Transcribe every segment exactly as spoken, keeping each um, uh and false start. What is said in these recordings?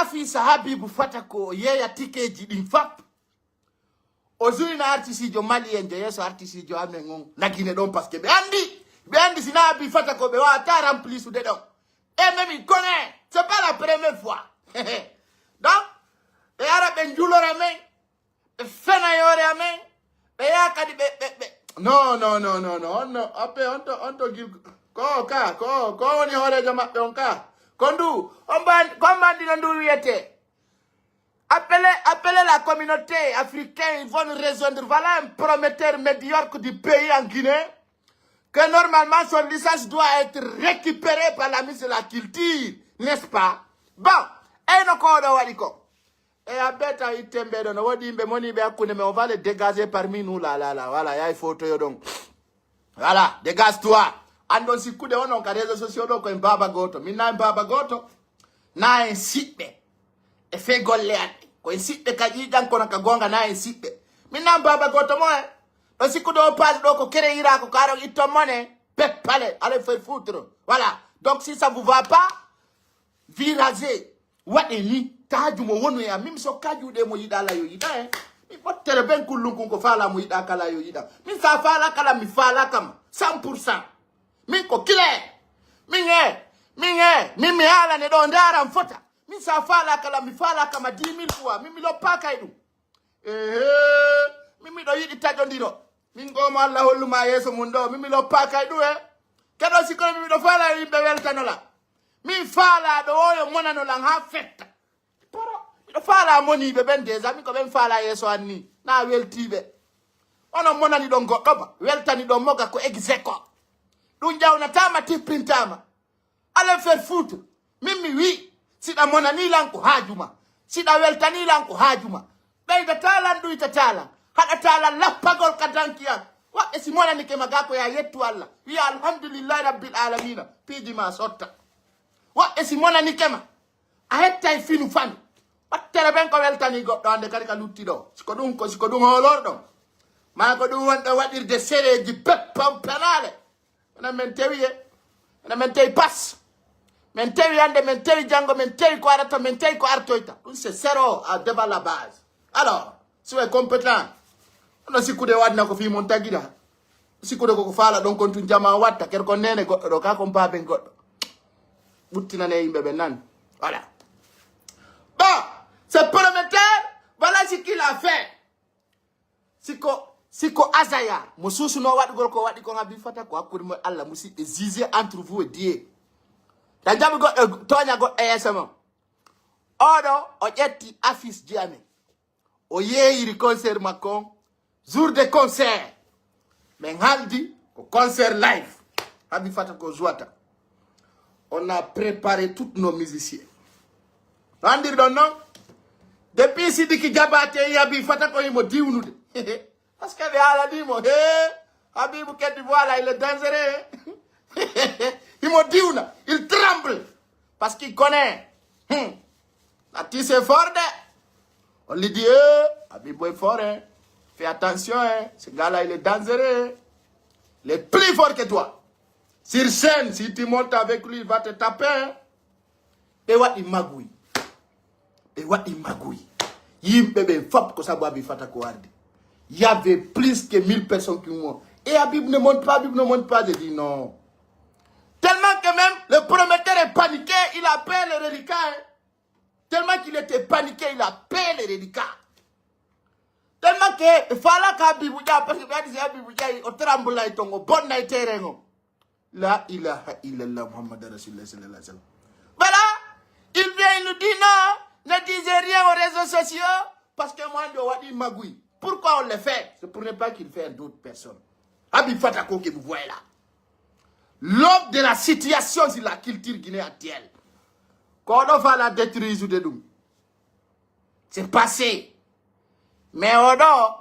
Afisa Habibu Fatako o yeeya tikeeji ɗin fap. O zuyna artisiijo maliyenjo yeeso artisiijo amen on nagine ɗon, parce que ɓe anndi, ɓe anndi si na Habibu Fatako ɓe waawata remplisude ɗon. E même il connaît, c'est pas la première fois. Donc, ɓe ara ɓe njulora men, ɓe fena yoore amen, ɓe yaha kadi ɓe, ɓe, ɓe. Non, non, non, non, non, on no, appe on to, on to gil, ko ka, ko, ko woni hooreejo maɓɓe on ka? Ko ndu, on mba-, ko on mba anndi no ndu wiyetee? Appelez, appelez la communauté africaine, ils vont nous rejoindre. Voilà un prometteur médiocre du pays en Guinée, que normalement son licence doit être récupérée par la ministre de la Culture, n'est-ce pas? Bon, eyno ko oɗo waɗi ko. E a beta itten ɓe ɗo, no woodi yimɓe moniiɓe hakkunde men, on va les dégager parmi nous, là, là, là, voilà, yaay photo yo ɗon. Voilà, dégage-toi. An ɗon sikkude onon ka réseaux sociaux ɗo, ko en baaba gooto. Min na en baaba gooto. Na en siɓɓe. E fee golle aɗɗe. Ko en siɓɓe ka ƴiiƴan, kono ka goonga na en siɓɓe. Min na en baaba gooto mo en. Ɗon sikkude o page ɗo ko créera ko ka ɗon itton mone. Peppale, allez faire foutre. Voilà. Donc si ça vous va pas, virage. Waɗe ni, kaaju mo wonu e am. Min mi sokka juuɗe mo yiɗa la yo yiɗa, eh. Mi ɓottere ben kullun kun ko faala mo yiɗa kala yo yiɗa. Min sa faala kala mi faala kam. Cent pour cent. Min ko kile. Min e, min e, min mi haalane ɗo ndaran fota. Min sa faala kala mi faala kama dix mille fois. Min mi loppa kay ɗum. Ehe, min miɗo yiɗi taƴondiro. Min goo mo Allah hollu ma yeeso mun ɗo, min mi loppa kay ɗum e. Keɗo si kono min miɗo faala yimɓe weltanola. Min faala ɗo oyo monanolan haa fetta. Poro, miɗo faala moniiɓe ɓen déjà, min ko ɓen faala yeeso an ni. Na weltiiɓe. Onon monani ɗon goɗɗo ba, weltani ɗon mo ga ko ex aequo. Ɗum ƴawnataama, tippintaama. Allez faire foutre. Min mi wi, siɗa monani lan ko haaju ma. Siɗa weltani lan ko haaju ma. Ɓeydataa lan, ɗuytataa lan. Haɗataa lan lappagol ka danki an. Waɓɓe si monanike ma ga ko ya yettu Allah. Wiya alhamdulillahi rabbil alamina. Piiji ma sotta. Waɓɓe si monanike ma. A hettay finu fanu. Ɓattere ɓen ko weltani goɗɗo hande kadi ka lutti ɗo. Siko ɗum ko, siko ɗum hoolorɗo. Maa ko ɗum wonɗo waɗirde sereeji beppam penale. Enen men tewi e, enen men tewi pas. Men tewi hannde, men tewi janngo, men tewi ko arata, men tewi ko artoyta. Ɗum c'est zéro à devant la base. Alors, si way compétent, ono sikkude o adna ko fii mon tagida. Sikkude koko faala ɗon kon tun jama watta, ker kon nene goɗɗo ɗo, ka kon baaben goɗɗo. Ɓuttinane yimɓe ɓe nan. Voilà. Bon, c'est prometteur, voilà ce qu'il a fait. Siko, siko Azaya, mo suusunoo waɗugol ko waɗi kon Abi Fata ko hakkunde mo e Allah, musiɓɓe, jugez entre vous et Dieu. Ta jaɓi goɗɗo, tooña goɗɗo yeeso mon. Oɗo, o ƴetti affiche ji amen. O yeeyiri concert makko on. Jour de concert. Men haldi ko concert live. Abi Fata ko jouata. On a préparé tous nos musiciens. No anndirɗon non? Depuis Sidiki Diabaté e Abi Fata ko himo diwnude. Parce que ɓe haalanii mo, he, Habibu Keddi, voilà, il est dangereux. Himo diwna, il tremble. Parce qu'il connaît. Hmm. L'artiste est fort, de. On lui dit, eh, Habibu est fort, hein. Fais attention, hein. Ce gars-là, il est dangereux. Il est plus fort que toi. Sur scène, si tu montes avec lui, il va te taper, hein. Ɓe waɗi maguy. Ɓe waɗi maguy. Yimɓe ɓen fop ko sabu Abi Fata ko ardi. Il y avait plus que mille personnes qui ont. Et Habib ne monte pas, Habib ne monte pas. J'ai dit non. Tellement que même le promoteur est paniqué, il appelle le reliquat, hein. Tellement qu'il était paniqué, il appelle le reliquat. Tellement que, fala ka Habibou Dia, parce que ɓe adi si Habibou Dia, o trembla e ton, o bonna e terrain on. La ilaha illallah Muhammad Rasulullah sallallahu alaihi wasallam. Voilà, il vient, il nous dit non, ne disez rien aux réseaux sociaux, parce que moi, je dis magouille. Pourquoi on le fait? C'est pour ne pas qu'il fasse d'autres personnes. Abi Fatako que vous voyez là. L'homme de la situation sur la culture guinéenne actuelle. Kono fala détruire de ɗum. C'est passé. Mais oɗo,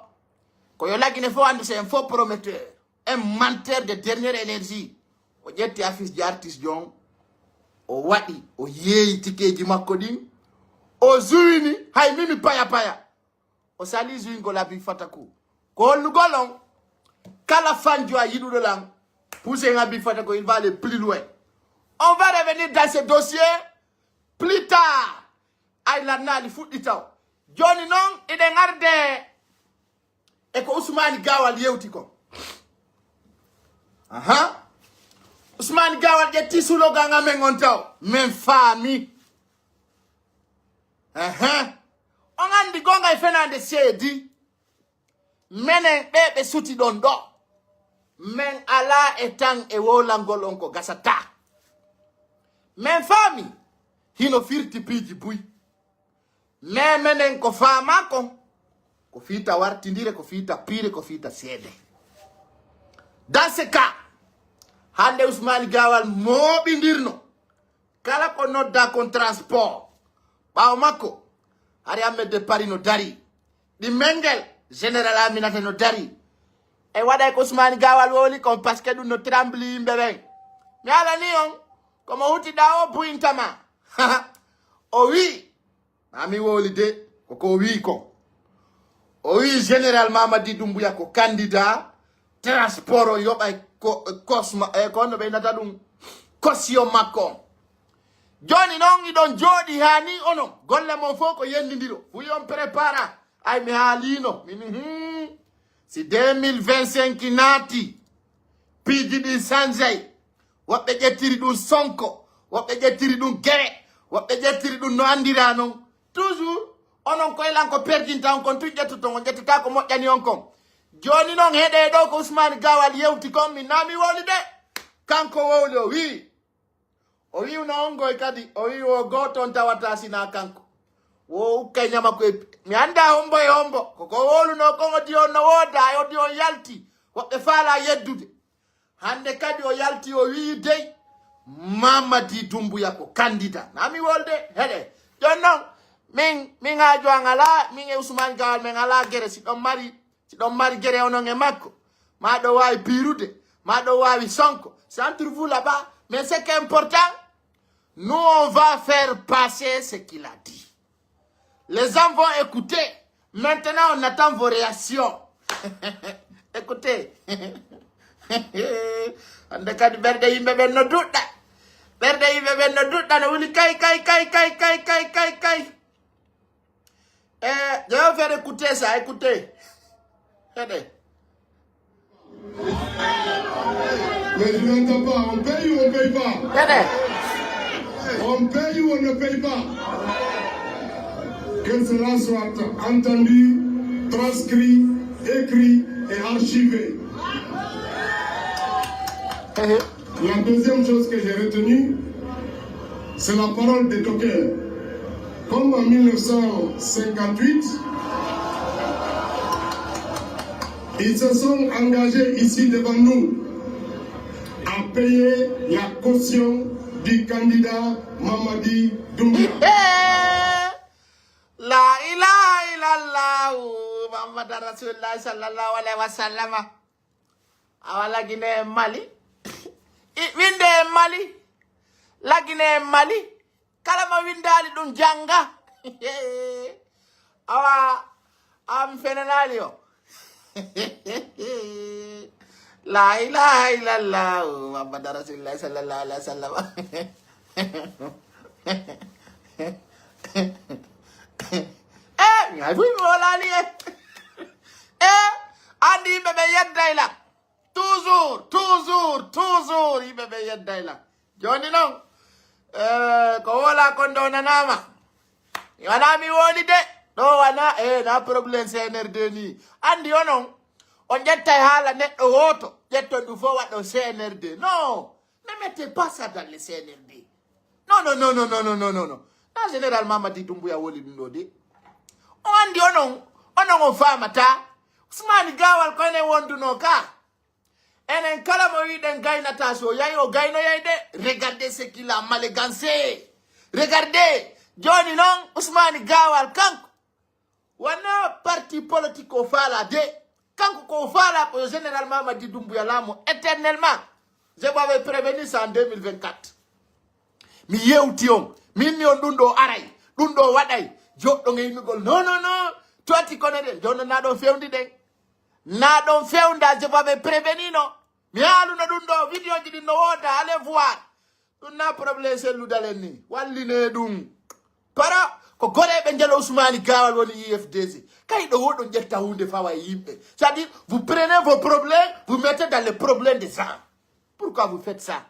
ko yo lagine fof anndu, c'est un faux prometteur, un menteur de dernière énergie. O ƴetti affiche ji artiste jon, o waɗi, o yeeyi tikeeji makko ɗin, o zuyni, hay mimi paya paya. O sali zuyngol Abi Fataku. Ko hollugol on, kala fanjo a yiɗuɗo lan, pousse Abi Fataku, il va aller plus loin. On va revenir dans ce dossier plus tard. Darnaali fuɗɗi taw. Jooni non, eɗen arde e ko Usmaani Gaawal yewti kon. Aha. Usmaani Gaawal ƴetti slogan amen on taw. Men faami. Aha. On anndi goonga e fenaande seedi. Menen ɓee ɓe suti ɗon ɗoo. Men alaa e tan e wowlangol on ko gasataa. Men faami. Hino firti piiji buy. Mais menen ko faamaa kon, ko fii ta wartindire, ko fii ta piire, ko fii ta seede. Dans ce cas, hannde Usmaani Gaawal mooɓindirno kala ko noddaa kon transport. Ɓaawo makko, Hari Ahmed de Paris no darii. Ɗi Mengel, Général Aminata no darii. E waɗay ko Usmaani Gaawal wowli kon, parce que ɗum no trembli yimɓe ɓen. Mi haalanii on, ko mo huti ɗaa o buyinta ma. O wi'i, Maa mi wowli de, ko ko o wi'i kon. O wi'i Général Mamadi Doumbouya ko candidat transport o yoɓay ko, Cosma, e ko honno ɓe innata ɗum, caution makko on. Jooni non, hiɗon jooɗii haa nii onon, golle mon fow ko yendindiro. Fuu yo on prépara. Ay, mi haaliino. Min, hmm. Si deux mille vingt-cinq naati, piiji ɗin sanjay. Woɓɓe ƴettiri ɗum Sonko, woɓɓe ƴettiri ɗum Gere, woɓɓe ƴettiri ɗum no anndiraa non. Toujours, onon koylan ko perdinta on kon, tun ƴettoton, on ƴettataa ko moƴƴani on kon. Jooni non, heɗee ɗoo ko Usmaani Gaawal yewti kon, min naa mi wowli de. Kanko wowli, o wi'i. O wi'uno on ngoy kadi, o wi'i wo gooto on tawataa sinaa kanko. Wo ukkay ɲama koy, mi anndaa hombo e hombo. Ko ko wowlunoo kon, o di on no woodaa, o di on yalti. Woɓɓe faalaa yeddude. Hannde kadi o yalti, o wi'i dey, Mamadi Doumbouya ko candidat. Naa mi wolde, heɗe. Jooni non, min, min haaju an alaa, min e Usmaani Gaawal, men alaa gere. Si ɗon mari, si ɗon mari gere onon e makko, maa ɗon waawi piirude, maa ɗon waawi Sonko. C'est entre vous là-bas. Mais ce qui est important, nous, on va faire passer ce qu'il a dit. Les gens vont écouter. Maintenant, on attend vos réactions. Écoutez. Hannde kadi ɓerɗe yimɓe ɓen no duɗɗa. Ɓerɗe yimɓe ɓen no duɗɗa, no wuli kay, kay, kay, kay, kay, kay, kay, kay. Eh, je vais faire écouter ça, écoutez. Heɗe. Mais je n'entends pas. On paye ou on paye pas? Heɗe. On paye ou on ne paye pas? Que cela soit entendu, transcrit, écrit et archivé. Ehe. La deuxième chose que j'ai retenue, c'est la parole des coquins. Comme en mille neuf cent cinquante-huit, ils se sont engagés ici devant nous à payer la caution du candidat Mamadi Doumbouya. La ilaha illallah, Muhammad Rasulullah sallallahu alaihi wasallam. Awa lagine en Mali. I, winde en Mali. Lagine en Mali. Kala mo windaali ɗum jannga. Awa, am fenanaali o. La ilaha illallah, Muhammad Rasulullah sallallahu alaihi wasallam. Eh, mi hay fuy mi wolaali e. Eh, anndi yimɓe ɓe yedday lan. Toujours, toujours, toujours, yimɓe ɓe yedday lan. Jooni non, eh, ko wola kon ɗo nanaama. Mi wanaa mi woli de. Ɗo wanaa, eh, na problème C N R D ni. Anndi onon, on ƴettay haala neɗɗo wooto, ƴetton ɗum fof waɗɗon C N R D. Non, ne mettez pas ça dans le C N R D. Non, non, non, non. Na Général Mamadi Doumbouya woli ɗum ɗo de. O anndi onon, onon on faamataa. Ousmane Gaawal ko enen wondunoo ka. Enen kala mo wiɗen gaynataa, so yahi o gaynoyay de. Regardez ce qu'il a manigancé. Regardez. Jooni non, Ousmane Gaawal kanko, wano parti politique o faalaa de. Kanko ko o faalaa ko yo Général Mamadi Doumbouya laamu éternellement. Je vous avais prévenu ça en deux mille vingt-quatre. Mi yewti on. Min mi on ɗum ɗo aray. Ɗum ɗo waɗay. Joɗɗo ngeynugol. Non, non, non. Toati kono ɗen. Jooni non na ɗon fewndi ɗen. Na ɗon fewnda, je vous avais prévenu, non? Mi haaluno ɗum ɗo, vidéo ji ɗin no wooda, allez voir. Ɗum na problème selludalen ni. Walline ɗum. Para, Ko goreeɓe njelo Usmaani Gaawal woni U F D G. Kay ɗo woɗon ƴetta huunde fawa e yimɓe. C'est-à-dire, vous prenez vos problèmes, vous mettez dans les problèmes des gens. Pourquoi vous faites ça?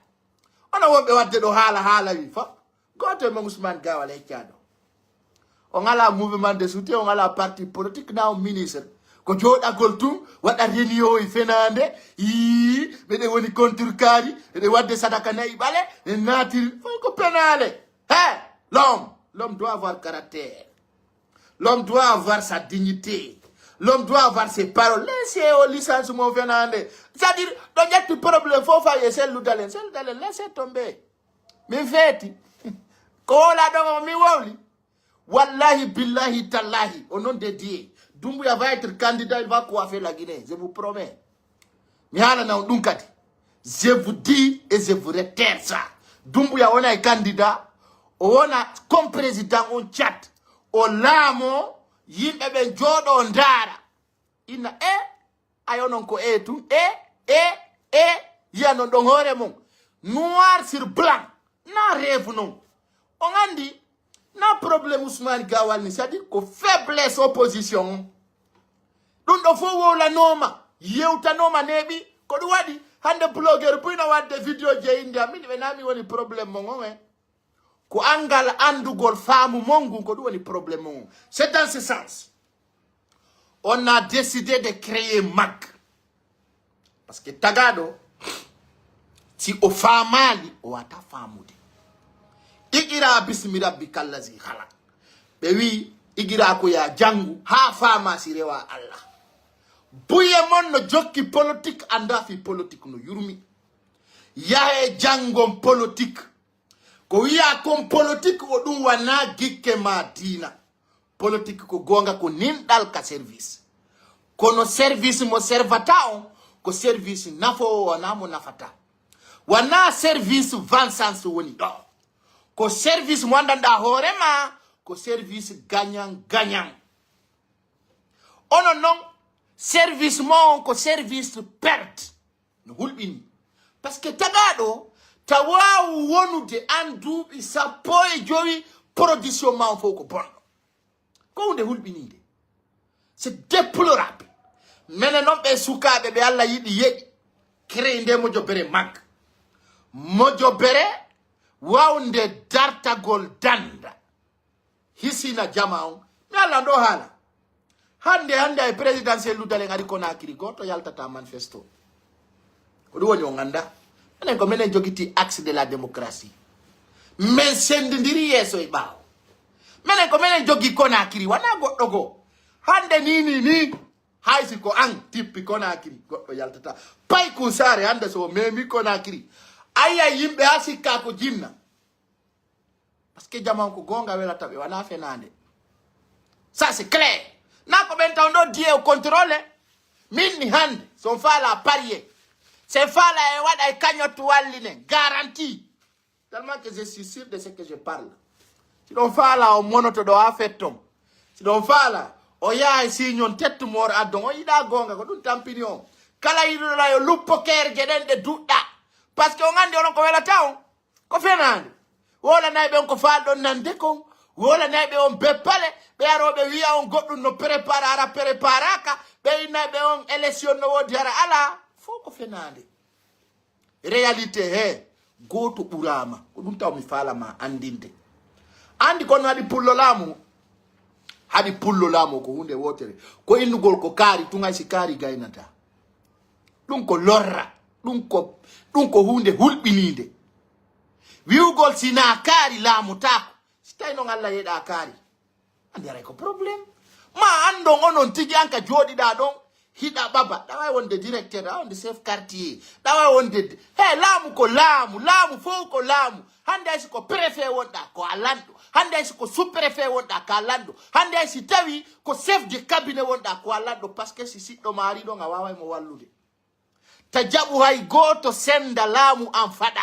Onon wonɓe waɗde ɗo haala haala wi fof. Gooto e mon Usmaani Gaawal heccaaɗo. On alaa mouvement de soutien, on alaa parti politique, na on ministre. Ko jooɗagol tun, waɗa réunion e fenaande, yii, meɗen woni contre kaari, meɗen waɗde sadaka nayi ɓale, en naatiri, fof ko penaale. He, l'homme, l'homme doit avoir caractère. L'homme doit avoir sa dignité. L'homme doit avoir ses paroles. Laissez o licence mo fenaande. C'est-à-dire, ɗo ƴetti problème fof fay e Sellu Dalen. Sellu Dalen, laissez tomber. Min feeti. Ko wowla ɗon o, min wowli. Wallahi, billahi, tallahi, au nom de Dieu, Doumbouya va être candidat, il va coiffer la Guinée, je vous promets. Mi haalana on ɗum kadi. Je vous dis et je vous réitère ça. Doumbouya wonay candidat, o wona comme président on Tchad. O laamo, yimɓe ɓen jooɗo ndaara. Inna e, ay onon ko e tun, e, e, e, yiya non ɗon hoore mon. Noir sur blanc. Na rêve non. On andi, na problème Ousmane Gawal ni, c'est-à-dire ko faiblesse opposition. Ɗum ɗo fof wowlanooma, yewtanooma, neeɓi. Ko ɗum waɗi, hannde blogueur buy no waɗde vidéo je inde am, min ɓe nami woni problème mon on, eh. Ko anngal anndugol faamu mon ngun, ko ɗum woni problème mon on. C'est dans ce sens. On a décidé de créer Mag. Parce que tagaɗo, si o faamaali, o wata faamude. Iqra bismi rabbika allazi khalaq. Ɓe wi, iqra ko ya janngu, haa faama si rewa Allah. Buye mon no jokki politique, annda fi politique no yurmi. Yahe janngon politique. Ko wiya kon politique o ɗum wana gikke ma diina. Politique ko goonga ko ninɗal ka service. Kono service mo servata on, ko service nafoowo wana mo nafata. Wana service vengeance woni ɗo. Ko service mo anndanɗa hoore ma, ko service gagnant gagnant. Onon non, service mo on ko service perte. No hulɓini. Parce que tagaɗo, ta waawu wonude an duuɓi sappo e jowi, production ma on fof ko bonɗo. Ko hunde hulɓininde. C'est déplorable. Menen non ɓe sukaaɓe ɓe Allah yiɗi yeɗi. Créé nde mojobere Mag. Mojobere wawnde dartagol danda. Hisina jama on. Mi Allah ndo haala. Hannde, hannde ay présidentiel luddalen ari Conakry, gooto yaltata manifesto. Ko ɗum woni on annda. Menen ko menen jogiti axe de la démocratie. Men sendindiri yeeso e ɓaawo. Menen ko menen jogi Conakry, wana goɗɗo goo. Hannde ni, ni, ni. Hay si ko an tippi Conakry, goɗɗo yaltata. Pay kun saare hannde so o memi Conakry. Ayya yimɓe a sikka ko jinna. Parce que jaman ko goonga welata ɓe, wana fenaande. Ça, c'est clair. Na ko ɓen taw ɗo diye o contrôle. Min ni hannde, so on faala parier. So on faala e waɗa e cagnotte walline, garantie. Tellement que je suis sûr de ce que je parle. Si ɗon faala o monoto ɗo a fetton. Si ɗon faala o yaha e signon tête mort addon. On yiɗa goonga, ko ɗum tampini on. Kala yiɗuɗo la yo luppo kerje ɗen ɗe duɗɗa. Parce que on anndi onon ko welata on. Ko fenaande. Wolanayɓe on ko faalɗon nande kon. Wolanayɓe on beppale. Ɓe arooɓe wi'a on goɗɗum no prépare, ara préparaka. Ɓe innayɓe on élection no woodi hara alaa. Fof ko fenaande. Réalité he, gooto ɓuraama. Ko ɗum taw mi faala ma anndinde. Anndi kono haɗi pullo laamu. Haɗi pullo laamu ko huunde wootere. Ko innugol ko kaari tun hay si kaari gaynata. Ɗum ko lorra. Ɗum ko, ɗum ko huunde hulɓiniinde. Wi'ugol si naa kaari laamotaako. Si tawi non Allah yeɗa kaari. Anndi haray ko problème. Ma anndon onon tigi an ka jooɗiɗaa ɗon, hiɗa ɓaba. Ɗa waawi wonde directeur, ɗa waawi wonde chef quartier. Ɗa waawi wonde, he, laamu ko laamu, laamu fof ko laamu. Hannde hay si ko préfet wonɗa, ko a lanɗo. Hannde hay si ko sous-préfet wonɗa, ko a lanɗo. Hannde hay si tawi ko chef de cabinet wonɗa, ko a lanɗo. Parce que si siɗɗo ma ari ɗon, a waaway mo wallude. Ta jaɓu hay gooto senda laamu an faɗa.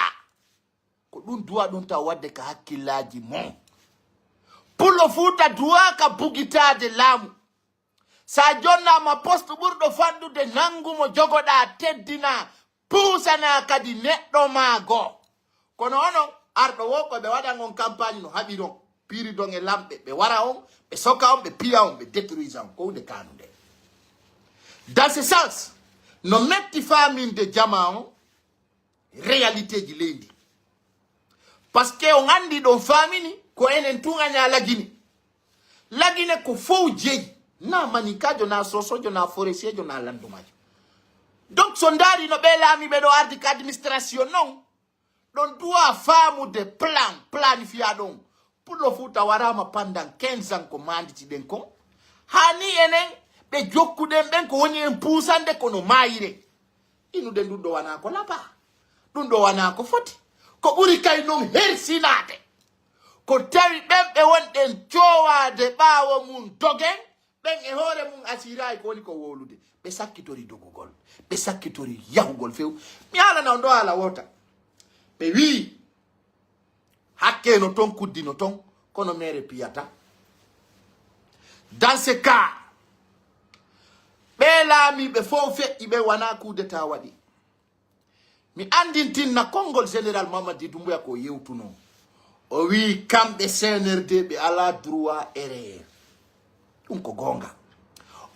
Ko ɗum duwa ɗum taw waɗde ka hakkillaaji mon. Pullo Fuuta duwaaka bugitaade laamu. Sa jonnaama poste ɓurɗo fanɗude, nanngu mo jogoɗaa, teddinaa, puusanaa kadi neɗɗo maa goo. Kono onon, arɗo wo ko ɓe waɗan on campagne no haɓiron. Piiridon e lamɓe, ɓe wara on, ɓe soka on, ɓe piya on, ɓe détruisa on, ko hunde kaanunde. Dans ce sens, no metti faaminde jamaa on, réalité ji leydi. Parce que on anndi ɗon faamini, ko enen tun aña Lagine. Lagine ko fow jeyi, na maninkaajo, na sosojo, na forestier jo, na landumaajo. Donc, so ndaari no ɓe laamiiɓe ɗo ardi ka administration non, ɗon duwa faamude plan, planifiya ɗon. Pullo Fuuta waraama pendant quinze ans ko maanditi ɗen kon. Haa ni enen ɓe jokkuɗen ɓen ko woni en puusande kono maayiren. Inude ndun ɗo wanaa ko laba. Ɗun ɗo wanaa ko foti. Ko ɓuri kay non hersinaade. Ko tawi ɓen ɓe wonɗen coowaade ɓaawo mun dogen, ɓen e hoore mun asiraay ko woni ko wowlude. Ɓe sakkitori dogugol. Ɓe sakkitori yahugol few. Mi haalana on ɗo haala woota. Ɓe wi'i, hakke no ton, kuddi no ton, kono mere piyata. Dans ce cas, ɓe laamiiɓe fow feƴƴi ɓe wanaa coup d'État waɗi. Mi anndintinna konngol Général Mamadi Doumbouya ko yewtunoo. O wi'i kamɓe C N R D ɓe alaa droit erreur. Ɗum ko goonga.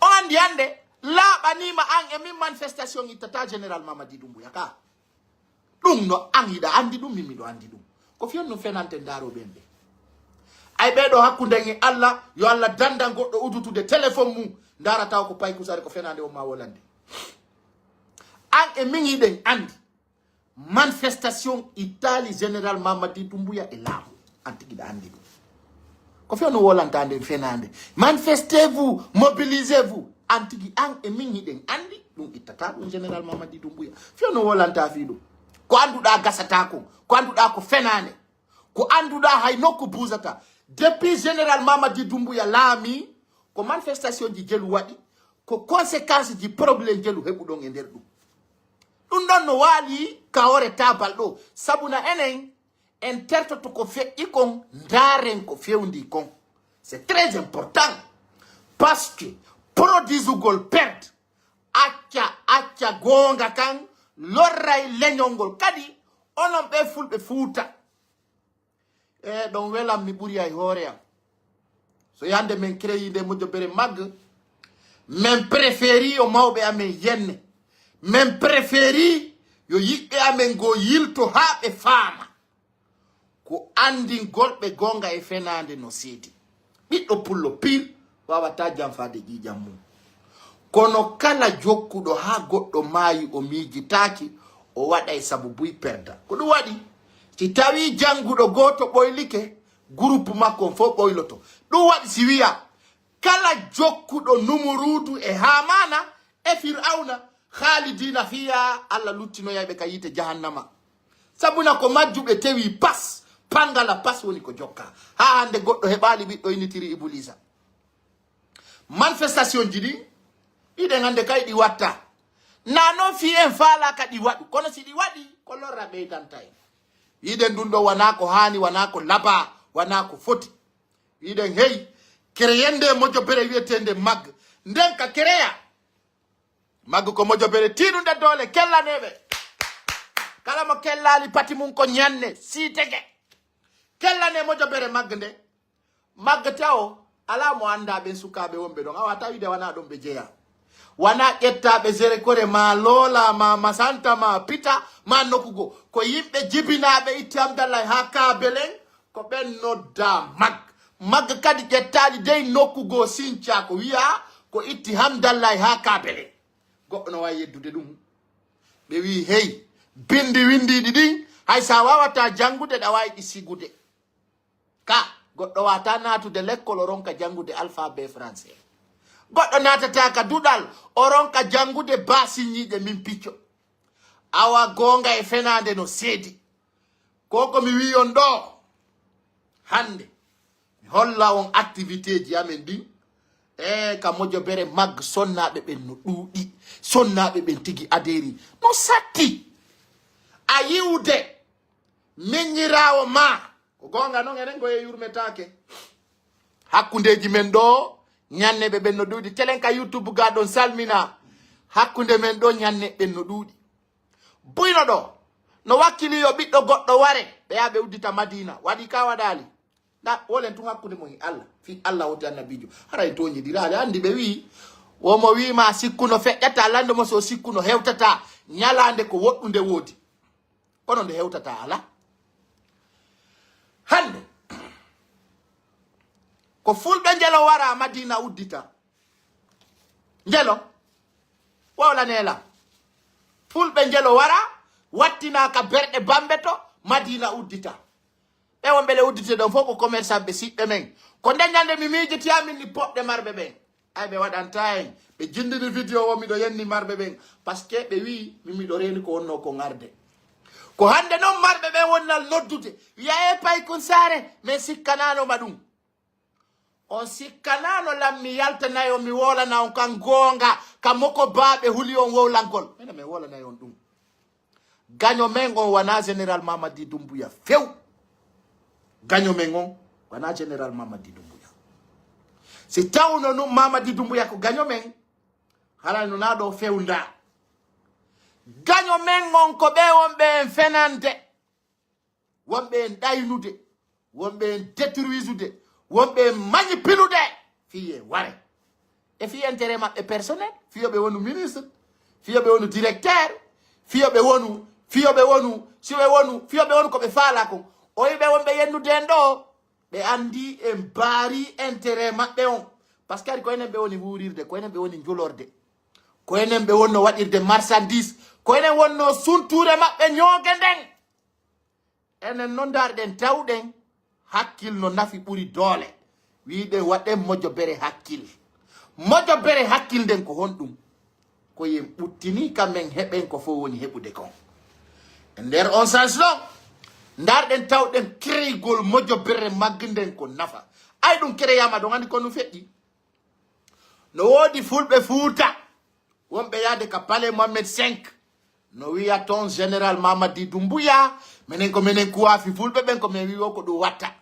O anndi hannde laaɓaniima an e min manifestation ittata Général Mamadi Doumbouya ka. Ɗum no an hiɗa anndi ɗum, min miɗo anndi ɗum. Ko fiyon no fenante ndaarooɓe en ɓe. Ay ɓee ɗo hakkunde en e Allah, yo Allah dandan goɗɗo udutude téléphone mum, ndaara taw ko paykusare ko fenaande on ma wolande. An e min hiɗen anndi. Manifestation ittali Général Mamadi Doumbouya e laamu. An tigi ɗa anndi ɗum. Ko fiyo no wolanta nden fenaande. Manifestez-vous, mobilisez-vous. An tigi an e min hiɗen anndi ɗum ittata ɗum Général Mamadi Doumbouya. Fiyo no wolanta fii ɗum. Ko annduɗaa gasata kon. Ko annduɗaa ko fenaande. Ko annduɗaa hay nokku buusata. Depuis Général Mamadi Doumbouya laami, ko manifestation ji jelu waɗi, ko conséquence ji problème jelu heɓuɗon e nder ɗum. Ɗum ɗon no waali ka hoore taabal ɗo, sabu na enen en tertoto ko feƴƴi kon, ndaaren ko fewndi kon. C'est très important, parce que produisugol perte, acca, acca goonga kan, lorray leñol ngol. Kadi, onon ɓe fulɓe Fuuta, e ɗon welan mi ɓuri ay hoore am. So yande men créé nde mojobere mag, men préféri yo mawɓe amen yenne. Men préféri yo yiɓɓe amen goo yilto haa ɓe faama. Ko anndingol ɓe goonga e fenaande no seedi. Ɓiɗɗo pullo pil waawataa janfaade ƴiiƴam mum. Kono kala jokkuɗo haa goɗɗo maayi o miijitaaki, o waɗay sabu buy perda. Ko ɗum waɗi, si tawii jannguɗo gooto ɓoylike, groupe makko on fof ɓoyloto. Ɗum waɗi si wiya, kala jokkuɗo Numuruudu e Haamaana e Fir'awna, khaalidiina fiihaa, Alla luttinoyay ɓe ka yiite jahannama. Sabuna ko majjuɓe tewi pas, pangala pas woni ko jokka. Haa hannde goɗɗo heɓaali ɓiɗɗo initiri Ibuliisa. Manifestation ji ɗin, ɗiɗen hannde kay ɗi watta. Na non fii en faalaaka ɗi waɗu, kono si ɗi waɗi, ko lorra ɓeydanta en. Yiɗen ɗum ɗo wanaa ko haani, wanaa ko labaa, wanaa ko foti. Yiɗen hey, kereyende mojobere wi'eteende mag. Nden ka kereya. Maggu ko mojobere tiiɗunde doole, kellaneeɓe. Kala mo kellaali pati mum ko ñanne, sii tege. Kellanee mojobere maggu nde. Maggu tawo, alaa mo anndaa ɓen sukaaɓe wonɓe ɗon. Awa tawide wanaa ɗon ɓe jeyaa. Wanaa ƴettaaɓe Zerekore, maa Loola, maa Masanta, maa Pita, maa nokku goo. Ko yimɓe jibinaaɓe itti Hamdallahi haa Kaabelen, ko ɓen noddaa mag. Mag kadi ƴettaali dey nokku goo sincaa ko wiyaa ko itti Hamdallahi haa Kaabelen. Goɗɗo no waawi yeddude ɗum. Ɓe wi'i, hey, binndi winndiiɗi ɗin, hay so a waawataa janngude, ɗa waawi ɗi sigude. Ka, goɗɗo waawataa naatude lekkol, o ronka janngude alfaabee français. Goɗɗo naatataa ka duɗal, o ronka janngude baasiñiiɗe min picco. Awa goonga e fenaande no seedi. Ko ko mi wi'i on ɗoo hannde, mi holla on activité ji amen ɗin. E ka mojobere mag, sonnaaɓe ɓen no ɗuuɗi, sonnaaɓe ɓen tigi adeeri no satti. A yi'ude miñiraawo maa, ko goonga non, enen ngoye yurmetaake. Hakkundeeji men ɗoo, ñanneeɓe ɓen no ɗuuɗi. Telen ka YouTube gaa ɗon salmina. Hakkunde men ɗoo, ñanneeɓe ɓen no ɗuuɗi. Buyno ɗoo, no wakkili yo ɓiɗɗo goɗɗo ware, ɓe yaha ɓe uddita Madiina. Waɗi ka waɗaali? Nda, wolen tun hakkunde mon e Allah. Fii Allah woti annabiijo. Hara en tooñidiraali. Andi ɓe wi'i, wo mo wi'i ma sikkuno feƴƴata, lando mo so sikkuno hewtata. Ñalaande ko woɗɗunde woodi. Kono nde hewtata ala. Hande, ko fulɓe njelo wara Madina uddita. Njelo, wowlanee lan. Fulɓe njelo wara, wattinaa ka berɗe Bambe to, Madina uddita. Ɓe wonɓe le uddite ɗon fof ko commerçant ɓe siɓɓe men. Ko nden ñande mi miijiti amin ni poɗɗe marɓe ɓen. Ay, ɓe waɗanta en. Ɓe jindini video o, miɗo yenni marɓe ɓen. Parce que ɓe wi'i, min miɗo reeni ko wonno ko ŋarde. Ko hande non marɓe ɓen wonnal noddude. Wi'a, "E Paykun Saare, min sikkanaano ma ɗum." On sikkanaano lan mi yaltanay on, mi woolana on kan goonga, ka moko baaɓe huli on wowlangol. Menen, mi wolanay on ɗum. Gaño men on wanaa Général Mamadi Doumbouya few. Gaño men on wanaa Général Mamadi Doumbouya. Si tawno nun Mamadi Doumbouya ko gaño men, haray no naa ɗoo fewndaa. Gaño men on ko ɓe wonɓe en fenande. Wonɓe en ɗaynude, wonɓe en détruisude, wonɓe en manipilude, fii e ware. E fii intérêt maɓɓe personnel, fii yo ɓe wonu ministre, fii yo ɓe wonu directeur, fii yo ɓe wonu, fii yo ɓe wonu, si ɓe wonu, fii yo ɓe wonu ko ɓe faalaa kon. O yiɓe wonɓe yennude en ɗoo, ɓe anndi en mbaari intérêt maɓɓe on. Parce que ari ko enen ɓe woni wuurirde, ko enen ɓe woni njulorde, ko enen ɓe wonno waɗirde marchandise, ko enen wonno suntuure maɓɓe ñooge nden. Enen non ndaarɗen tawɗen hakkil no nafi ɓuri doole. Wiɗen waɗen mojobere hakkil. Mojobere hakkil nden ko honɗum? Ko yen ɓuttinii ka men heɓen ko fof woni heɓude kon. E nder on sens ɗon, ndaarɗen tawɗen kreygol mojobere maggi nden ko nafa. Ay ɗum kreyaama ɗon, anndi ko ɗum feƴƴi. No woodi fulɓe Fuuta wonɓe yaade ka Palais Mohammed cinq. No wi'a ton Général Mamadi Doumbouya, menen ko menen kuwaafi fulɓe ɓen, ko men wi'i wo ko ɗum watta.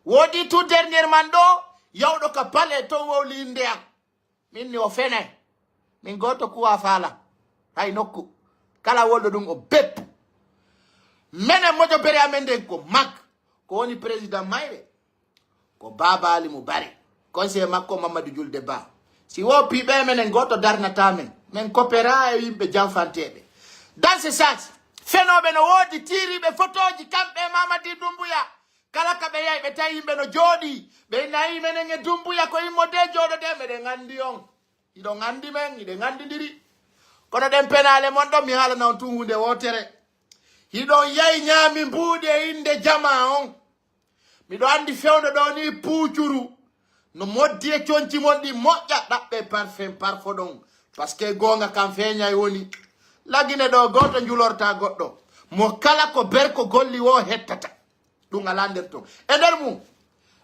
Woodi tout dernièrement ɗo, yawɗo ka palais ton wowli innde am. Min ni o fenay. Min gooto kuwaa faala. Hay nokku. Kala wolɗo ɗum o beppu. Menen mojobere amen nden ko mag. Ko woni président mayre? Ko Baaba Ali Mubari, conseiller makko Mamadou Julde Ba. Si wo piiɓe menen gooto darnataa men, men kopera e yimɓe janfanteeɓe. Dans ce sens, fenooɓe no woodi tiiriiɓe fotooji kamɓe e Mamadi Doumbouya. Kala ka ɓe yahi ɓe tawi yimɓe no jooɗii, ɓe nayi menen e Doumbouya ko immo de jooɗo de meɗen anndi on. Hiɗon anndi men, hiɗen anndindiri. Kono ɗen penaale mon ɗon mi haalana on tun huunde wootere. Hiɗon yahi ñaami mbuuɗi e innde jamaa on. Miɗo anndi fewndo ɗoo nii puucuru no moddi e conci mon ɗi moƴƴa ɗaɓɓe parfum parfo ɗon. Parce que goonga kan feeñay woni. Lagine ɗoo gooto njulortaa goɗɗo. Mo kala ko berko golli woo hettata. Ɗum alaa nder ton. E nder mum,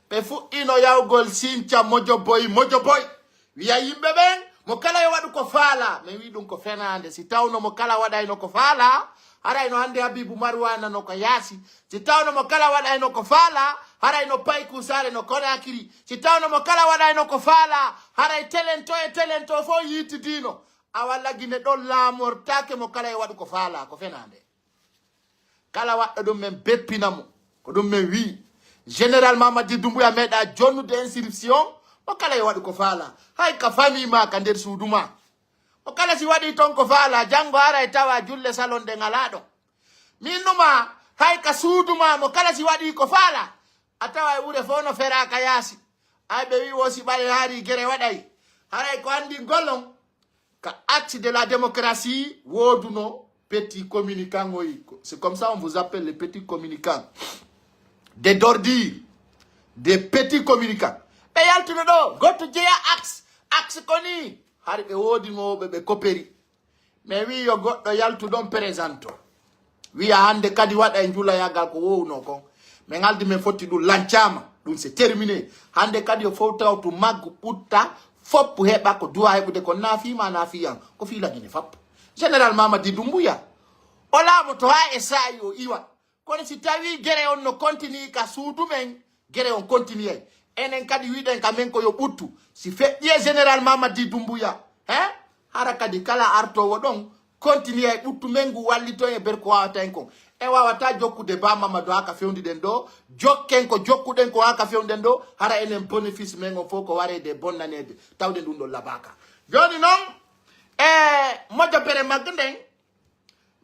ɓe fuɗɗiino yawgol sinca mojo boy, mojo boy. Wi'a yimɓe ɓen, mo kala yo waɗu ko faalaa. Men wi'i ɗum ko fenaande. Si tawno mo kala waɗayno ko faalaa, haray no hannde Habibu Marwana no ka yaasi. Si tawno mo kala waɗayno ko faalaa, haray no Paykun Saare no Konakiri. Si tawno mo kala waɗayno ko faalaa, haray telen to e telen to fof yiitidiino. Awa Lagine ɗon laamortaake mo kala yo waɗu ko faalaa, ko fenaande. Kala waɗɗo ɗum men beppina mo. Ko ɗum men wi'i. Général Mamadi Doumbouya meeɗa jonnude instruction, mo kala yo waɗu ko faalaa. Hay ka famille maa ka nder suudu maa. Mo kala si waɗii ton ko faalaa, janngo haray tawa julle salon ɗen alaa ɗon. Min numa hay ka suudu maa, mo kala si waɗii ko faalaa, a tawa e wure fof no feraa ka yaasi. Ay ɓe wi'i wo si ɓay haari gere waɗay. Haray ko anndi ngol on. Ka axe de la démocratie, wooduno petit communicant oyi. C'est comme ça on vous appelle les petits communicants. Des d'ordures, des petits communicants. Ɓe yaltuno ɗo, goto jeya axe, axe ko ni, hari ɓe woodi mo ɓe, ɓe koperi. Mais wi yo goɗɗo yaltu ɗon présento. Wi'a hannde kadi waɗa e njulayagal ko wowno kon. Men aldi men fotti ɗum lancaama. Ɗum c'est terminé. Hannde kadi yo fow tawtu maggu ɓutta foppu heɓa ko duwa heɓude kon na fii ma na fii an. Ko fii Lagine fappu. Général Mamadi Doumbouya. O laamoto haa e saa'i o iwa. Kono si tawii gere on no kontinii ka suudu men, gere on kontiniyay. Enen kadi wiɗen ka men ko yo ɓuttu. Si feƴƴi e Général Mamadi Doumbouya, he? Hara kadi kala artoowo ɗon, Continue e ɓuttu men ngu wallito en e ber ko waawata en kon. En waawataa jokkude Ba Mamadou haa ka fewndi ɗen ɗoo. Jokken ko jokkuɗen ko haa ka fewndi ɗen ɗoo. Hara enen bénéfice men on fof ko wareede e bonnaneede. Tawde ɗum ɗon labaaka. Jooni non, e moƴƴo bere magga nden,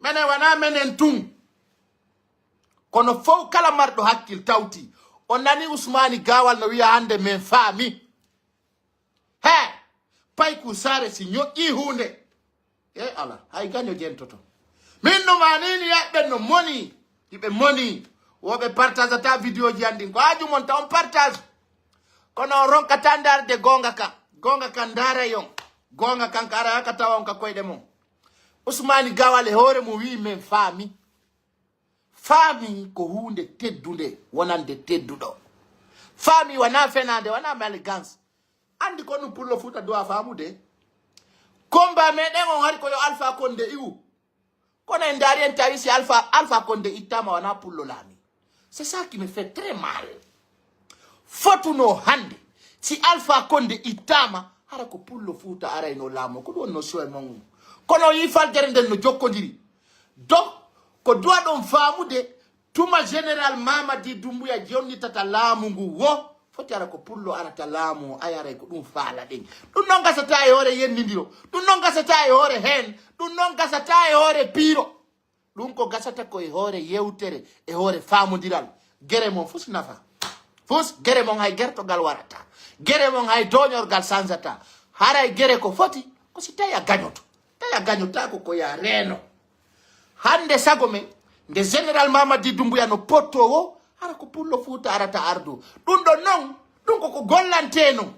menen wanaa menen tun. Kono fow kala marɗo hakkil tawti. On nani Usmaani Gaawal no wi'a hannde men faami. He! Payku Saare si ñoƴƴii huunde. E ala, hay gaño jentoto. Min no maa nii ni yaɓɓe no moni. Hiɓe moni. Woɓe partagata vidéo ji an ɗin. Ko haaju mon ta on partage. Kono on ronkataa ndaarde goonga kan. Goonga kan ndaaray on. Goonga kan ka ara ka tawa on ka koyɗe mon. Usmaani Gaawal e hoore mum wi'i men faami. Faami ko huunde teddunde wonande tedduɗo. Faami wanaa fenaande, wanaa malgance. Anndi ko ɗum Pullo Fuuta duwaa faamude. Combat meɗen on hari ko yo Alpha Condé iwu. Kono en ndaari en tawi si Alpha, Alpha Condé ittaama wanaa Pullo laami. C'est ça qui me fait très mal. Fotunoo hannde, si Alpha Condé ittaama, hara ko Pullo Fuuta arayno laamoo. Ko ɗum wonnoo choix mon. Kono o yii faljere nden no jokkondiri. Donc, ko duwaɗon faamude, tuma Général Mamadi Doumbouya jonnitata laamu ngu wo, foti ara ko Pullo arata laamu o, ay aray ko ɗum faalaɗen. Ɗum non gasataa e hoore yennindiro. Ɗum non gasataa e hoore heen. Ɗum non gasataa e hoore piiro. Ɗum ko gasata ko e hoore yewtere, e hoore faamondiral. Gere mon fus nafa. Fus gere mon hay gertogal warata. Gere mon hay dooñorgal sanzata. Haray gere ko foti, ko si tawi a gañoto. Tawi a gañotaako ko ya reeno. Hannde sago men, nde Général Mamadi Doumbouya no pottoo wo, hara ko Pullo Fuuta arata ardo. Ɗum ɗon non, ɗum ko ko gollantee non.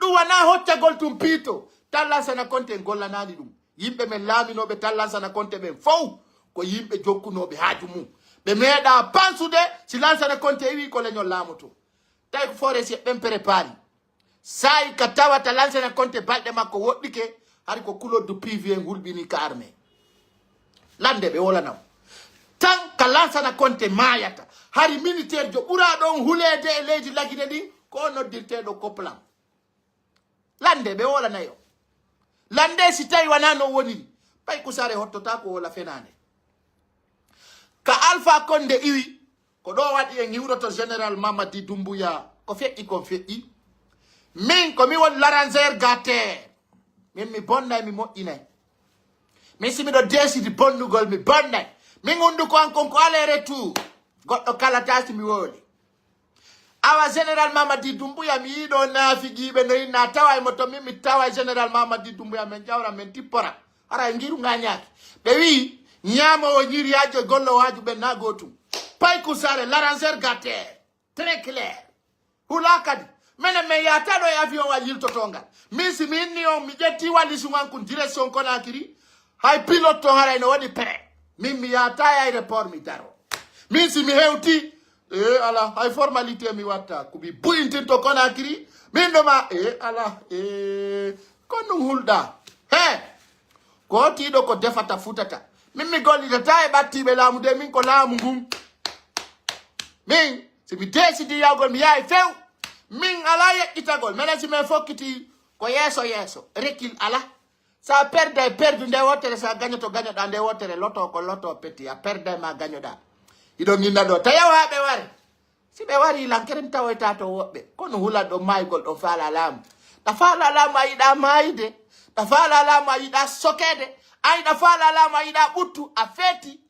Ɗum wanaa hoccagol tun piito. Tan Lansana Konte en gollanaani ɗum. Yimɓe men laaminooɓe tan Lansana Konte ɓen fow ko yimɓe jokkunooɓe haaju mum. Ɓe meeɗaa pansude si Lansana Konte iwi ko leñol laamoto. Tawi ko foore si ɓen prépari. Saa'i ka tawata Lansana Konte balɗe makko woɗɗike, hari ko Claude Pivi en hulɓini ka armée. Lande ɓe wolana mo. Tan ka Lansana Konte maayata. Hari militaire jo ɓuraa ɗon huleede e leydi Lagine ɗin, ko o noddirteeɗo ko plan. Lande ɓe wolana yo. Lande si tawi wanaa no woniri. Pay Kusaare hottotaa ko wola fenaande. Ka Alpha Konde iwi, ko ɗo waɗi en hiwroto Général Mamadi Doumbouya. Ko feƴƴi kon feƴƴi. Min ko mi won l'arrangeur gâté. Min mi bonnay, mi moƴƴinay. Min si miɗo deesidi bonnugol, mi bonnay. Min hunnduko an kon ko aller retour. Goɗɗo kala taa si mi wooli. Awa Général Mamadi Doumbouya, mi yiɗo naafigiiɓe no inna tawa e mo to min, mi tawa Général Mamadi Doumbouya, men jawra, men tippora. Hara e ngiru ŋaañaaki. Ɓe wi'i, ñaamoowo ñiiri haaju e golloowo haaju ɓen na gootum. Pay Kusaare, l'arrangeur gâté. Très clair. Hulaa kadi. Menen men yaata ɗo e avion wal yiltotongal. Min si mi inni on, mi ƴetti walisu an kun direction Conakry. Hay pilote ton haray no waɗi prêt. Min mi yaata e aéroport mi daro. Min si mi hewti, e ala, hay formalité mi watta. Ko mi bu'intinto Conakry. Min ɗo ma, e ala, e kon ɗum hulɗa. He! Ko tiiɗo ko defata futata. Min mi gollidata e ɓattiiɓe laamu de, min ko laamu ngun. Min, si mi deesidi yawgol, mi yahay few. Min alaa yeƴƴitagol. Menen si men fokkiti ko yeeso yeeso. Recul ala. Sa perday perdu nde wootere, sa gañoto gañoɗa nde wootere, loto ko loto peti. A perday ma gañoɗa. Hiɗo nginna ɗo. Ta yaw haa ɓe ware. Si ɓe warii lankere, mi tawoyta to woɓɓe. Kono hulan ɗon maayugol ɗon faalaa laamu. Ɗa faalaa laamu a yiɗaa maayude. Ɗa faalaa laamu a yiɗaa sokeede. Ay ɗa faalaa laamu a yiɗaa ɓuttu. A feeti.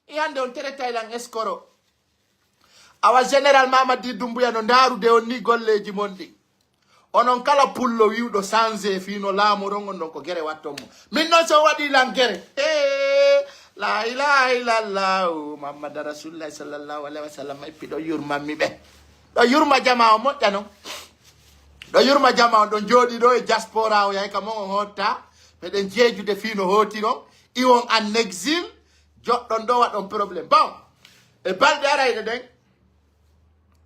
I hannde on teretay lan eskoro. Awa Général Mamadi Doumbouya no ndaarude on ni golleeji mon ɗi. Onon kala pullo wi'uɗo sanze fii no laamoron on ɗon ko gere watton mo. Min non so waɗii lan gere. Ee, la ilaha illallah, Muhammad Rasulullah sallallahu alaihi wasallam, ippi ɗo yurmanmi ɓe. Ɗo yurma jama on moƴƴa non. Ɗo yurma jama on ɗon jooɗii ɗo e diaspora o yahay ka mon on hotta. Meɗen jeejude fii no hootiron. Iwon en exil. Joɗɗon ɗo waɗon problème. Bon, e balɗe arayɗe ɗen,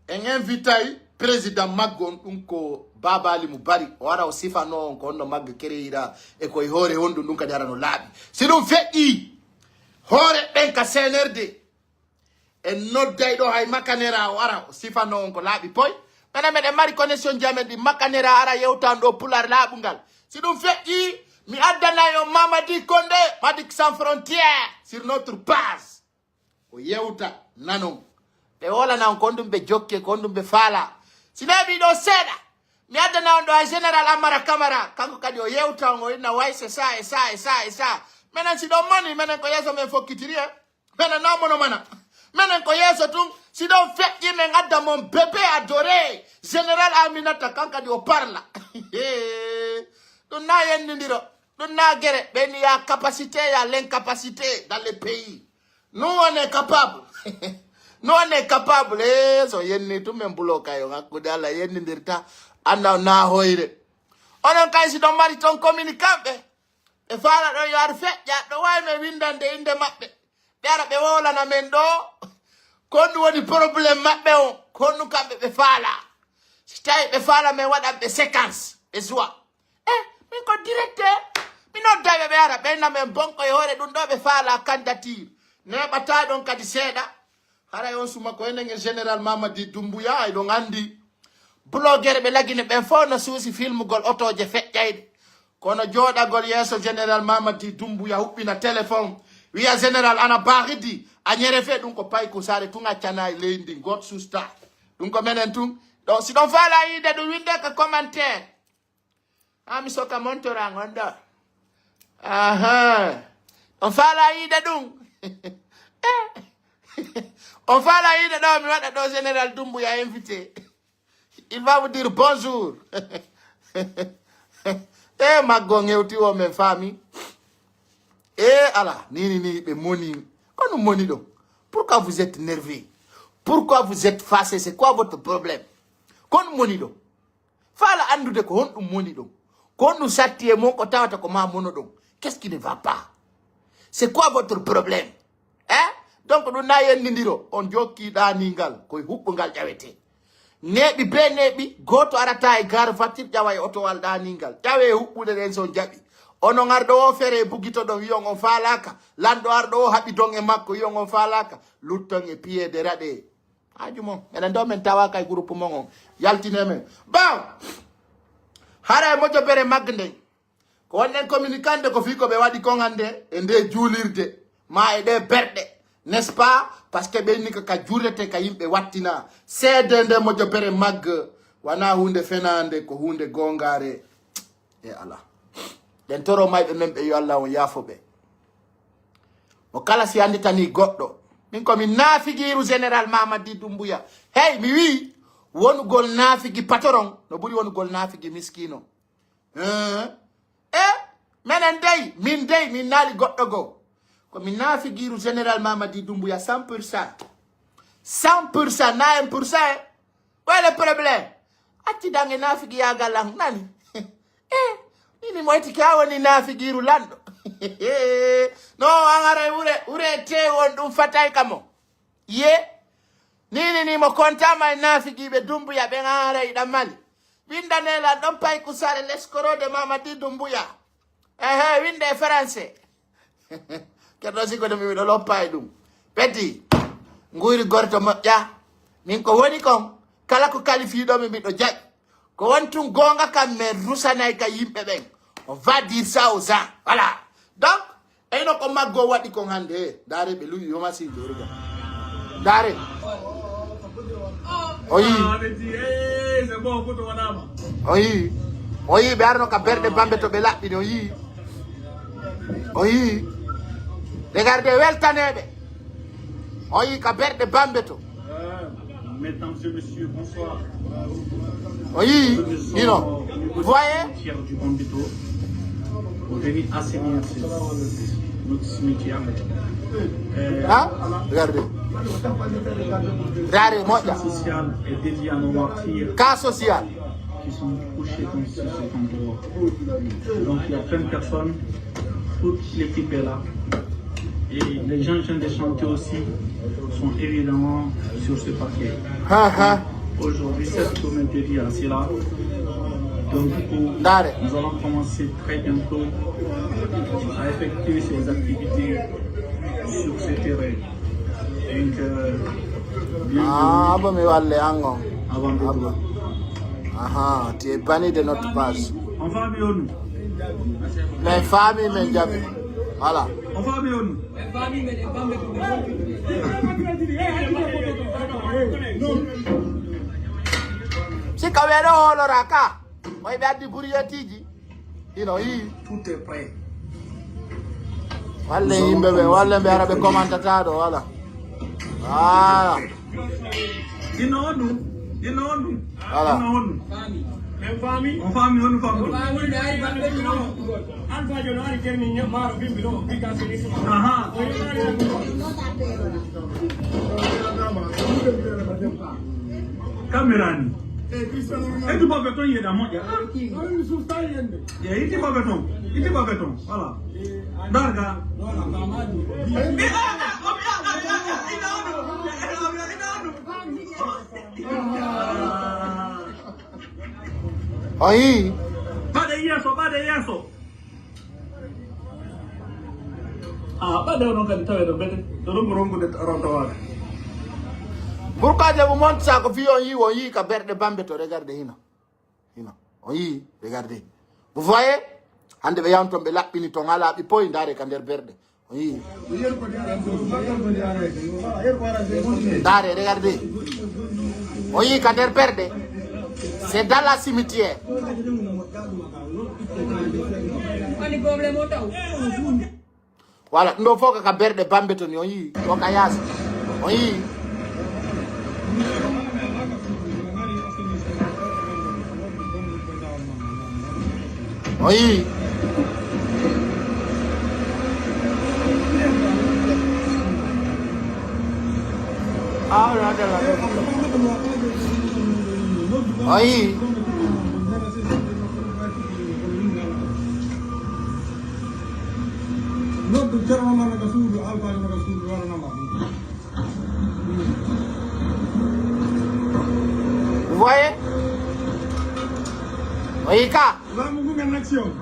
en invitay président maggo on, ɗum ko Baba Ali Mubari. O ara o sifanoo on ko honno magga kereyira e ko e hoore honɗum ɗum kadi ara no laaɓi. Si ɗum feƴƴii, hoore ɓen ka C N R D, en nodday ɗo hay Makanera o ara o sifanoo on ko laaɓi poy. Menen meɗen mari connexion ji amen ɗi Makanera ara yewta on ɗo Pulaar laaɓungal. Si ɗum feƴƴii, Mi addanay on Mamadi Kondé, Madik Sans Frontières, sur notre page. O yewta, nanon. Ɓe wolana on ko honɗum ɓe jokke, ko honɗum ɓe faala. Si neeɓii ɗoo seeɗa, mi addana on ɗoo hay Général Amara Camara, kanko kadi o yewta on, o inna way c'est ça, et ça, et ça, et ça. Menen si ɗon moni, menen ko yeeso men fokkitiri, eh. Menen naa mono mana. Menen ko yeeso tun, si ɗon feƴƴi men adda mon bébé adoré, Général Aminata, kan kadi o parla. Ɗum naa yennindiro, ɗum naa gere, ɓen y a capacité, y a l'incapacité dans le pays. Nous, on est capable. Nous, on est capable. Eh, so yenni tun men bulo kay on hakkunde Alla yennindirta. Anna on naa hoyre. Onon kay si ɗon mari ton communicant ɓe. Ɓe faala ɗon yo ar feƴƴa, ɗo waawi men windande innde maɓɓe. Ɓe ara ɓe wowlana men ɗoo. Ko honɗum woni problème maɓɓe on? Ko honɗum kamɓe ɓe faala? Si tawi ɓe faala men waɗan ɓe séquence, ɓe suwa. Eh, min ko directeur. Mi nodday ɓe, ɓe ara, ɓe inna men bon ko e hoore ɗum ɗoo ɓe faala candidature. Neeɓataa ɗon kadi seeɗa. Haray on suma ko enen e Général Mamadi Doumbouya, eɗon anndi. Blogger ɓe lagine ɓen fow no suusi filmugol otooje feƴƴayɗe. Kono jooɗagol yeeso Général Mamadi Doumbouya huɓɓina téléphone, wi'a Général ana baaridi, a ñere fe ɗum ko payku saare tun accana e leydi ndin, goot susta. Ɗum ko menen tun. Ɗo, si ɗon faala yiide ɗum, winde ka commentaire. Haa mi soka montoran on ɗo. Ahan. On faala yiide ɗum. Eh. On faala yiide ɗo, mi waɗa ɗo Général Doumbouya invité. Il va vous dire bonjour. Eh, maggo ngewti o men faami. Eh, ala, nini ni ɓe moni. Ko ɗum moni ɗo? Pourquoi vous êtes nerveux? Pourquoi vous êtes fâché? C'est quoi votre problème? Ko ɗum moni ɗo? Faala anndude ko honɗum woni ɗon. Ko honɗum satti e mon ko tawata ko maa mono ɗon. Qu'est-ce qui ne va pas? C'est quoi votre problème? Hein? Donc ɗum na yennindiro, on jokki ɗaaningal, koye huɓɓungal ƴawete. Neeɓi bee neeɓi, gooto arata e gar fatir ƴawa e otowal ɗaaningal. Ƴawe e huɓɓude ɗen so on jaɓi. Onon arɗo o fere e bugito ɗon wi'on on faalaaka. Lanɗo arɗo o haɓi don e makko wi'on on faalaaka. Lutton e piyeede raɗe. Haaju mon. Menen ɗo men tawaaka e groupe mon on. Yaltine men. Bon! Hara e mojobere magge nden. Ko wonɗen communicande ko fii ko ɓe waɗi kon hannde e nde juulirde. Ma e ɗe berɗe. N'est-ce pas? Parce que ɓe inni ko ka juulete ka yimɓe wattina. Seede nde mojobere magge. Wanaa huunde fenaande, ko huunde goongaare. E ala. Ɗen toro mayɓe men ɓe yo Allah on yaafo ɓe. Mo kala si annditanii goɗɗo. Min ko min naafigiiru Général Mamadi Doumbouya. Hey, mi wi'i, wonugol naafigi patron no ɓuri wonugol naafigi miskiino. Eh? Eh? Menen dey, min dey, min naali goɗɗo goo. Ko min naafigiiru Général Mamadi Doumbouya cent pour cent. Cent pour cent, na un pour cent, eh? Où est le problème? Acci dange naafigiyaagal an, nani? Eh, mini moyti ka woni naafigiiru lanɗo. No, an haray wure, wure teewu on ɗum fatay ka mo. Ye? Nini ni mo kontaama e naafigiiɓe Dumbuya ɓen an haray ɗan mali. Windanee lan ɗon payku sare l'escroc de Mamadi Dumbuya. Ehe, winde e français. Kerɗo siko de mi miɗo loppa e ɗum. Petit, nguyri gorto moƴƴa. Min ko woni kon, kala ko kalifiiɗo mi miɗo jaɓi. Ko won tun goonga kam, men rusanay ka yimɓe ɓen. On va dire ça aux gens. Voilà. Donc, eyno ko maggo waɗi kon hannde. He, ndaare ɓe luwi yo masiijo, regarde. Ndaare. O yii. Ah, ɓe di, eh, c'est bon, koto waɗaama. O yii. O yii, ɓe arno ka berɗe bambe to ɓe laɓɓini, o yii. O yii. Regardez, weltaneeɓe. O yii ka berɗe bambe to. Euh, mesdames et messieurs, bonsoir. O yii, you know, vous voyez? Cimetière du Bambito. Pour venir assainir ce, notre cimetière. Euh, ah, regardez. Regardez, moi, cas social est dédié à nos martyrs. Cas social. Qui sont couchés dans ce, cet endroit. Donc il y a plein de personnes, toute l'équipe est là. Et les gens, gens de chanter aussi sont évidemment sur ce parquet. Ah, ah. Aujourd'hui, cette communauté est là. Donc, du coup, nous allons commencer très bientôt à effectuer ces activités sur ce terrain. Donc, euh, bienvenue. Ah, abo mi walle ango. Avant de tout. Aha, tu es banni de notre page. On va bien, nous. Men faami, men jaɓi. Voilà. On faami on? Si ka weɗo hoolora ka. Oy ɓe addi buriyetiiji. Ino yii. Tout est prêt. Walle yimɓe ɓe, walle ɓe ara ɓe commentatado, voilà. Voilà. Ino on ɗum. Ino on ɗum. Voilà. Ino on ɗum. On faami on, on faami on. Aha. Caméra ni. Eti boɓe ton yeɗa moƴƴa. Ye iti boɓe ton. Iti boɓe ton. Voilà. Darga. Ayi. Ɓaɗe yeeso, ɓaɗe yeeso. Ah, ɓaɗe onon kadi tawe ɗo bete. Ɗo ɗon ko ronkude rontowaade. Pourquoi je vous montre ça? Ko fii on yii, on yii ka berɗe bambe to, regarde hino. Hino. On yii, regarde. Vous voyez? Hande ɓe yawn ton, ɓe laɓɓini ton, alaa ɓe poy, ndaare ka nder berɗe. On yii. Ndaare, regarde. On yii ka nder berɗe. C'est dans la cimetière. Voilà, ɗum ɗo fof ko ka berɗe bambe ton, on yii, ɗo ka yaasi. On yii. On yii. On yii. Noddu Ceerno Omar no ka suudu, Alfaali no ka suudu, waranama. Vous voyez? O yii ka. Laamu ngu en action.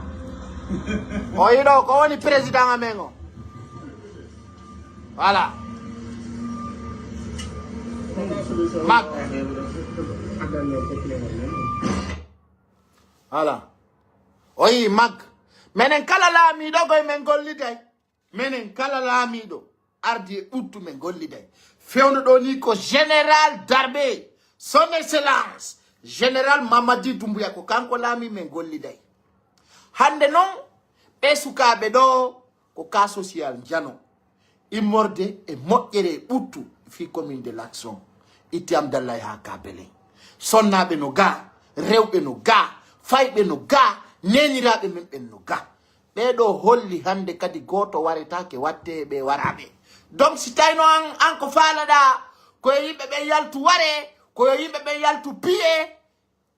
O yii ɗo, ko woni président amen o. Voilà. Mak. Voilà. O yii Mak. Menen kala laamiiɗo goy men golliday. Menen kala laamiiɗo ardi e ɓuttu men golliday. Fewndo ɗo ni ko Général d'armée, Son Excellence, Général Mamadi Doumbouya, ko kanko laamii men golliday. Hande non, ɓe sukaaɓe ɗo ko cas social njano. Immorde e moƴƴere e ɓuttu fii commune de Lac Son. Itti Amdallahi haa Kabelen. Sonnaaɓe no gaa, rewɓe no gaa, fayɓe no gaa, neeniraaɓe men ɓen no gaa. Ɓee ɗoo holli hande kadi gooto waretaake wattee ɓe waraaɓe. Donc, si tawno an, an ko faalaɗaa, ko yo yimɓe ɓen yaltu waree, ko yo yimɓe ɓen yaltu piyee,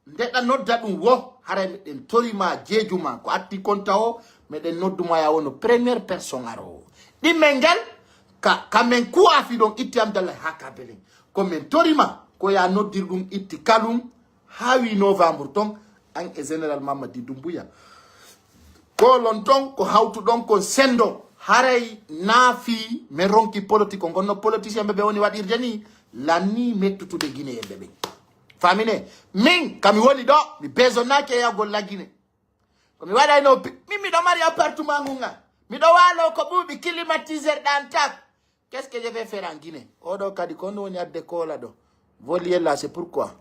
ndeɗa nodda ɗum wo, haray meɗen tori ma jeeju ma, ko atti konta o, meɗen noddu ma ya wono première personne aroowo. Ɗimmel ngel, ka, ka men kuwaa fii ɗon itti Amdallahi haa Kabelen. Ko men tori ma, ko ya noddir ɗum itti Kalum, haa huit novembre ton, an e Général Mamadi Doumbouya. Ko lon ton, ko hawtuɗon kon sendo, haray naafii men ronki politique, ko ngonno politicien ɓe ɓe woni waɗirde ni, lannii mettutude Guinéen ɓe ɓen. Faamine, min, ka mi woni ɗo, mi besonnaaki e yahgol la Guinée. Ko mi waɗayno, pi-, min miɗo mari appartement ngun an. Miɗo waaloo ko ɓuuɓi climatiseur ɗan tak. Qu'est-ce que je vais faire en Guinée? Oɗo kadi ko on woni adde koola ɗo. Volier là, c'est pourquoi.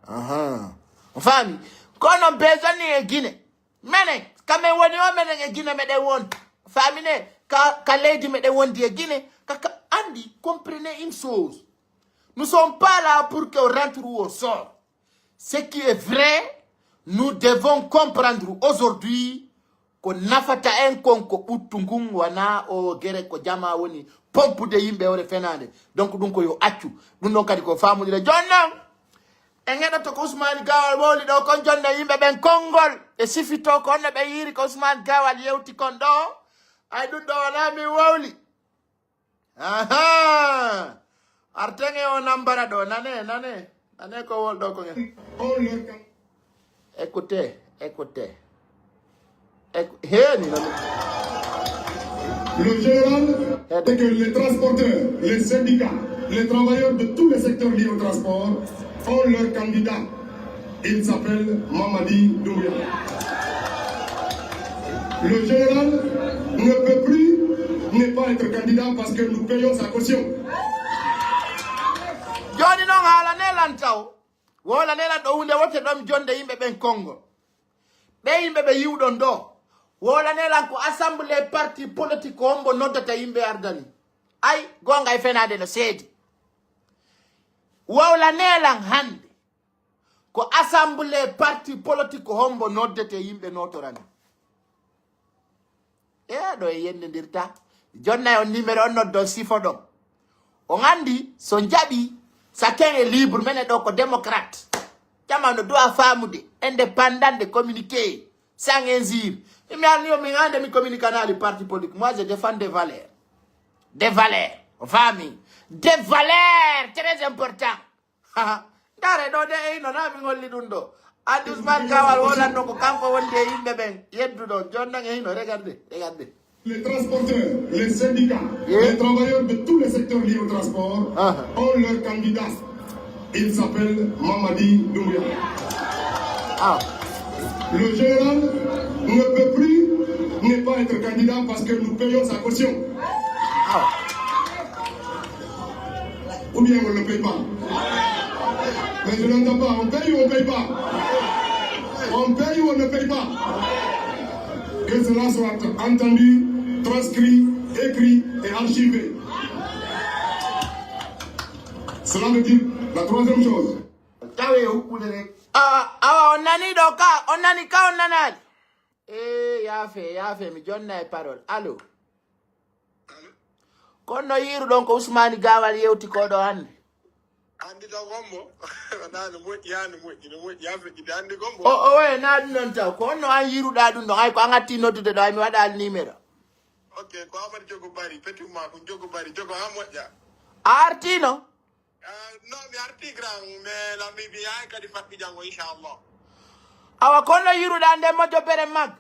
Ahan. On faami? Ko non besoin ni e Guinée. Menen, ka men woni o menen e Guinée meɗen won. Faamine, ka, ka leydi meɗen wondi e Guinée. Ka, ka, andi, comprenez une chose. Nous sommes pas là pour qu'on rentre ou on sort. Ce qui est vrai, nous devons comprendre aujourd'hui ko nafata en kon ko ɓuttu ngun wanaa o gere ko jamaa woni pompude yimɓe ore fenaande. Donc ɗum ko yo accu. Ɗum ɗon kadi ko faamodira. Jooni non, en heɗoto ko Ousmane Gawal wowli ɗo kon jonde yimɓe ɓen konngol. E sifito ko honno ɓe yiiri ko Ousmane Gawal yewti kon ɗo. Ay ɗum ɗo wanaa min wowli. Ahaa! Arten e o nambara ɗo. Nane, nane. Nane ko wol ɗo ko ngen. Écoutez, écoutez. Écou-, heni, nane. Le général, c'est que les transporteurs, les syndicats, les travailleurs de tous les secteurs liés au transport ont leur candidat. Il s'appelle Mamadi Doumbouya. Le général ne peut plus ne pas être candidat parce que nous payons sa caution. Jooni non, haalane lan taw. Wowlane lan ɗo huunde wote ɗon jonde yimɓe ɓen konngol. Ɓe yimɓe ɓe yiwɗon ɗo. Wowlane lan ko assemblée parti politique ko hombo noddata yimɓe ardani. Ay, goonga e fenaade no seedi. Wowlane lan hannde. Ko assemblée parti politique ko hombo noddete yimɓe nootorani. E ɗo e yenndendirta. Jonnay on numéro on noddon sifo ɗon. On anndi so jaɓi, chacun est libre, menen ɗo ko démocrate. Jama no droit faamude, indépendant de communiquer, sans injure. Mi alni on, min hannde mi communique anaali parti politique. Moi, je défends des valeurs. Des valeurs. On famille. Des valeurs très importantes. Ndare ɗo de e hino na min holli ɗum ɗo. Anndi Usman Gawal wolanno ko kanko wondi e yimɓe ɓen. Yeddu ɗon. Jooni nan e hino. Regardez. Regardez. Les transporteurs, les syndicats, les travailleurs de tous les secteurs liés au transport ont leur candidat. Il s'appelle Mamadi Doumbouya. Ah. Le général ne peut plus ne pas être candidat parce que nous payons sa caution. Ah. Ou bien on ne paye pas. Mais je n'entends pas. On paye ou on ne paye pas? On paye ou on ne paye pas? Que cela soit entendu, transcrit, écrit et archivé. Cela veut dire la troisième chose. Tawe huɓɓude rek. Awa, awa, on nani ɗo ka, on nani ka, on nanaali. E yaafe, yaafe, mi jonna e parole. Allo. Kono no yiiruɗon ko Usmani Gawal yewti ko ɗo hannde? Anndi taw gombo. Wonaa no moƴƴi, haa no moƴƴi, no moƴƴi, haa feƴƴiti. Anndi gombo. O, o, e, na ɗum ɗon taw. Ko honno an yiiruɗaa ɗum ɗon? Hay ko an atti noddude ɗo, hay mi waɗaali numéro. Ok, ko Amadou Jogo Bari, petit ma, ko Jogo Bari, Jogo haa moƴƴa. A artiino? Ah, non, mi arti grand, mais la mi, mi yahay kadi faɗɗi janngo, inchallah. Awa, ko honno yiiruɗaa nde moƴƴo bere mag?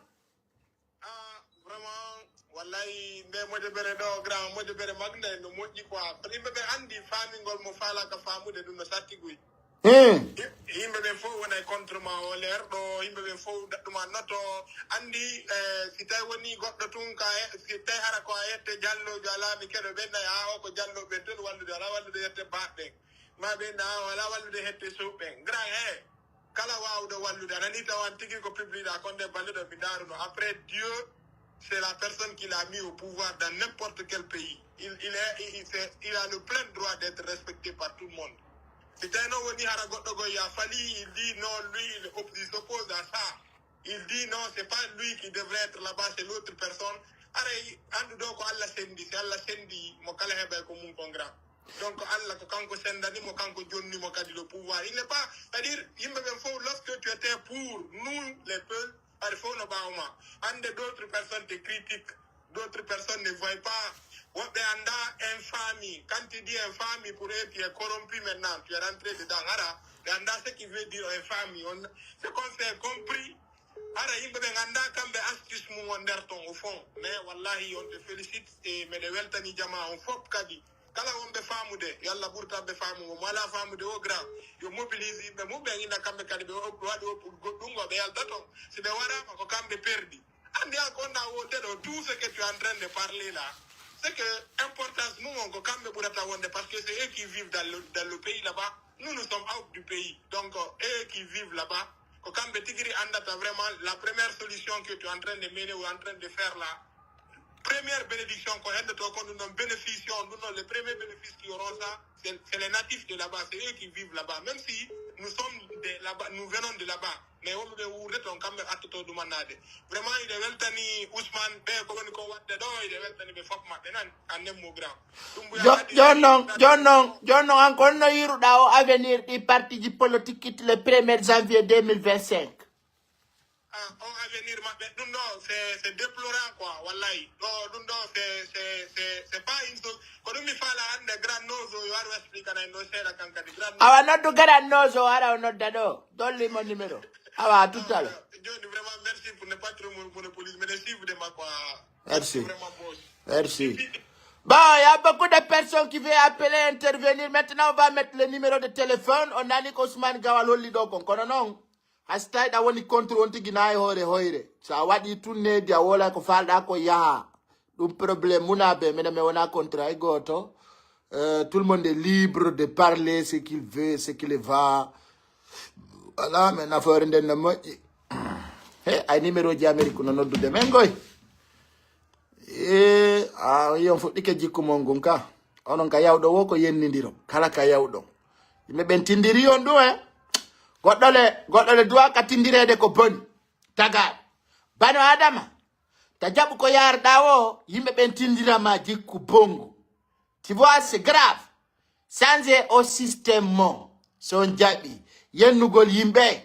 Ah, vraiment, wallahi, nde moƴƴo bere ɗo, grand moƴƴo bere mag nde, no moƴƴi quoi. Kono yimɓe ɓe anndi faamingol mo faalaaka faamude, ɗum no satti guy. Hmm. Yimɓe ɓen fof wonay contre ma o leer ɗo, yimɓe ɓen fof daɗɗuma noto. Anndi, eh, si tawi woni goɗɗo tun ka, si tawi hara ko a yette jallojo alaa mi keɗo ɓen nay, haa o ko jalloɓe ɓen tun wallude, alaa wallude yette baaɓe ɓen. Ma ɓe na, alaa wallude hette suuɓe ɓen. Grand, he, kala waawuɗo wallude, a nani tawan tigi ko public ɗa, kon nde balluɗo mi ndaaruno. Après Dieu, c'est la personne qui l'a mis au pouvoir dans n'importe quel pays. Il, il est, il, il fait, il a le plein droit d'être respecté par tout le monde. Si tawi non woni hara goɗɗo goy ya fali, il dit non, lui, il, op- il s'oppose à ça. Il dit non, c'est pas lui qui devrait être là-bas, c'est l'autre personne. Aray, andu ɗo ko Allah sendi, si Allah sendi mo kala heɓay ko mum kon grand. Donc Allah ko kanko sendani mo, kanko jonni mo kadi le pouvoir. Il n'est pas, c'est-à-dire, yimɓe ɓen fof, lorsque tu étais pour nous, les peuples, hari fof no ɓaawo ma. Hannde d'autres personnes te critiquent, d'autres personnes ne voient pas. Woɓɓe annda infamie. Quand tu dis infamie, pour eux, tu es corrompu maintenant, tu es rentré dedans. Hara, ɓe annda ce qui veut dire infamie. On, ce qu'on s'est compris, hara yimɓe ɓen annda kamɓe astuce mum on nder ton au fond. Mais wallahi, on te félicite et meɗe weltani jama on fof kadi. Kala wonɓe faamude, yo Allah ɓurtan ɓe faamugo. Mo alaa faamude o grand, yo mobilise yimɓe mum ɓen, ina kamɓe kadi ɓe op- waɗi op- goɗɗum go ɓe yalta ton. Si ɓe waraama ko kamɓe perdi. Anndi an ko wonɗa wonde ɗo, tout ce que tu es en train de parler là, c'est que importance mum on ko kamɓe ɓurata wonde, parce que c'est eux qui vivent dans le, dans le pays là-bas. Nous, nous sommes out du pays. Donc, eux qui vivent là-bas, ko kamɓe tigi ri anndata vraiment la première solution que tu es en train de mener ou en train de faire là. Première bénédiction ko heddoto ko ɗum ɗon bénéfice on, ɗum ɗon les premiers bénéfices qui auront ça, c'est c'est les natifs de là-bas, c'est eux qui vivent là-bas. Même si nous sommes de là-bas, nous venons de là-bas, mais wonɓe ɓe wuurde toon kamɓe attoto ɗumannaade. Vraiment hiɗe weltani Ousmane ɓe ko woni ko waɗde ɗo, hiɗe weltani ɓe fof maɓɓe nan, en un mot grand. Ɗum Jooni non, jooni non, jooni non, an ko honno yiiruɗaa o avenir ɗi partiji politique kitti le premier janvier deux mille vingt-cinq? Ah, o avenir maɓɓe ɗum ɗo c'est c'est déplorant quoi, wallahi. Ɗo ɗum ɗo c'est c'est c'est c'est pas une chose. Ko ɗum mi faala hannde grand nozo yo ar explique ana en ɗo seeɗa kan kadi grand nozo. Awa noddu garan nozo ara o nodda ɗo, dolli mo numéro. Awa tuttal. Jooni vraiment merci pour ne pas trop mon- monopoliser mais les suivre de ma quoi. Merci. Vraiment boss. Merci. Bon, il y a beaucoup de personnes qui veulent appeler, intervenir. Maintenant, on va mettre le numéro de téléphone. On a dit qu'Ousmane Gawal holli donc on connaît non. A si tawi ɗa woni contre on tigi na e hoore hoyre. So a waɗi tun needi a woola ko faalɗa ko yaha. Ɗum problème mun a be menen mi wona contre hay gooto. Euh, tout le monde est libre de parler ce qu'il veut, ce qu'il va. Voilà, mais nafoore nden no moƴƴi. He, ay numéro ji Amérique no noddude men goy. E, a, yon fuɗɗike jikku mon ngun ka. Onon ka yawɗo wo ko yennindiro. Kala ka yawɗon. Yimɓe ɓen tindiri on ɗum, eh. Goɗɗo le, goɗɗo le duwa ka tindireede ko boni. Tagaaɗo. Bano Adama. Ta jaɓu ko yaarɗa wo, yimɓe ɓen tindira ma jikku bongu. Tu vois, c'est grave. Changer au système mo. So on jaɓi. Yennugol yimɓe.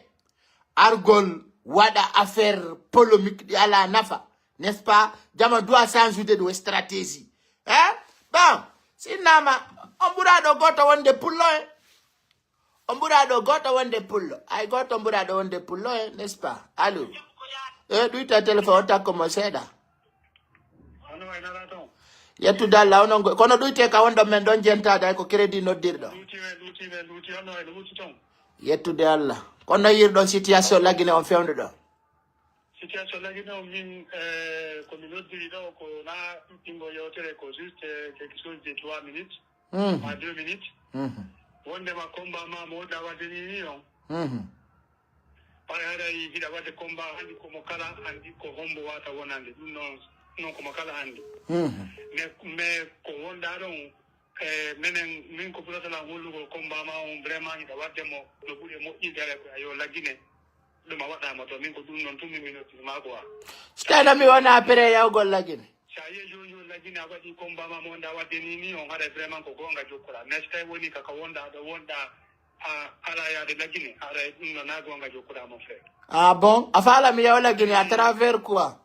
Argol waɗa affaire polémique ɗi ala nafa. N'est-ce pas? Jama doit changer de stratégie. Hein? Bon, si nama, on ɓuraɗo goto wonde pullo, eh? On ɓuraɗo goto wonde pullo. Ay goto on ɓuraɗo wonde pullo, eh? N'est-ce pas? Allô? E ɗuyta téléphone o takko mo seeɗa. Hono way nala ton? Yettude Allah, onon go-, kono ɗuyte ka wonɗon men ɗon jentaade hay ko crédit noddirɗo. Luuti men, luuti men, luuti, hono way luuti ton? Yettude Allah. Kono yirɗon situation lagine on fewndo ɗo? Situation lagine on min, eh, ko mi noddiri ɗo, ko na ɗuɗɗingo yewtere, ko juste, eh, quelque chose de trois minutes, Mhm. ma deux minutes. Mhm. Wondema combat ma mo wonɗa wadde ni ni on. Mhm. Hay haray hiɗa wadde combat, anndi ko mo kala anndi ko hombo wata wonande. Ɗum noon, non ko mo kala anndi. Mhm. Mais, mais ko wonɗa ɗon, eh, menen, min ko ɓurata lan hollugol combat ma on, vraiment hiɗa wadde mo no ɓuri e moƴƴinde, haray ko a yo laggine. Ɗum a waɗaama to, min ko ɗum noon tun min mi noddi ma quoi. Si tawi mi wona prêt yawgol lagine. Si a yi'ii jooni jooni lagine a waɗii combat ma mo wonɗa wadde ni ni on, haray vraiment ko goonga jokkuɗaa. Mais si tawi woni ka, ka wonɗa ɗo wonɗa a alaa yaade lagine, haray ɗum noon na goonga jokkuɗaa mon frère. Ah bon? A faala mi yaw lagine à travers quoi?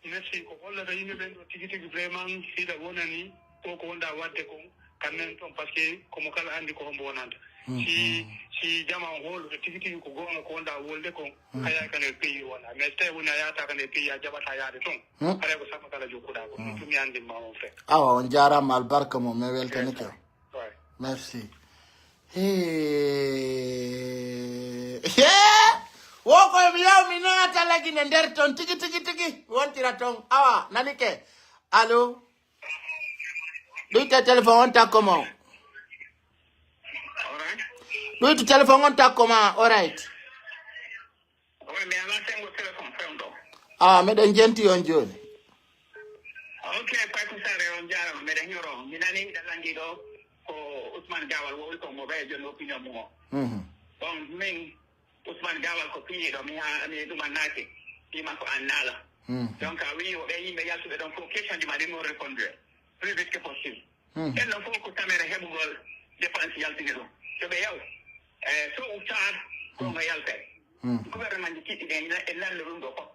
Merci. Ko hollata yimɓe ɓen ɗo tigi tigi vraiment hiɗa wonani ko ko wonɗa wadde kon, quand même ton, parce que ko mo kala anndi ko hombo wonanta. Si, si jama on hoolude tigi tigi ko goonga ko wonɗa wolde kon, a yahay ka nder pays wona. Mais si tawi woni a yahata ka nder pays a jaɓata yaade ton, haray ko sama kala jokkuɗa ko. Ɗum tun mi anndin ma on frère. Awa, on jaaraama, albarka mo, mi weltanike. Ouais. Merci. Hee. Hee. Wo koy mi yaw mi naata lagine nder ton tigi, tigi, tigi. Wontira ton. Awa, nanike. Allo? Ɗuyte téléphone on takko mo. Alright. Ɗuytu téléphone on takko ma, alright. Oui, mi alaa senngo téléphone fewndo. Ah, miɗen jenti on jooni. Ok, Payku Sare, on jaarama, miɗen hiiro. Mi nani hiɗa lanndii ɗo ko Ousmane Gawal wowli ko mo ɓe jooni opinion mum o. Mhm. Bon, min, Ousmane Gawal ko piiɗo, mi ha-, mi ɗumannaaki. Pii makko an naala. Mhm. Donc, a wi'i o ɓe yimɓe yaltuɓe ɗon fof, question ji ma ɗin o répondre plus vite que possible. Mhm. Ɗen ɗon fof ko tamere heɓugol dépense yaltini ɗum. So ɓe yaw, eh, so o taar, goonga yaltay. Mhm. Gouvernement ji kiɗɗi ɗen e lande ɗum ɗo fof.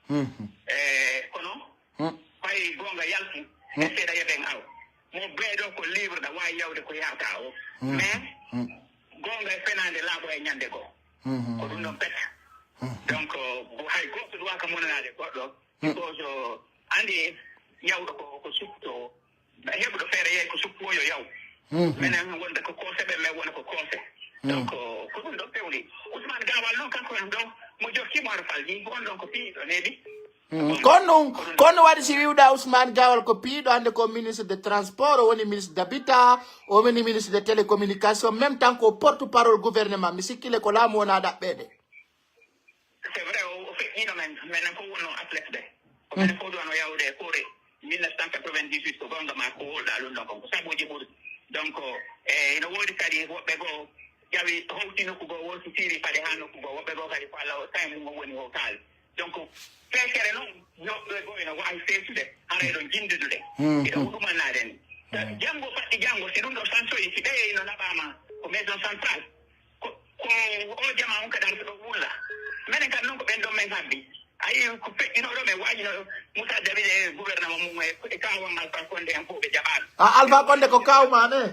Mhm. Eh, kono, mhm, fay goonga yalti, mhm, e seeɗa yeɓen aw. Mo beeɗo ko libre ɗa waawi yawde ko yahata o. Mhm. Mais, mhm, goonga e fenaande laaɓo e ñande goo. Mhm. Ko ɗum ɗon pet. Mhm. Donc, hay gooto duwaaka monanaade goɗɗo. Mhm. Because, andi, yawɗo ko, ko sukkuto. Heɓuɗo feere yeey ko sukku o yo yaw. Mhm. Menen wonde ko koose ɓe, men wona ko koose. Mhm. Donc, ko ɗum ɗo fewni. Ousmane Gawal noon, kanko en ɗo, mo jokki mo ara falji, ko on ɗon ko piiɗo neeɓi. Mhm. Kono ɗum, kono waɗi si wiwɗa Ousmane Gawal ko piiɗo, hannde ko ministre de transport, o woni ministre d'habitat, o woni ministre de télécommunication, même tant que porte-parole gouvernement, mi sikkile ko laamu wona ɗaɓɓeede. C'est vrai, o, o feƴƴiino men, menen fof wonno athlète ɓe. Ko menen fof ɗo no yawde e Corée, mille neuf cent quatre-vingt-dix-huit, ko goonga ma ko wolɗa ɗum ɗon kon, ko sabuuji ɓuri. Donc, e, ino woodi kadi woɓɓe goo ƴawi, howti nokku goo, wowti fiiri paɗe haa nokku goo, woɓɓe goo kadi ko Allah o tawi mum o woni howtaali. Donc, feccere noon, yooɓe goo ina waawi feesude, hara eɗon jinndude. Mhm. Eɗon ɗumannaade ni. Mhm. Janngo, faɗɗi janngo, si ɗum ɗo sansoyi, si ɓeye ino naɓaama ko maison centrale, ko, ko o jama on kadi arata ɗo wulla. Menen kadi noon ko ɓen ɗon men habbi. Ayi, ko feƴƴinooɗo men waajino Moussa David e gouvernement mum e, e kaawan Alpha Condé en fof ɓe jaɓaano. A Alpha Condé ko kaaw ma ne?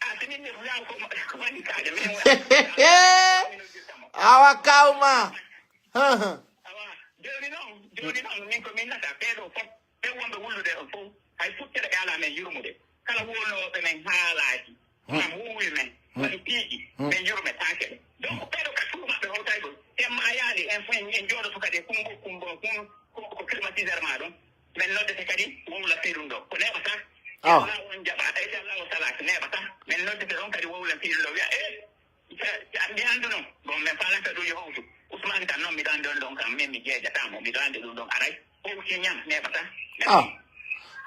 Ah, si min ne ko yaw ko, ko woni kaaja, min woni. Awa kaaw ma. Awa, jooni noon, jooni noon, min ko min nata, ɓee ɗoo fof, ɓe wonɓe wullude on fof, hay fuccere ɓe alaa men yurmude. Kala wulnooɓe men haalaaji, hmm, maa huuwi men, hmm, waɗi piiji, hmm, men yurmetaake ɓe. Donc, ɓeɗo ka suudu maɓɓe hawtay ɗum. Sen ma yaali, en, en, en jooɗoto kadi e kumbo, kumbo, kum, kumbo ko climatiseur ma ɗum. Men noddete kadi, wowla fii ɗum ɗo. Ko neeɓata. Ah. Wala on jaɓa, e Allah o salaaki, neeɓata. Men noddete ɗon kadi, wowla fii ɗum ɗo. Wi'a, eh, Sa, sa, mi anndu non. Bon, men faalanta ɗum yo hawtu. Usmani kan non, miɗo anndi on ɗon kan, min mi jeejata mo. Miɗo anndi ɗum ɗon aray. Hawti ñam, neeɓata. Ah.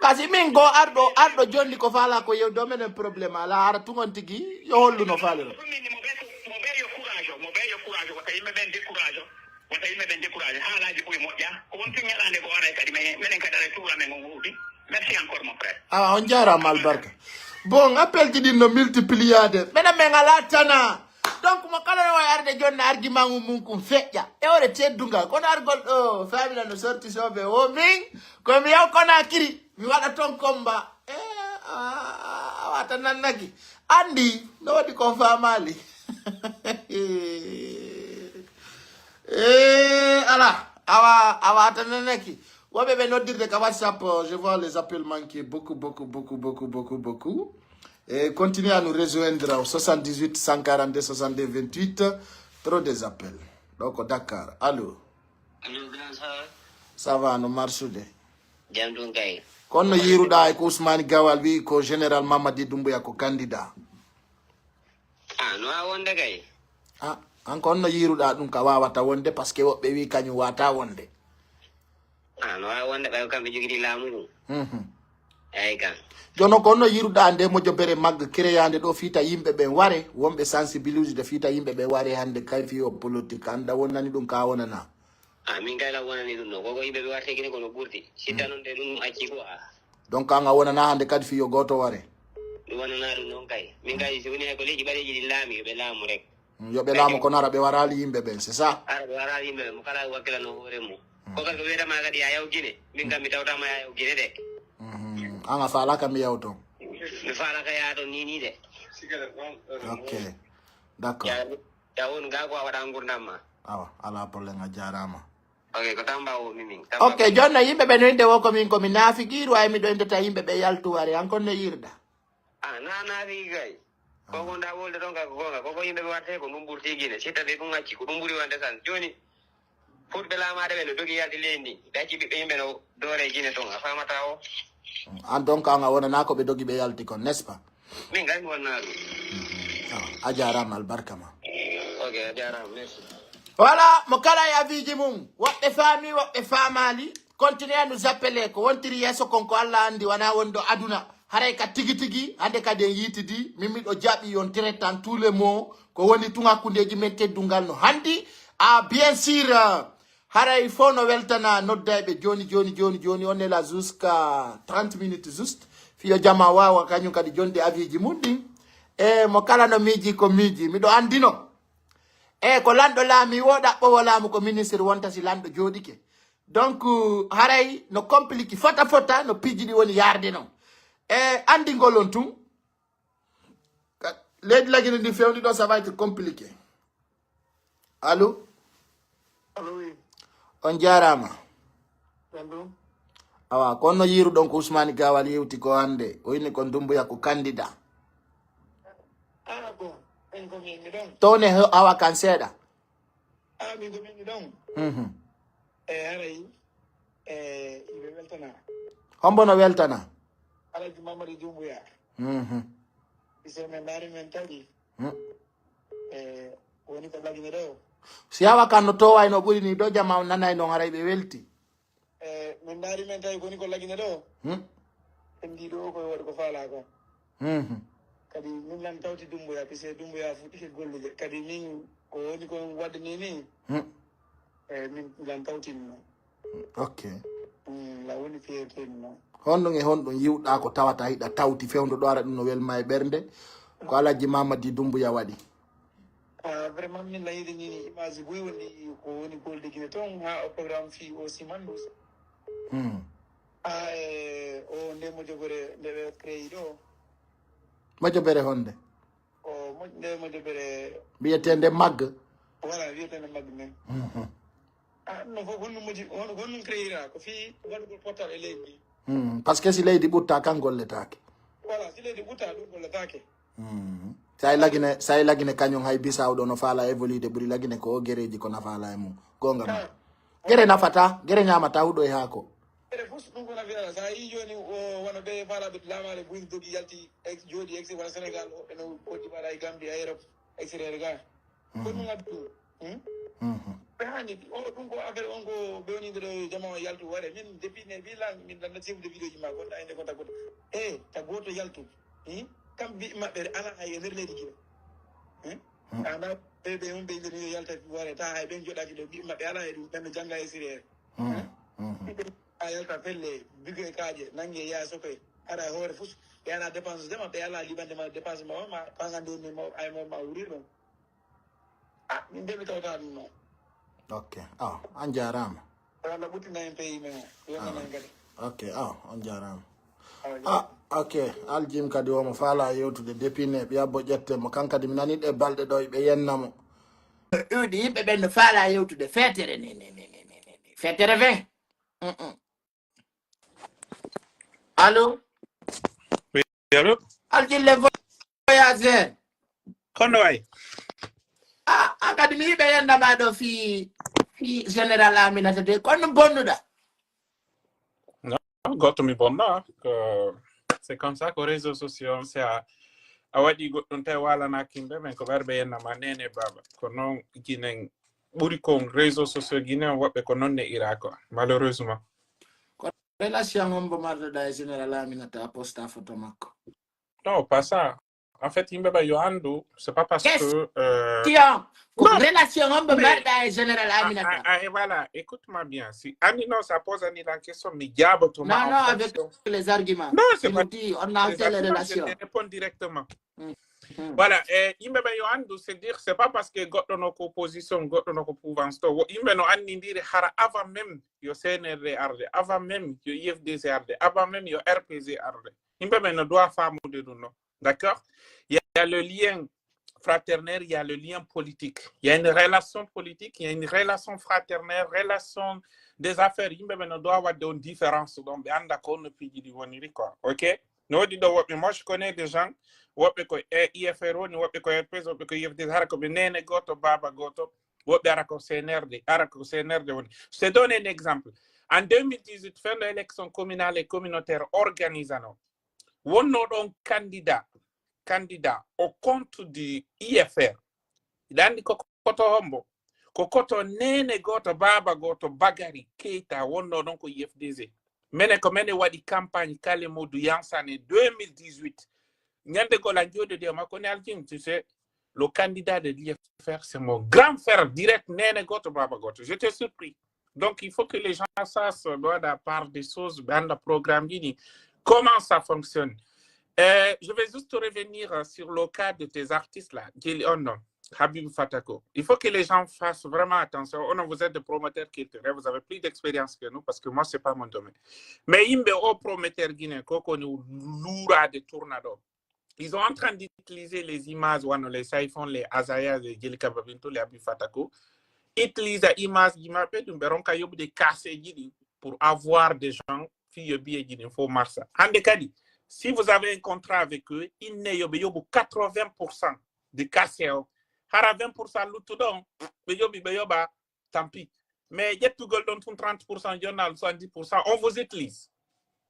Kasi min go arɗo, arɗo jonni ko faala ko yewde o menen problème ala, ara tun on tigi, yo hollu no faaliro. Ɗum min mo ɓe, mo ɓe yo courage o, mo ɓe yo courage o, wata yimɓe ɓen décourage o. Wata yimɓe ɓen découragé. Haalaaji buy moƴƴa. Ko wonti ñalaande goo aray kadi, men, menen kadi aray tuura men on howdi. Merci encore, mon frère. Ah, on jaaraama albarka. Bon, appel ji ɗin no multipliade. Menen men alaa tana. Donc, mo kala no wawi arde jonna argument mum mum kun feƴƴa. E wore teddungal. Kono argol ɗo, famila no sorti soɓe. Wo min, ko mi yaw Conakry. Mi waɗa ton combat. Eh, a, a, a wata nannaki. Anndi, no waɗi kon faamaali. Eh, ala, awa, awa, tananaki. Woɓɓe ɓe noddirde ka WhatsApp, euh, je vois les appels manquer beaucoup, beaucoup, beaucoup, beaucoup, beaucoup, beaucoup. Et continuez à nous rejoindre au soixante-dix-huit cent quarante-deux soixante-deux vingt-huit. Trop des appels. Donc, Dakar. Allô? Allô, grand, ça va? Ça va, no marsude. Jam ɗum kay. Kono no yiiruɗaa e ko Ousmane Gawal wi'i ko Général Mamadi Doumbouya ko candidat? Ah, no waawi wonde kay. Ah, an ko honno yiiruɗaa ɗum ka waawata wonde, parce que woɓɓe wi'i kañum waawataa wonde? Ah, no waawi wonde ɓay ko kamɓe jogiti laamu ngun. Mhm. Eey kan. Jooni ko honno yiiruɗaa nde mojobere magga créaande ɗo fii ta yimɓe ɓen ware, wonɓe sensibiliser de fii ta yimɓe ɓen ware hannde kay fii o politique, annda wonnani ɗum ka wonanaa? Ah, min kay lan wonani ɗum ɗo. Ko ko yimɓe ɓe wartee Gine ko no ɓurti. Sitta non de ɗum acci ko, ah. Donc, an a wonanaa hannde kadi fii yo gooto ware? Mi wonanaa ɗum non kay. Min kay, si woni hay ko leydi ɓaleeji ɗin laami, yo ɓe laamu rek. Mm, yo ɓe laamu, kono hara ɓe waraali yimɓe ɓen, c'est ça? Hara ɓe waraali yimɓe ɓen, mo kala wakkilano hoore mum. Mm. Ko kadi ko wi'etama kadi, a yaw Gine. Min kam, mi tawtama a yaw Gine de. Mhm. An a faalaaka mi yaw ton? Mi faalaaka yaa ton ni ni de. Ok. D'accord. Ya, ya won ga ko a waɗa ngurndan ma. Awa, alaa problème, a jaaraama. Ok, ko Tamba o mi min. Tamba Ok, ko jooni no yimɓe ɓe no innde wo ko min, ko mi naafiqiiru, ay miɗo innde ta yimɓe ɓe yaltu wari, an kon no yiiruɗaa? Ah, na naafiqi kay. Ko Ah. ko nda wolde ɗon ka ko goonga. Ko ko yimɓe ɓe watte ko ɗum ɓurti Gine. Si tawi ɗum acci, ko ɗum ɓuri wonde tan. Jooni, fulɓe laamaaɗe ɓe no dogi yalti leydi ndi. Ɓe acci ɓiɓɓe yimɓe no doore Gine ton. A faamataa o? An donc an a wonanaa ko ɓe dogi ɓe yalti kon, n'est-ce pas? Min kay mi wonnaa ɗum. Ah, a jaaraama, albarka ma. Ok, a jaaraama, merci. Voilà, mo kala e aviiji mum. Woɓɓe faami, woɓɓe faamaali. Continuez à nous appeler. Ko wontiri yeeso kon ko Alla anndi, wanaa wonɗo aduna. Haray ka tigi tigi, hannde kadi en yiitidi. Min miɗo jaɓi on traitant tous les mots. Ko woni tun hakkundeeji men teddungal no hanndi. Ah, bien sûr, euh, haray fof no weltana noddayɓe jooni, jooni, jooni, jooni. On est là jusqu'à trente minutes juste. Fii yo jamaa waawa kañum kadi jonde aviiji mum ɗin. E mo kala no miiji ko miiji. Miɗo anndino. E ko lanɗo laami wo ɗaɓɓowo laamu ko ministre wonta si lanɗo jooɗike. Donc, haray no compliqué fota fota no piiji ɗi woni yaarde non. E anndingol on tun. Ka-, leydi Lagine ndi fewndi ɗo, ça va être compliqué. Allô? Allô, oui. On jaaraama. Jam ɗum? Awa, ko honno yiiruɗon ko Ousmane Gawal yewti ko hannde? O inni ko Doumbouya ko candidat. Ah, bon. En ko min mi ɗon. Towne he-, awa kan seeɗa. Ah, min ko min mi ɗon. Mhm. E haray, e, iɓe weltana. Hombo no weltana? Alhaji Mamadi Doumbouya. Mhm. Ise men ndaari men tawi. Mm. E, woni ko Lagine ɗo. Si awa kan no towayno ɓuri ni ɗo, jama on nanay non, haray ɓe welti. E, min ndaari men tawi woni ko Lagine ɗo. Hmm? En ndi ɗo ko waɗi ko faalaa ko. Mhm. Kadi min lan tawti Dumbuya, puisque Dumbuya fuɗɗike gollude. Kadi min ko woni ko waɗi ni ni. Hmm. E, min lan tawti ɗum. Ok. Mm, la woni fierté ɗum non. Honɗum e honɗum yiwɗaa ko tawata hiɗa tawti fewndo ɗo ara ɗum no welma e ɓernde? Ko Alhaji Mamadi Dumbuya waɗi. Ah, vraiment, min la yiɗi ni image buy woni ko woni golde Gine ton, ha o programme fi o Simandou. Hmm. Ah, e o nde mojobere nde ɓe créé ɗo. Mojobere honde? O mo-, nde mojobere. Wiyeteende mag. Voilà, wiyeteende mag men. Mhm. Ah, no ko honɗum moji-, hon-, honɗum créé ra? Ko fi waɗugol pottal e leydi ndi. Hmm, parce que si leydi ɓutta kan golletaake. Voilà, si leydi ɓutta ɗum golletaake. Hmm. Say lagine, say lagine kañum hay Bisaaw ɗo no faala évolude ɓuri lagine ko o gereeji ko nafaala e mum. Goonga ma. Gere nafata, gere ñaamata huɗo e haako. Ere fus ɗum ko nafiya. Sa yi jooni o wano ɓe faala ɓe laamaale buy dogi yalti ex jooɗi ex wala Sénégal o ɓe no ɓoɗi wala e Gambie e Europe extérieur ga. Ko ɗum addu. Hmm? Mhm. Ɓe haani o ɗum ko affaire on ko ɓe woni nder jama o yaltu ware min depuis ne bi lan min lan natiifude vidéo ji ma goɗɗo ayde ko tagoto. E ta gooto yaltu. Hmm? Kam bi maɓɓe ala hay e nder leydi Gine. Hmm? Hmm. Ana ɓe ɓe on ɓe nder yo yalta ware ta hay ɓen joɗaki ɗo bi maɓɓe ala e ɗum ɓen no janga e sirere. Hmm. Hmm. A yalta pelle bigge kaaje nange yaa sokoy. Ara e hoore fus ɓe ala dépense dema ɓe ala liɓande ma dépense ma ma pangande ni ma ay ma ma wurir ɗon. Ah, min de mi tawta ɗum non. Ok. Ah, on jaaraama. Yo Allah ɓuttina en pays men o. Yo Ah. men en kadi. Ok, ah, on jaaraama. Ah, Ah, ok. Aljim kadi omo faala yewtude depuis ne ɓiya bo ƴette mo. Kan kadi mi nani ɗe balɗe ɗo ɓe yenna mo. Ɗuuɗi yimɓe ɓen no faala yewtude feetere ne, ne, ne, ne, ne, ne, ne. Feetere vingt. Mm, mm. Allo? Oui, allo? Aljin le voyageur. Kono way? Ah, ah, kadi mi yiɓe yennama ɗo fi, fi Général Aminata de. Kono bonnuɗa? Non, goto mi bonna. Ko, c'est comme ça ko réseau social, c'est a, a waɗi goɗɗum tawi walana kimɓe, men ko ɓerɓe yennama nene baba. Ko non ginen ɓuri kon réseau social ginen woɓɓe ko non ne ira ko. Malheureusement. Ko relation on mbo marɗoɗa e Général Aminata a posta photo makko? Non, pas ça. En fait, yimɓe ɓe yo anndu, c'est pas parce Yes. que, euh, Tiens, ko Non. relation on mbo Mais, marɗa e Général ah, Aminata? Ah, ah, et voilà, écoute-moi bien. Si Amino, ça pose Annie la question, mi jaaboto ma Non, en non, avec fonction. les arguments. Non, c'est Il pas nous dit, on a les fait les arguments, je relations. te réponds directement. Mm. Mm. Voilà, e yimɓe ɓe yo anndu, c'est dire, c'est pas parce que goɗɗo no ko opposition, goɗɗo no ko pouvoir, so wo-, yimɓe no anndindiri hara avant même yo C N R D arde, avant même yo U F D C arde, avant même yo R P G arde. Yimɓe ɓe no doit faamude ɗum no. D'accord? Il y a le lien fraternel, il y a le lien politique. Il y a une relation politique, il y a une relation fraternelle, relation des affaires. Yimɓe ɓe no doit waɗde on différence ɗon, ɓe annda ko honno piiji ɗi woniri quoi. Ok? No woodi ɗo woɓɓe, moi je connais des gens, woɓɓe ko e U F R woni, woɓɓe ko R P S, woɓɓe ko U F D, hara ko ɓe nene gooto, baaba gooto, woɓɓe ara ko C N R D, ara ko C N R D woni. Je te donne un exemple. En deux mille dix-huit, fenno élection communale et communautaire organisano. Wonno ɗon candidat, candidat au compte du U F R. Hiɗa anndi ko koto hombo? Ko koto nene gooto, baaba gooto, Bagari Keita, wonno ɗon ko U F D C. Mene ko mene waɗi campagne Kale Modou Yansane deux mille dix-huit. Ñande gol an jooɗodi e makko ne Aljim, tu sais, le candidat de l'U F R, c'est mon grand frère direct, nene gooto, baaba gooto. J'étais surpris. Donc, il faut que les gens sachent, doit la part des choses, dans le programme, comment ça fonctionne. Euh, je vais juste revenir euh, sur le cas de tes artistes là. Jeli on non, Habib Fatako. Il faut que les gens fassent vraiment attention. Oh non, vous êtes des promoteurs culturels, vous avez plus d'expérience que nous parce que moi, c'est pas mon domaine. Mais yimɓe o prometteur guinéen, koko ni lura de tournado. Ils sont en train d'utiliser les images, wano les iPhones, les Azaya, les Jelika Babinto, les Habib Fatako. Utiliser image ji maɓɓe, ɗum ɓe ronka yoɓude kaseji ɗin pour avoir des gens fi yo biyeji ɗin fof marsa. Hande kadi, si vous avez un contrat avec eux, inne yo ɓe yoɓu quatre-vingts pour cent de cachet o. Hara vingt pour cent luttuɗo on, ɓe yoɓi, ɓe yoɓa, tant pis. Mais ƴettugol ɗon tun trente pour cent journal, soixante-dix pour cent, on vous utilise.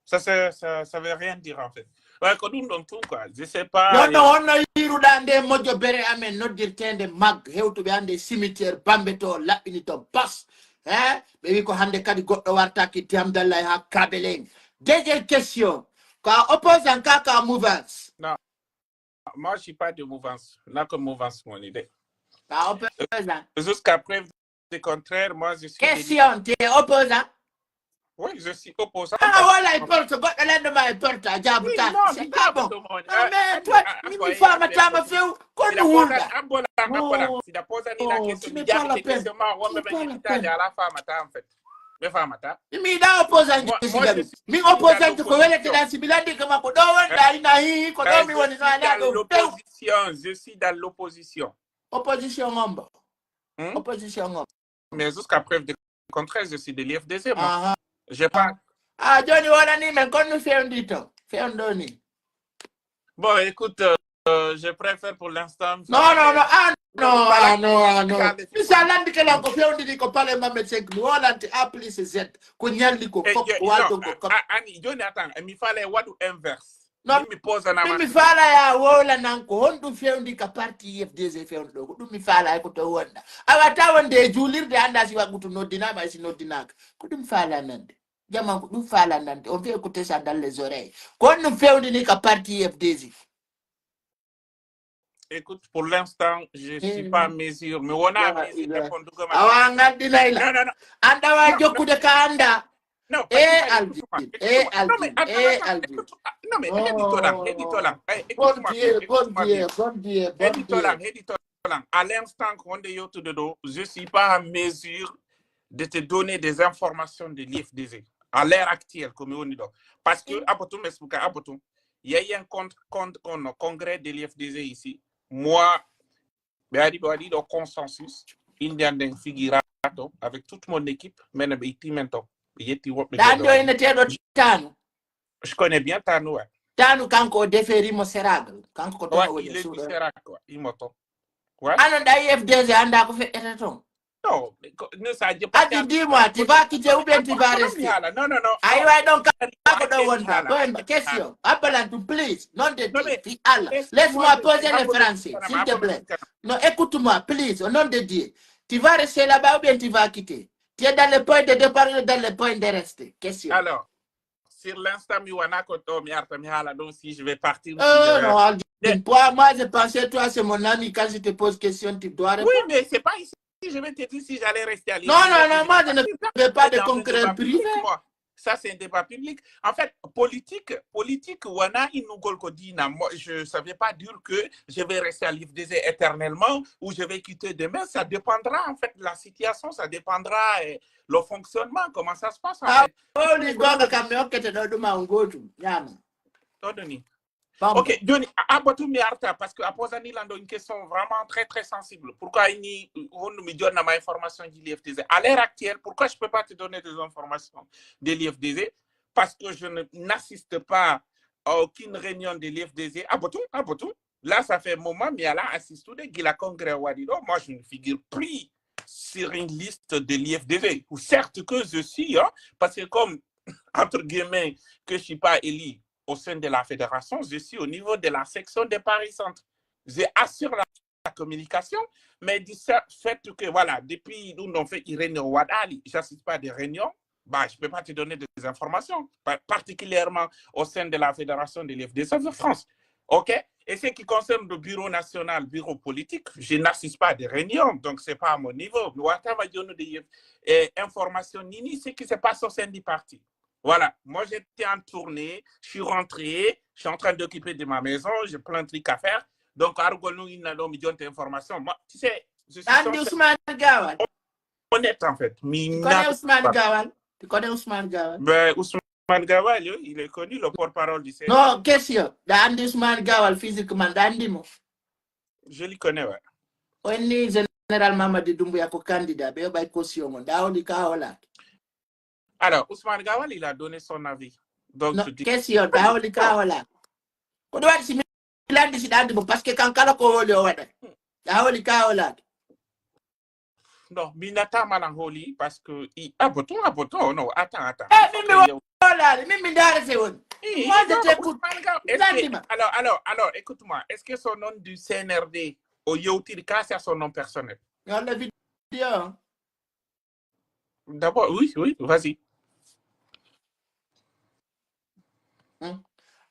Ça, ça, ça, ça veut rien dire en fait. Ouais, ko ɗum ɗon tun quoi. Je sais pas. Wonno honno yiruɗa nde moƴƴo bere amen noddirteende mag hewtuɓe hannde cimetière Bambe to laɓɓini to bas. Hein? Ɓe wi ko hannde kadi goɗɗo wartaki Diamdallah ha Kabelen. Deuxième question. Ka opposant ka ka mouvance? Non. Moi, je suis pas de mouvance. N'a que mouvance, mon idée. Ka opposant. Jusqu'à preuve du contraire, moi, je suis Question, tu es opposant? Oui, je suis opposant. Ah, voilà, il porte, goɗɗo lanndo ma e porte, a jaabu ta. Non, c'est pas bon. Ah, mais toi, mi, mi faama tama few, ko no wulda. Ambola, ambola. Si da posa ni la question, mi jaabu question ma, wonɓe ɓe invité à la femme, en fait. Mi faamata. Mi yiɗa opposant je suis. Min opposant ko welete ɗa si mi landi ka makko ɗo wonɗa ina hi ko ɗo mi woni no ala ɗo. L'opposition, je suis dans l'opposition. Opposition on mbo. Opposition on. Mais jusqu'à preuve de contraire, je suis de l'U F D C, moi. J'ai pas. Ah, joni wonani men kon no fewndi to. Fewndo ni. Bon, écoute, euh, je préfère pour l'instant. Non, non, non, ah, non, ah, non, ah, non. Misalanti ke lan ko fewndini ko Palais Mohamed cinq, mi wolanti A plus Z, ko ñalli ko, eh, fof, eh, ko walto ko, ah, ani, joni attends, eh, mi faalay waɗu inverse. Non, min mi posa na min mi faala ya wowla nan ko honɗum fewndi ka parti U F D G fewndo ɗo. Ko ɗum mi faala ko to wonda. Awa ta wonde e juulirde anda si wagutu noddinama e si noddinaka. Ko ɗum faala nande. Jaman ko ɗum faala nande. On fait écouter ça dans les oreilles. Ko honɗum fewndini ka parti U F D G. Écoute, pour l'instant, je suis pas en mesure. Mais on a en mesure de répondre. Awa ngal dinay la. Non, non, non. Anda wa jokkude ka anda. Non, eh, Alvin, eh, Alvin, eh, Alvin. Non, mais, non, mais, écoute, ah, non, mais, oh, heɗitoɗam, heɗitoɗam. Eh, bon Dieu, bon Dieu, bon Dieu, bon Dieu. Heɗitoɗam, heɗitoɗam. À l'instant, ko wonde yewtude ɗo, je suis pas en mesure de te donner des informations de l'U F D G. À l'heure actuelle, comme on dit. Parce que, abotum, explique, abotum. Il y a eu un con-, con-, con-, congrès de l'U F D G ici. Moi, ɓe ari, ɓe waɗi ɗo consensus. Inde an nden figirato avec toute mon équipe, menen ɓe itti men ton. Ɓe yetti woɓɓe. Ɗan ɗo ene teɗo Tanu. Je connais bien Tanu, ouais. Tanu kanko o deferi mo Serac. Kanko ko ton o woni suuɗo. Serac, quoi. Imo ton. Ouais. Anon ɗa U F D G anda ko feƴƴata ton. Non, mais ko, non, ça dépend. Adi, dis-moi, tu vas quitter ou bien tu vas rester? Non, non, non. Ayi, way ɗon ka ko ɗo wonda. Ɗo en question. Abbalantu, please. Non de ti, fi Allah. Laisse-moi poser les Français, s'il te plaît. Non, écoute-moi, please, au nom de Dieu. Tu vas rester là-bas ou bien tu vas quitter? Tu es dans le point de départ ou dans le point de rester? Question. Alors, sur l'instant, mi wana ko to, mi arta, mi hala, donc si je vais partir ou si je vais... Euh, non, Aldine, toi, moi, je pensais, toi, c'est mon ami, quand je te pose question, tu dois répondre. Oui, mais c'est pas ici. Si je vais te dire si j'allais rester à l'étranger, non, non, non, moi, je ne fais pas de concret privé. Ça, c'est un débat public. En fait, politique, politique, wana inugol ko dina. Moi, je, ça veut pas dire que je vais rester à l'U F D G éternellement ou je vais quitter demain. Ça dépendra, en fait, de la situation, ça dépendra, euh, le fonctionnement, comment ça se passe, en fait. Oli gonga kam mi hokkete ɗo ɗum a ngotum. Ñaama. Ɗo ɗoni. Ok, joni, a, a batu mi arta, parce que a posani lan ɗo une question vraiment très, très sensible. Pourquoi ini, honno mi jonna ma information de l'U F D G? À l'heure actuelle, pourquoi je peux pas te donner des informations de l'U F D G? Parce que je ne, n'assiste pas à aucune réunion de l'U F D G. A batu, a batu. Là, ça fait un moment, mi ala assiste de gila congrès wadi ɗo. Moi, je ne figure plus sur une liste de l'U F D G. Certes que je suis, hein, parce que comme, entre guillemets, que je suis pas élu au sein de la fédération, je suis au niveau de la section de Paris Centre. J'assure la communication, mais du fait que, voilà, depuis nous on fait une réunion Wadali, j'assiste pas des réunions, bah, je peux pas te donner des informations, par-, particulièrement au sein de la fédération de l'U F D C de France. Ok? Et ce qui concerne le bureau national, bureau politique, je n'assiste pas des réunions, donc c'est pas à mon niveau. Mais whatever, je donne des, euh, informations, nini, ce qui se passe au sein du parti. Voilà, moi j'étais en tournée, je suis rentré, je suis en train d'occuper de ma maison, j'ai plein de trucs à faire. Donc, argol nu inna ɗo mi jonta information. Moi, tu sais, je suis... Andy Ousmane Gawal. Honnête, en fait. Mi... Tu connais Ousmane Gawal? Tu connais Ousmane Gawal? Ben, Ousmane Gawal, oui, il est connu, le porte-parole du C N R. Non, question. Andy Ousmane Gawal, physiquement, Andy mo. Je le connais, ouais. Onni général Mamadi Doumbouya ko candidat, ɓe ɓay caution mo. Dawli ka hola. Alors, Ousmane Gawal, il a donné son avis. Donc, non, je dis question, ta holi ka wala. Ko ɗum waɗi si mi landi si ɗandi mo, parce que kan kala ko woli o waɗa. Ta holi ka wala. Non, mi natama lan holi, parce que i, aboto, aboto, non, attends, attends. Eh, min mi wolaali, min mi ndaara se woni. Moi, je t'écoute. Landi ma. Alors, alors, alors, écoute-moi. Est-ce que son nom du C N R D, o yewtiri ka, c'est son nom personnel? Dans la vidéo. D'abord, oui, oui, vas-y. Hmm.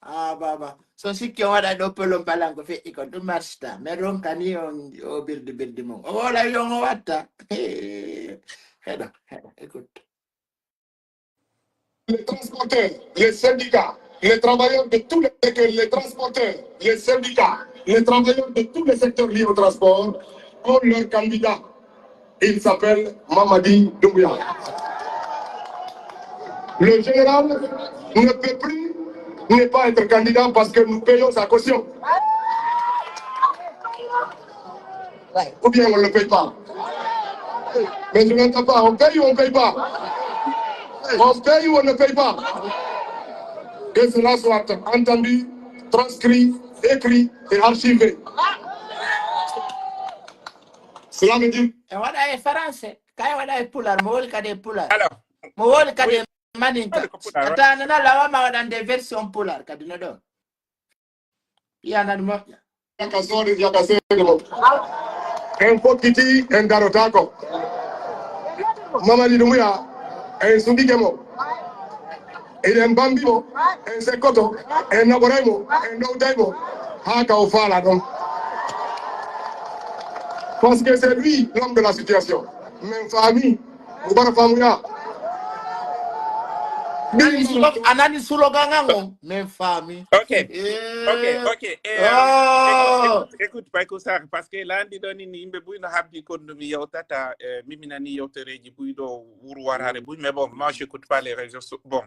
Ah, baba. So sikki on waɗa ɗo pelon palanko feƴƴi kon, ɗum marchata. Mais ɗon kani on o birdi birdi mon. O wola yon o watta. Heɗo, heɗo, écoute. Les transporteurs, les syndicats, les travailleurs de tous les secteurs, les transporteurs, les syndicats, les travailleurs de tous les secteurs liés au transport ont leur candidat. Il s'appelle Mamadi Doumbouya. Le général ne peut plus ne pas être candidat parce que nous payons sa caution. Ou bien on ne le paye pas. Mais je n'entends pas, on paye ou on ne paye pas? On paye ou on ne paye pas? Que cela soit entendu, transcrit écrit et archivé. Cela veut dire. E waɗa e français, kay waɗa e pular, mo woli kadi e pular. Alors, mo woli kadi e maninka. Woli ko pular, a tanana lawa ma waɗande version pular kadi no ɗon. Yanan moƴƴa. Yaka sori, yaka sori mo. En fokkiti, en darotako. Mamadi Dumuya, en suɓike mo. Eɗen bambi mo, en sekkoto, en naɓoray mo, en ɗowtay mo, haa ka o faala ɗon. Parce que c'est lui l'homme de la situation. Min faami, mo bara faamuya. A nani slogan an on? Min faami. Ok. Ok, ok. Eh, oh. Écoute, écoute, Paco Sarr, parce que lanɗi ɗon ni yimɓe buy no habbi kon no mi yewtata, eh, mi mi nani yewtereeji buy ɗo wuro waraare buy, mais bon, moi j'écoute pas les réseaux so-, bon,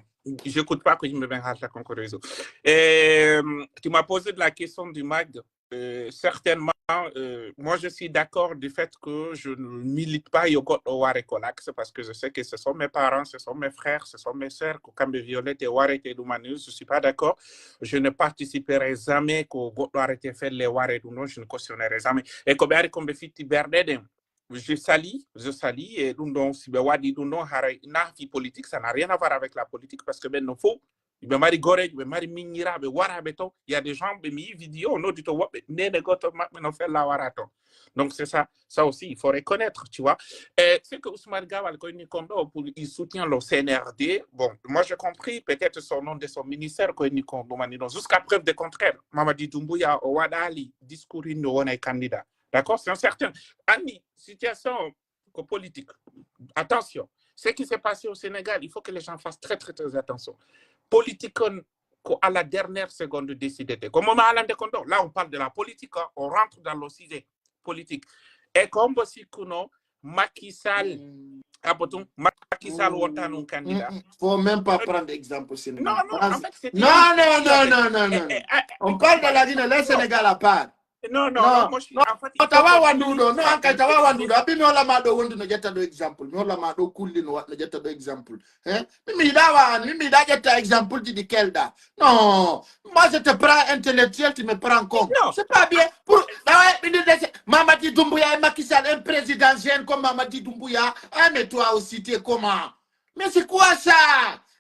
j'écoute pas ko yimɓe ɓen haalta kon ko réseau. Euh, tu m'as posé de la question du mag. Euh, certainement, euh, moi je suis d'accord du fait que je ne milite pas yo goɗɗo ware ko l'axe parce que je sais que ce sont mes parents, ce sont mes frères, ce sont mes sœurs, ko kamɓe violete warete ɗum ani, je suis pas d'accord. Je ne participerai jamais ko goɗɗo arete felle ware ɗum ɗon, je ne cautionnerai jamais. Et ko ɓe ari ko ɓe fitti berɗe ɗen. Je salue, je salue, et ɗum ɗon, si ɓe waɗi ɗum ɗon, haray na fi politique, ça n'a rien à voir avec la politique, parce que ɓen no fof, ɓe mari goreejo, ɓe mari miñiraaɓe, waraaɓe taw. Il y a des gens, ɓe mi yi vidéo, noddi to woɓɓe, nene goto maɓɓe no fella wara ton. Donc c'est ça, ça aussi, il faut reconnaître, tu vois. Et c'est que Ousmane Gawal, ko inni kon ɗo, pour, il soutient le C N R D. Bon, moi j'ai compris, peut-être son nom de son ministère, ko inni kon ɗum ani ɗon. Jusqu'à preuve de contraire, Mamadi Doumbouya, o waɗali discours inno wona e candidat. D'accord? C'est un certain. Anni, situation ko politique. Attention, ce qui s'est passé au Sénégal, il faut que les gens fassent très, très, très attention. Politique on, ko à la dernière seconde décidé. Comme on m'a là, on parle de la politique, hein, on rentre dans le sujet politique. Et comme si kuno Macky Sall, mm, abotum, Macky Sall wonta non candidat. Mm, mm. Faut même pas prendre exemple Sénégal. Non, non, en fait, c'est non, non, non, non, non, non. Eh, eh, eh, on parle de la vie de le Sénégal à part. Non, non, non, non, moi, je suis, non, en fait, il faut tawa wanduɗo, non, an kay tawa wanduɗo. Abi mi holla ma ɗo wondu no ƴetta ɗo exemple. Mi holla ma ɗo kulli no wa-, no ƴetta ɗo exemple. Hein? Mi mi yiɗa wa-, mi mi yiɗa ƴetta exemple ji ɗi kelɗa. Non, moi je te prends intellectuel, tu me prends con. Non. C'est pas bien. Pour, ah ouais, mais de, de, Mamadi Doumbouya et Macky Sall, un président jeune comme Mamadi Doumbouya. Ah, mais toi aussi, tu es comment? Mais c'est quoi ça?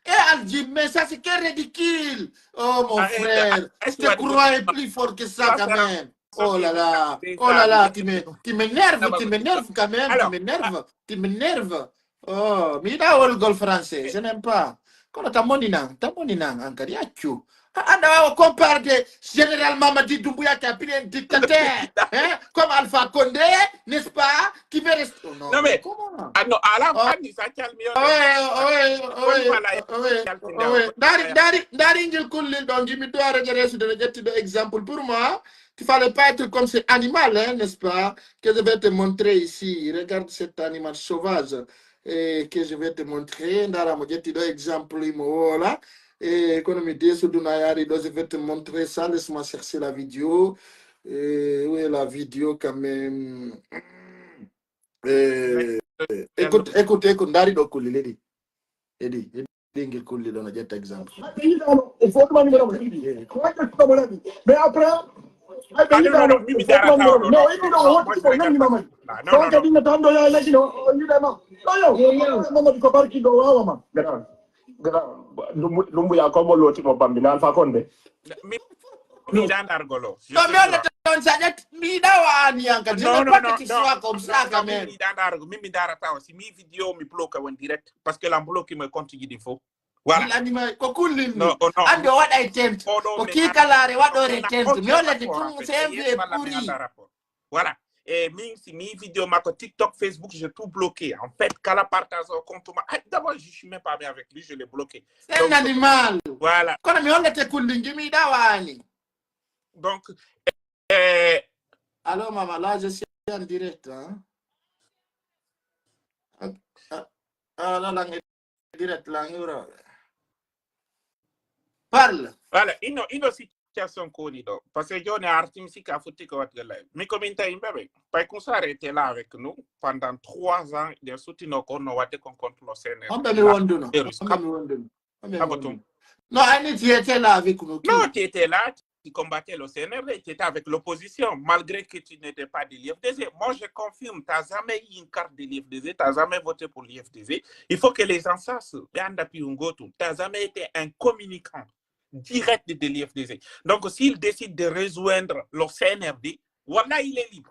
Eh, Aldjim, mais ça, c'est quel ridicule! Oh, mon frère, je te croyais plus fort que ça, quand même. Oh là là, oh là là, tu me, tu m'énerves, tu m'énerves quand même, tu m'énerves, tu m'énerves. Oh, mi yiɗa wolgol français, je n'aime pas. Kono ta moni nan, ta moni nan an kadi, accu. A, a, a, on compare de Général Mamadi Doumbouya qui a pris un dictateur, hein, comme Alpha Condé, n'est-ce pas, qui veut rester. Oh non, mais comment? Ah non, ala fanni sa calmi on. Dari, dari, dari ngel kullel ɗon, jimi do ara jere su de ƴetti ɗo exemple. Pour moi, tu fallait pas être comme ces animaux, hein, n'est-ce pas, que je vais te montrer ici. Regarde cet animal sauvage. Eh, que je vais te montrer. Ndara mo ƴetti ɗo exemple mo wola. Eh, kono mi desu duna yari ɗo, je vais te montrer ça. Laisse-moi chercher la vidéo. Eh, où est la vidéo quand même? Eh, écoute, écoute, écoute, ndari ɗo kulli leydi. Edi, edi ngel kulli ɗo no ƴetta exemple. Hay ɓe yiɗano, o fo ɗuma numéro mo. Ko waɗde ɗo mo naɓi. Mais après, hay ɓe yiɗano, o fo ɗuma numéro mo. Non, iɗi ɗo o wotti ko nanni Mamadi. Donc kadi no tan ɗo yaay lagi no, o yiɗa ma. Ɗo yo, Mamadi ko barki ɗo wawa ma. Grand, grand, Lumbu, Lumbuya ko mo loti mo bambi, na Alpha Condé. Mi, mi yiɗa ndargol o. Je suis d'accord. Ɗo mi wonata on sa ƴetti, mi yiɗa wa an yanka. Je ne veux pas que tu sois comme ça quand même. Mi yiɗa ndargol, mi, mi ndarata o. Si mi vidéo, mi bloque on direct. Parce que la bloque mo e compte ji ɗi fof. Voilà. Ko kullin mi. Andi o waɗa e tent. Ko kiikalaare waɗoore tent. Mi hollete ɗum, c'est un vieux pourri. Voilà. E min, si mi vidéo makko TikTok, Facebook, j'ai tout bloqué. En fait, kala partage o compte ma. Ah, d'abord, je suis même pas ami avec lui, je l'ai bloqué. C'est un animal. Voilà. Kono mi hollete kullin ji mi yiɗa wa an. Donc, eh, allô, maman, là, je suis en direct, hein. Ah, ah, ah, là, là, direct lan, hiwra. Parle. Voilà, ino, ino situation ko woni ɗo. Parce que jooni a arti mi sikka a futti ko waɗde live. Mi ko min tawi yimɓe ɓe. Pay Kunsare était là avec nous pendant trois ans. Ɓe suttino ko no waɗde kon contre le C N R. Homɓe mi wonduno? Homɓe mi wonduno? Homɓe mi wonduno? Non, I need to tell avec nous. Non, tu étais là. combattais le C N R D, tu étais avec l'opposition, malgré que tu n'étais pas de l'I F D Z. Moi, je confirme, t'as jamais eu une carte de l'I F D Z, t'as jamais voté pour l'I F D Z. Il faut que les gens sachent, ɓe annda piyu ngootu, t'as jamais été un communicant direct de l'I F D Z. Donc, s'il décide de rejoindre le C N R D, voilà, il est libre.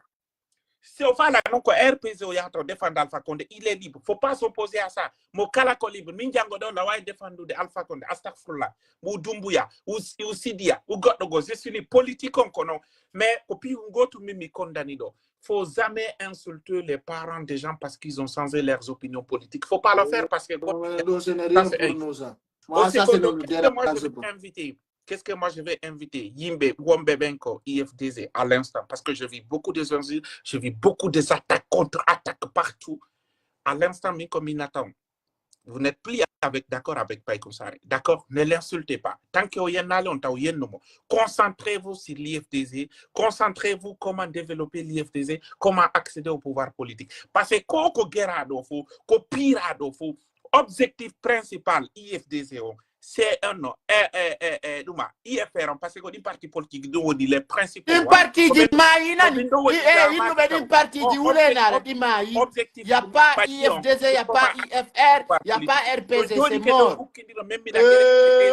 So fala non ko R P G o yahata o défendre Alpha Condé, il est libre. Faut pas s'opposer à ça. Mo kala ko libre. Min janngo ɗo na waawi défendre Alpha Condé, astagfirullah. Ou Doumbouya, ou, ou Sidiya, ou goɗɗo go. Je suis libre. Politique on ko non. Mais ko piyu ngootu min mi condamné ɗo. Faut jamais insulter les parents des gens parce qu'ils ont changé leurs opinions politiques. Faut pas le faire parce que Non, ce n'est rien Ça, c'est pour un- nous, ça. Aussi, Ça, ko c'est ɗo, nous qu'est-ce que moi je dérange vais pas. inviter? Qu'est-ce que moi je vais inviter? Yimɓe wonɓe ɓen ko I F D Z à l'instant, parce que je vis beaucoup des insultes, je vis beaucoup des attaques contre attaques partout. À l'instant, min ko min attend. Vous n'êtes plus avec, d'accord avec Paykun Sarr. D'accord? Ne l'insultez pas. Tant que o yennaali on, taw yennumo. Concentrez-vous sur l'I F D Z. Concentrez-vous comment développer l'I F D Z, comment accéder au pouvoir politique. Parce que ko ko gera ɗo fof, ko pira ɗo fof, objectif principal I F D Z on, c'est un non. Eh, eh, eh, eh, ɗuma, I F R on, parce que ko ɗin parti politique ɗum woni les principaux. Ɗin Hein? parti Ko ji ɓen- maayi ko nani? ɓen ɗon woni I- eh, la Innuɓe matière. ɗin parti ji On wulee objectif, naala ob- ɗi maayi. objectif Y a ɗum pas parti on, I F D Z, y a c'est pas comment I F R, y a parti. pas R P Z, Joni c'est ke ɗo mort. hukkindiro men mbiɗa gere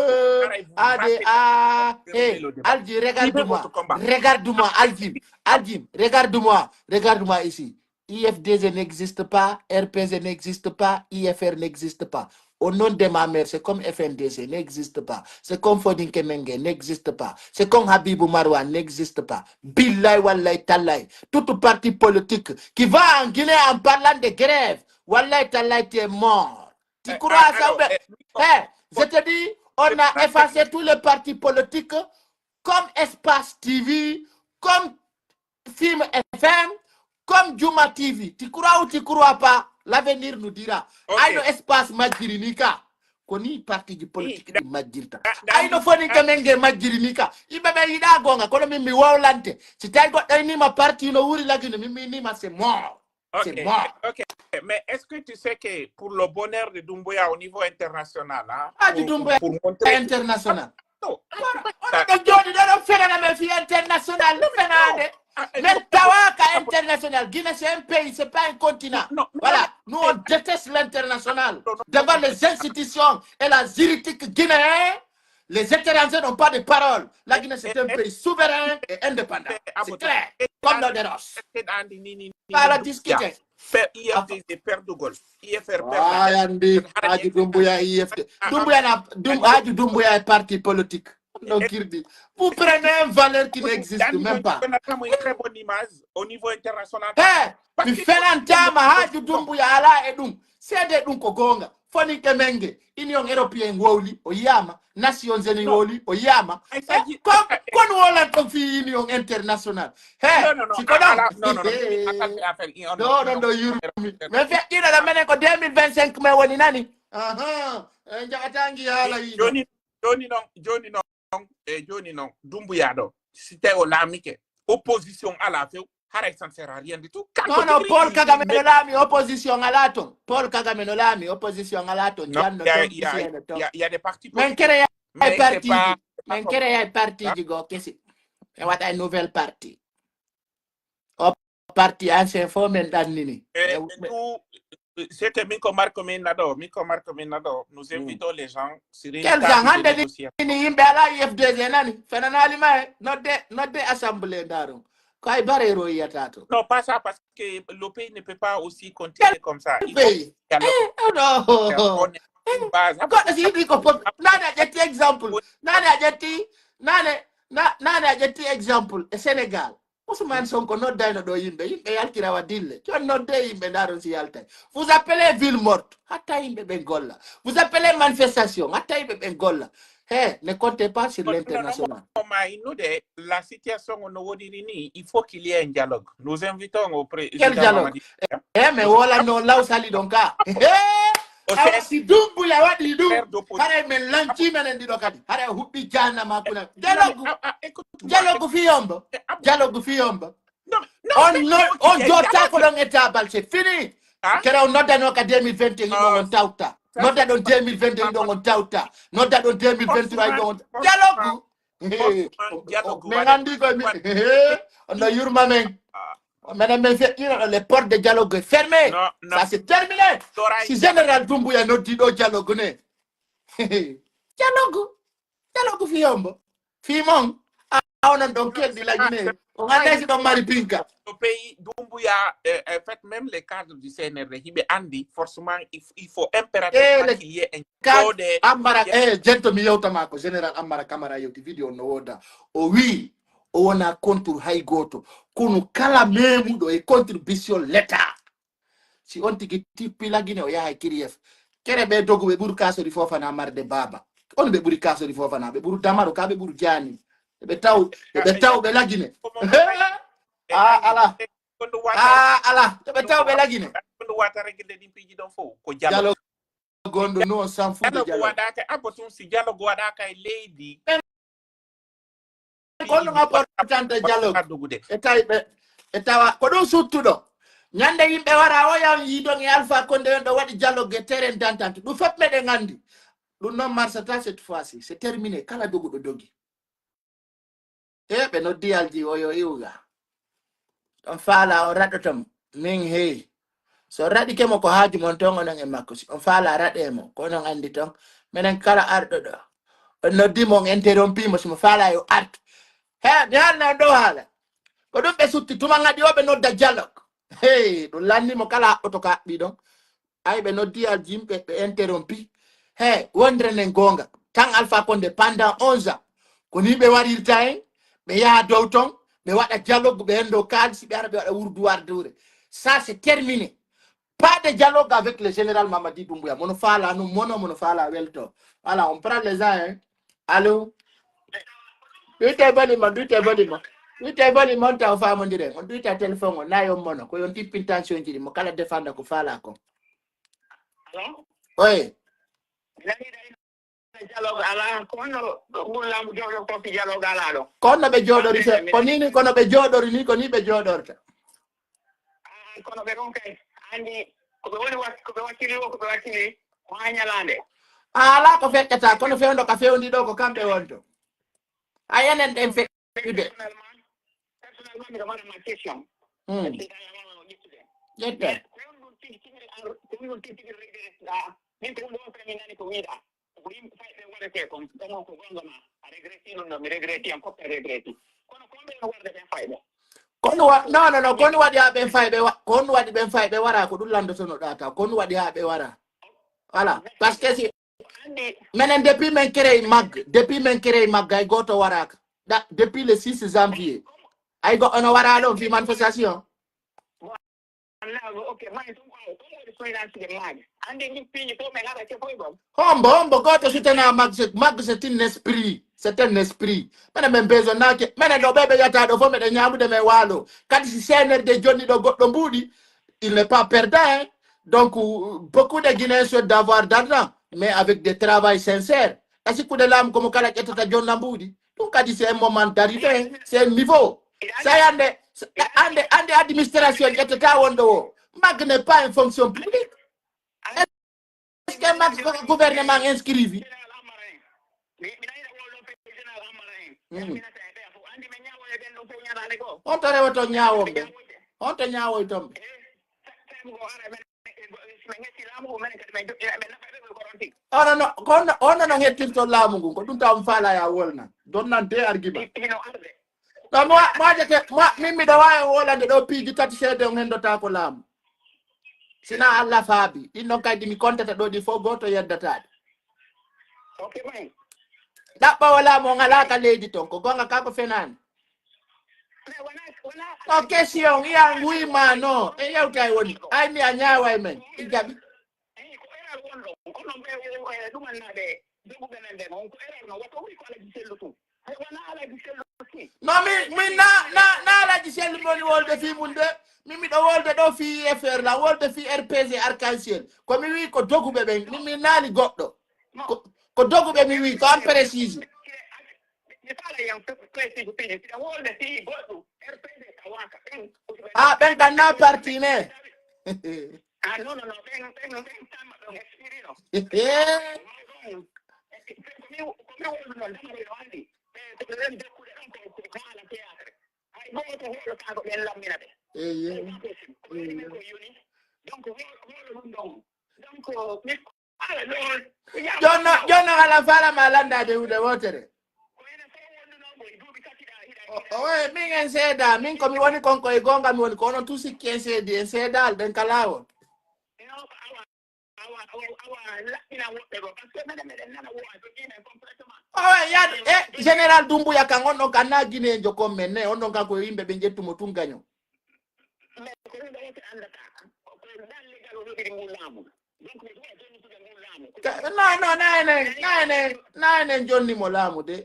Euh, haray vous ade ratez a le hey, débat. Algin, Suivez regarde-moi, votre combat. Regarde-moi, Algin, Algin, regarde-moi, regarde-moi ici. I F D Z n'existe pas, R P Z n'existe pas, I F R n'existe pas. Au nom de ma mère, c'est comme F N D C n'existe pas. C'est comme Fodinke Menge n'existe pas. C'est comme Habibou Marwa n'existe pas. Billahi, wallahi, tallahi. Tout parti politique qui va en Guinée en parlant de grève, wallahi, tallahi, t'es mort. Tu Eh, crois ah, ça ou alors, bien? eh, Eh, je te dis, on a effacé tous les partis politiques comme Espace T V, comme Film F M, comme Juma T V. Tu crois ou tu crois pas, l'avenir nous dira. Ok. Ayno Espace majjiri ni ka. Ko ni parti ji politique ɗi majjirta. da- da- Ayno Fodinke Menge majjiri ni ka. Yimɓe ɓe yiɗa gonga, kono min mi wowlante. Si tawi goɗɗo innima parti no wuuri Lagine, min mi innima c'est mort. C'est Ok, mort. ok. Mais est-ce que tu sais que pour le bonheur de Doumbouya au niveau international, hein, Ah, du pour, Doumbouya pour montrer international. Non, Oɗo ɗo jooɗi ɗo ɗo fenana men fi international, no fenaande. Ah, eh, Men non, tawaka non, international. Guinée, c'est un pays, c'est pas un continent. Non, non, Voilà, non. Nous, on déteste l'international. Non, non, Devant non, les institutions et la juridique guinéenne, les étrangers n'ont pas de parole. La Guinée, c'est un pays souverain et indépendant. C'est clair. Comme l'eau de Roche. Pas la discuter. Pe- I F D, perdugol. I F R, Ah, yandi, Haji Doumbouya, I F D. Doumbouya na, Dum-, Haji Doumbouya est parti politique. Non, Kirdi. Vous prenez une valeur qui n'existe même pas. Une très bonne image au niveau international. Hey, mi fenantama Haji Doumbouya ala e ɗum. Seede ɗum ko goonga. Fodinke Menge, Union Européenne wowli, o yiyama. Nations Unies wowli, o yiyama. Eh, ko, kon wolan ɗon fi Union International. Hey, si ko ɗon. Ɗo, ɗon ɗo yurmi. Mais feƴƴiɗo ɗo menen ko deux mille vingt-cinq men woni nani. Aha. En jaɓatangi haala yi. Joni, joni non, joni non, e joni non, Doumbouya ɗo. Si tawi o laamike, opposition ala few, haray ça ne sert à rien du tout. Non, non, Paul Kagame no laami, opposition ala ton. Paul Kagame no laami, opposition ala ton. Janno ton, kisiene ton. Il y a des partis politiques. Men créer ay parti ji. Men créer ay parti ji go kesi. E waɗa ay nouvelle parti. O parti ancien fo men ɗannini. C'est que min ko marko min na ɗo, min ko marko min na ɗo. Nous invitons les gens sur une table de négociation. Quel genre? Hande ni yimɓe ala I F D Z nani. Fenanaali ma e. Nodde, nodde assemblée ndaron. Ko ay barero yiyata to. Non, pas ça, parce que le pays ne peut pas aussi continuer comme ça. Il faut qu'il y a le- on est une base. Goɗɗo si yiɗi ko pop-, nane a ƴetti exemple. Nane a ƴetti, nane, na-, nane a ƴetti exemple e Sénégal. Ousmane Sonko noddayno ɗo yimɓe, yimɓe yaltira wa dille. Jon nodde yimɓe ndaron si yaltay. Vous appelez ville morte, hatta yimɓe ɓen golla. Vous appelez manifestation, hatta yimɓe ɓen golla. He, ne comptez pas sur l'international. Innude la situation no woniri ni, il faut qu'il y ait un dialogue. Nous invitons au président. Quel dialogue? Eh, mais wala no law sali ɗon ka. He, awa si Doumbouya waɗi ɗum, haray men lanci menen ɗiɗo kadi. Haray huɓɓi jahannama kuna. Dialogue. Dialogue fi yombo. Dialogue fi yombo. On no, on jottako ɗon e tabal, c'est fini. Kere on noddano ka deux mille vingt et un hiɗon on tawta. Nodda ɗon deux mille vingt-deux hiɗon on tawta. Nodda ɗon deux mille vingt-trois hiɗon on. Dialogue. Forcément, dialogue. Men anndi ko mi, on no yurma men. Menen men feƴƴino ɗo, les portes de dialogue est fermé. Non, non. Ça c'est terminé. Si Général Doumbouya noddi ɗo dialogue ne. Dialogue. Dialogue fii hombo? Fii mon? A onon ɗon kelɗi lagine. On annday si ɗon mari pinka. To pays Doumbouya, euh, en fait, même les cadres du C N R D, hiɓe anndi, forcément, il, il faut impérativement qu'il y ait un code. Ammara, eh, jento mi yewta ma ko Général Ammara Camara yewti vidéo no woda. O wi, o wona contre hay gooto. Kono kala memuɗo e contribution l'État. Si on tigi tippi lagine o yaha e kiriyef. Kere ɓe dogu ɓe ɓuri kasori Fofana marde baba. On ɓe ɓuri kasori Fofana, ɓe ɓuri Damaro ka ɓe ɓuri Jani. Ɓe taw, ɓe taw ɓe lagine. Ah, ala. Ah, ala. Ɓe taw ɓe lagine. Kondo wata régler ɗin piiji ɗon fof ko dialogue. Dialogue gondo, nous on s'en fout de dialogue. Dialogue waɗaka, abbo tun si dialogue waɗaka e leydi. Ko ɗum importante dialogue. E tawi ɓe, e tawa ko ɗum suttuɗo. Ñande yimɓe wara o yan yiidon e Alpha Condé on ɗo waɗi dialogue e terrain d'entente. Ɗum fof meɗen anndi. Ɗum noon marsata cette fois-ci. C'est terminé. Kala doguɗo dogi. E ɓe noddi Alji o yo iwga. On faala, on raɗoto mo. Min hey. So on raɗike mo ko haaju mon ton onon e makko. Si on faala raɗe mo. Ko onon anndi ton. Menen kala arɗo ɗo. On noddi mo, on interrompi mo. Si mo faala yo artu. He, mi haalna on ɗo haala. Ko ɗum ɓe sutti. Tuma ngadi o ɓe nodda dialogue. Hey, ɗum lanni mo kala haɓɓoto ko haɓɓi ɗon. Ay, ɓe noddi Alji yimɓe, ɓe interrompi. He, wondire nen goonga. Tan Alpha Condé pendant onze ans. Ko ni ɓe warirta en, ɓe yaha dow ton, ɓe waɗa dialogue, ɓe hendo kaalisi, ɓe ara ɓe waɗa wurdu warduure. Ça, c'est terminé. Pas de dialogue avec le général Mamadi Doumbouya. Mono faala, no mono, mono faala welto. Voilà, on prend les gens, hein. Allo? Ɗuyte volume on, ɗuyte volume on. Ɗuyte volume on taw faamondire. On ɗuyta téléphone on, na yon mono. Ko yon tippin tension ji ɗi, mo kala defanda ko faala ko. Allo? Oye. Dialogue ala, ko honno ngol laamu jooɗo ko si dialogue ala ɗo? Ko honno ɓe jooɗori se-, ko ni ni, kono ɓe jooɗori ni, ko ni ɓe jooɗorta. Ah, kono ɓe ɗon kay, anndi ko ɓe woni wat-, ko ɓe wattiri o, ko ɓe wattiri o haa ñalaande. A alaa ko feƴƴata, kono fewndo ka fewndi ɗo ko kamɓe wonto. A enen ɗen feƴƴude. Personnellement, personnellement, miɗo mara ma question. Hmm. Ƴetta. Ko honɗum tigi tigi ar-, ko honɗum tigi tigi regret ɗa? Min ko ɗum ɗo on mi nani ko wiɗa. Ko yimɓe fayɓe waɗetee kon, ɗon on ko gonga ma. A regreti ɗum ɗo, mi regreti, en fof en regreti. Kono ko ɓe warde ɓen fayɓe? Kono wa-, non, non, non, kono waɗi haa ɓen fayɓe wa-, kono waɗi ɓen fayɓe wara, ko ɗum landotono ɗa taw, kono waɗi haa ɓe wara. Voilà, parce que si, menen depuis men créé mag, depuis men créé mag, hay gooto waraaka. Ɗa, depuis le six janvier. Hay go-, ono wara ɗon fi manifestation. Anndi ɗum piiji fof men haɗa ke foy bom. Hombo, hombo, gooto sutena mag, c'est, mag, c'est un esprit. C'est un esprit. Menen men besoin naake. Menen ɗo ɓe ɓe yata ɗo fof meɗen ñaamude men waalo. Kadi si C N R D jonni ɗo goɗɗo mbuuɗi, il n'est pas perdant, hein. Donc, beaucoup de Guinéens souhaitent d'avoir d'argent, mais avec des travail sincères. A sikkude laamu ko mo kala ƴettata jonna mbuuɗi. Ɗum kadi c'est un moment d'arrivée, hein. C'est un niveau. Sa yande, sa-, ande, ande administration ƴettata wonɗo o. Mag n'est pas une fonction publique. Est-ce que Macky ko gouvernement inscrivi? Mm. On to rewoto ñaawomɓe? On to ñaawoyton ɓe? Ono no, kono, ono no hettirto laamu ngun, ko ɗum taw mi faala ya wolna. Donnan de argument. Ɗo mo, mo jete, mo, min miɗo waawi wolande ɗo piiji tati seede on hendotaako laamu. Sina Allah faabi. Ɗin ɗon kadi mi kontata ɗo ɗi fof gooto yeddataade. Ok, fine. Ɗaɓɓa wala mo ngalaka leydi ton. Ko gonga ka ko fenani. Mais wona, wona ko question, iya ngui ma no. E yewta e woni. Ay mi a ñaaway men. I jaɓi. Eyi, ko erreur wonɗo. Kono ɓe, e, ɗumannaaɓe doguɓe men ɓen, on ko erreur no. Woto wi ko Alaji Sellu tun. Hay wona Alaji Sellu tun. No, mi, mi na, na, na Alaji Sellu mi woni wolde fii mun de. Mi miɗo wolde ɗo fii U F R la, wolde fii R P G Arc-en-Ciel. Ko mi wi ko doguɓe ɓen, mi, mi naali goɗɗo. Ko, ko doguɓe mi wi, ko an précise. Mi faala yan précise tigi, si wolde fii goɗɗo, R P G tawaka ɓen. Ah, ɓen kan na parti ne. Ah, non, non, non, ɓen, ɓen, ɓen tamma ɗon esprit no. Ko mi, ko mi wolduno, dama ɓe no anndi. Ɓe, Ɓen jokkude ɗon ko, ko haala théâtre. Hay gooto hoolataako ɓen lammina ɓe. Eeye. C'est pas possible. Ko woni men ko yoni. Donc, hoolo, hoolo ɗum ɗon. Donc, mi, ala ɗon. Jonno, jonno ala faalama landaade huunde wootere. Ko enen fof wonduno ko e duuɓi tati ɗa, hiɗa, o, hiɗa. O, eh, min en seeda, min ko mi woni kon ko e goonga mi woni, ko onon tun sikki en seedi, en seedaali, ɗen ka laawol. Non, ko awa. Awa, awa, awa, laɓɓinan woɓɓe goo, parce que menen, meɗen nana woo a jogiimen complètement. Awa, yaade, e, Général Doumbouya kan, on ɗon kan naa Guinéen jo kon men ne, on ɗon kan ko yimɓe ɓe ƴettu mo tun gaño. Mais ko ɗum ɗo wonte anndataa, ko, ko dan legal o heɓiri ngun laamu. Donc, mi duwa jonnitude ngun laamu. Ka, non, non, naa enen, naa enen, naa enen jonni mo laamu de.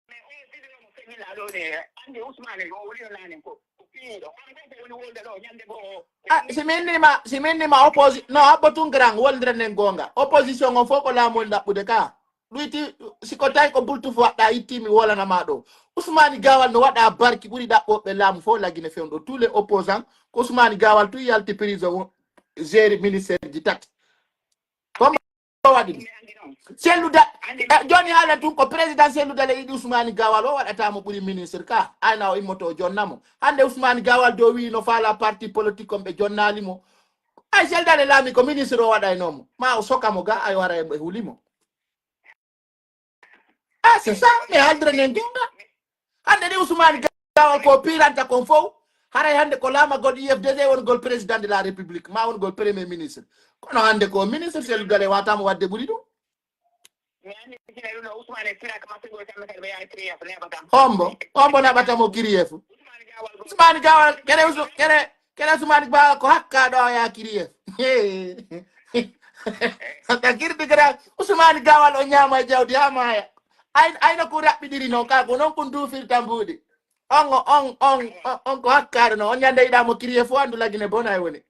Mais o vidéo mo feññinaa ɗoo ne, anndi Ousmane o wulino naanen ko, ko piyiiɗo. Kono ɗon ko woni wolde ɗoo, ñande goo o. Ah, si min ni ma, si min ni ma opposi-, non, abbo tun grand, woldire nen goonga. Opposition on fof ko laamu woni ɗaɓɓude ka. Ɗuyti, si ko tawi ko bultu fof waɗɗa, itti mi wolana ma ɗoo. Ousmane Gawal no waɗa barki ɓuri ɗaɓɓoɓe laamu fof lagine fewndo. Tous les opposants, ko Ousmane Gawal tun yalti prison, gérer ministère ji tati. Ko o waɗi ɗum. Sellu Da-, eh, jooni haalan tun ko président Sellu Dale yiɗi Ousmane Gawal o waɗata mo ɓuri ministre ka. Ayna o immoto o jonna mo. Hannde Ousmane Gawal do wi'i no faala parti politique on ɓe jonnaali mo. Ay Sellu Dale laami ko ministre o waɗayno mo. Ma o soka mo ga, ay o hara e huli mo. Ah, c'est ça, mi haaldira nen goonga. Hannde ni Ousmane Gawal ko piranta kon fow. Haray hannde ko laamagol U F D D wonugol président de la République, ma wonugol premier ministre. Kono hannde ko ministre Sellu Dale wata mo waɗde ɓuri ɗum. Mi anndi sila ɗum ɗo Ousmane e sila ka maɓɓe gol kamɓe kadi ɓe yaha T F neeɓa kam. Hombo, hombo naɓata mo kiriyefu. Ousmane Gawal gol. Ousmane Gawal, kere Ousmane, kere Kela Ousmane Gawal ko hakka ɗo a yaakiri en. Ka girdi kala Ousmane Gawal o ñaama e jawdi haa maaya. Ay, ay no ko raɓɓiɗiri non, ka ko non ko duufirta mbuuɗi. On, on, on, on, on ko hakkaɗo non. On ñande yiɗa mo kiriye fof andu lagine bona e woni.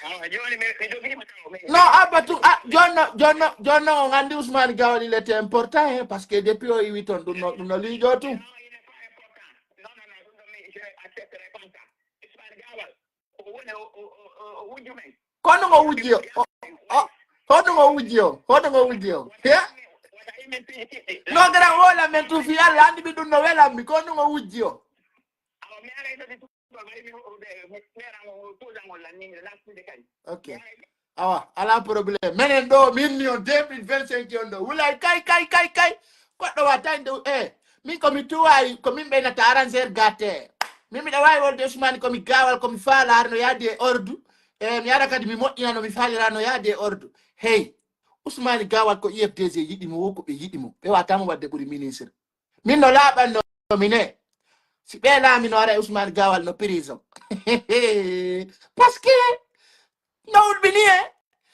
Awa, jooni mi, mi jogiima taw, mi. Non, abba tu, ah, jonno, jonno, jonno on anndi Ousmane Gawal il était important, hein, parce que depuis o iwi ton, ɗum no, ɗum no liiƴo tun. Non, il n'est pas important. Non, non, non, ɗum ɗo mi, je accepterai pas ça. Ousmane Gawal. Ko woni o, o, o, o, o wujju men. Kono ngo wujji o. O, o, hono ngo wujji o. Hono ngo wujji o. He? No gara wola men tu fi Allah andi mi ɗum no welammi. Kono ngo wujji o. Ok. Awa, ala problème. Menen ɗo, min ni on deux mille vingt-cinq on ɗo. Wulay kay, kay, kay, kay. Goɗɗo wa tawi nde, eh, min ko mi tuwayi, ko min ɓeynata arrangeur gâté. Min miɗa wawi wolde Ousmane ko mi gawal, ko mi faala, no yaadi e ordre. E mi ara kadi mi moƴƴina no mi faalira no yaadi e ordre. Hey, Ousmane Gawal ko U F D G yiɗi mo, wo ko ɓe yiɗi mo. Ɓe wata mo wadde ɓuri ministre. Min no laaɓanno mi ne. Si ɓe laamino ara e Ousmane Gawal no prison. Parce que no ulɓini en.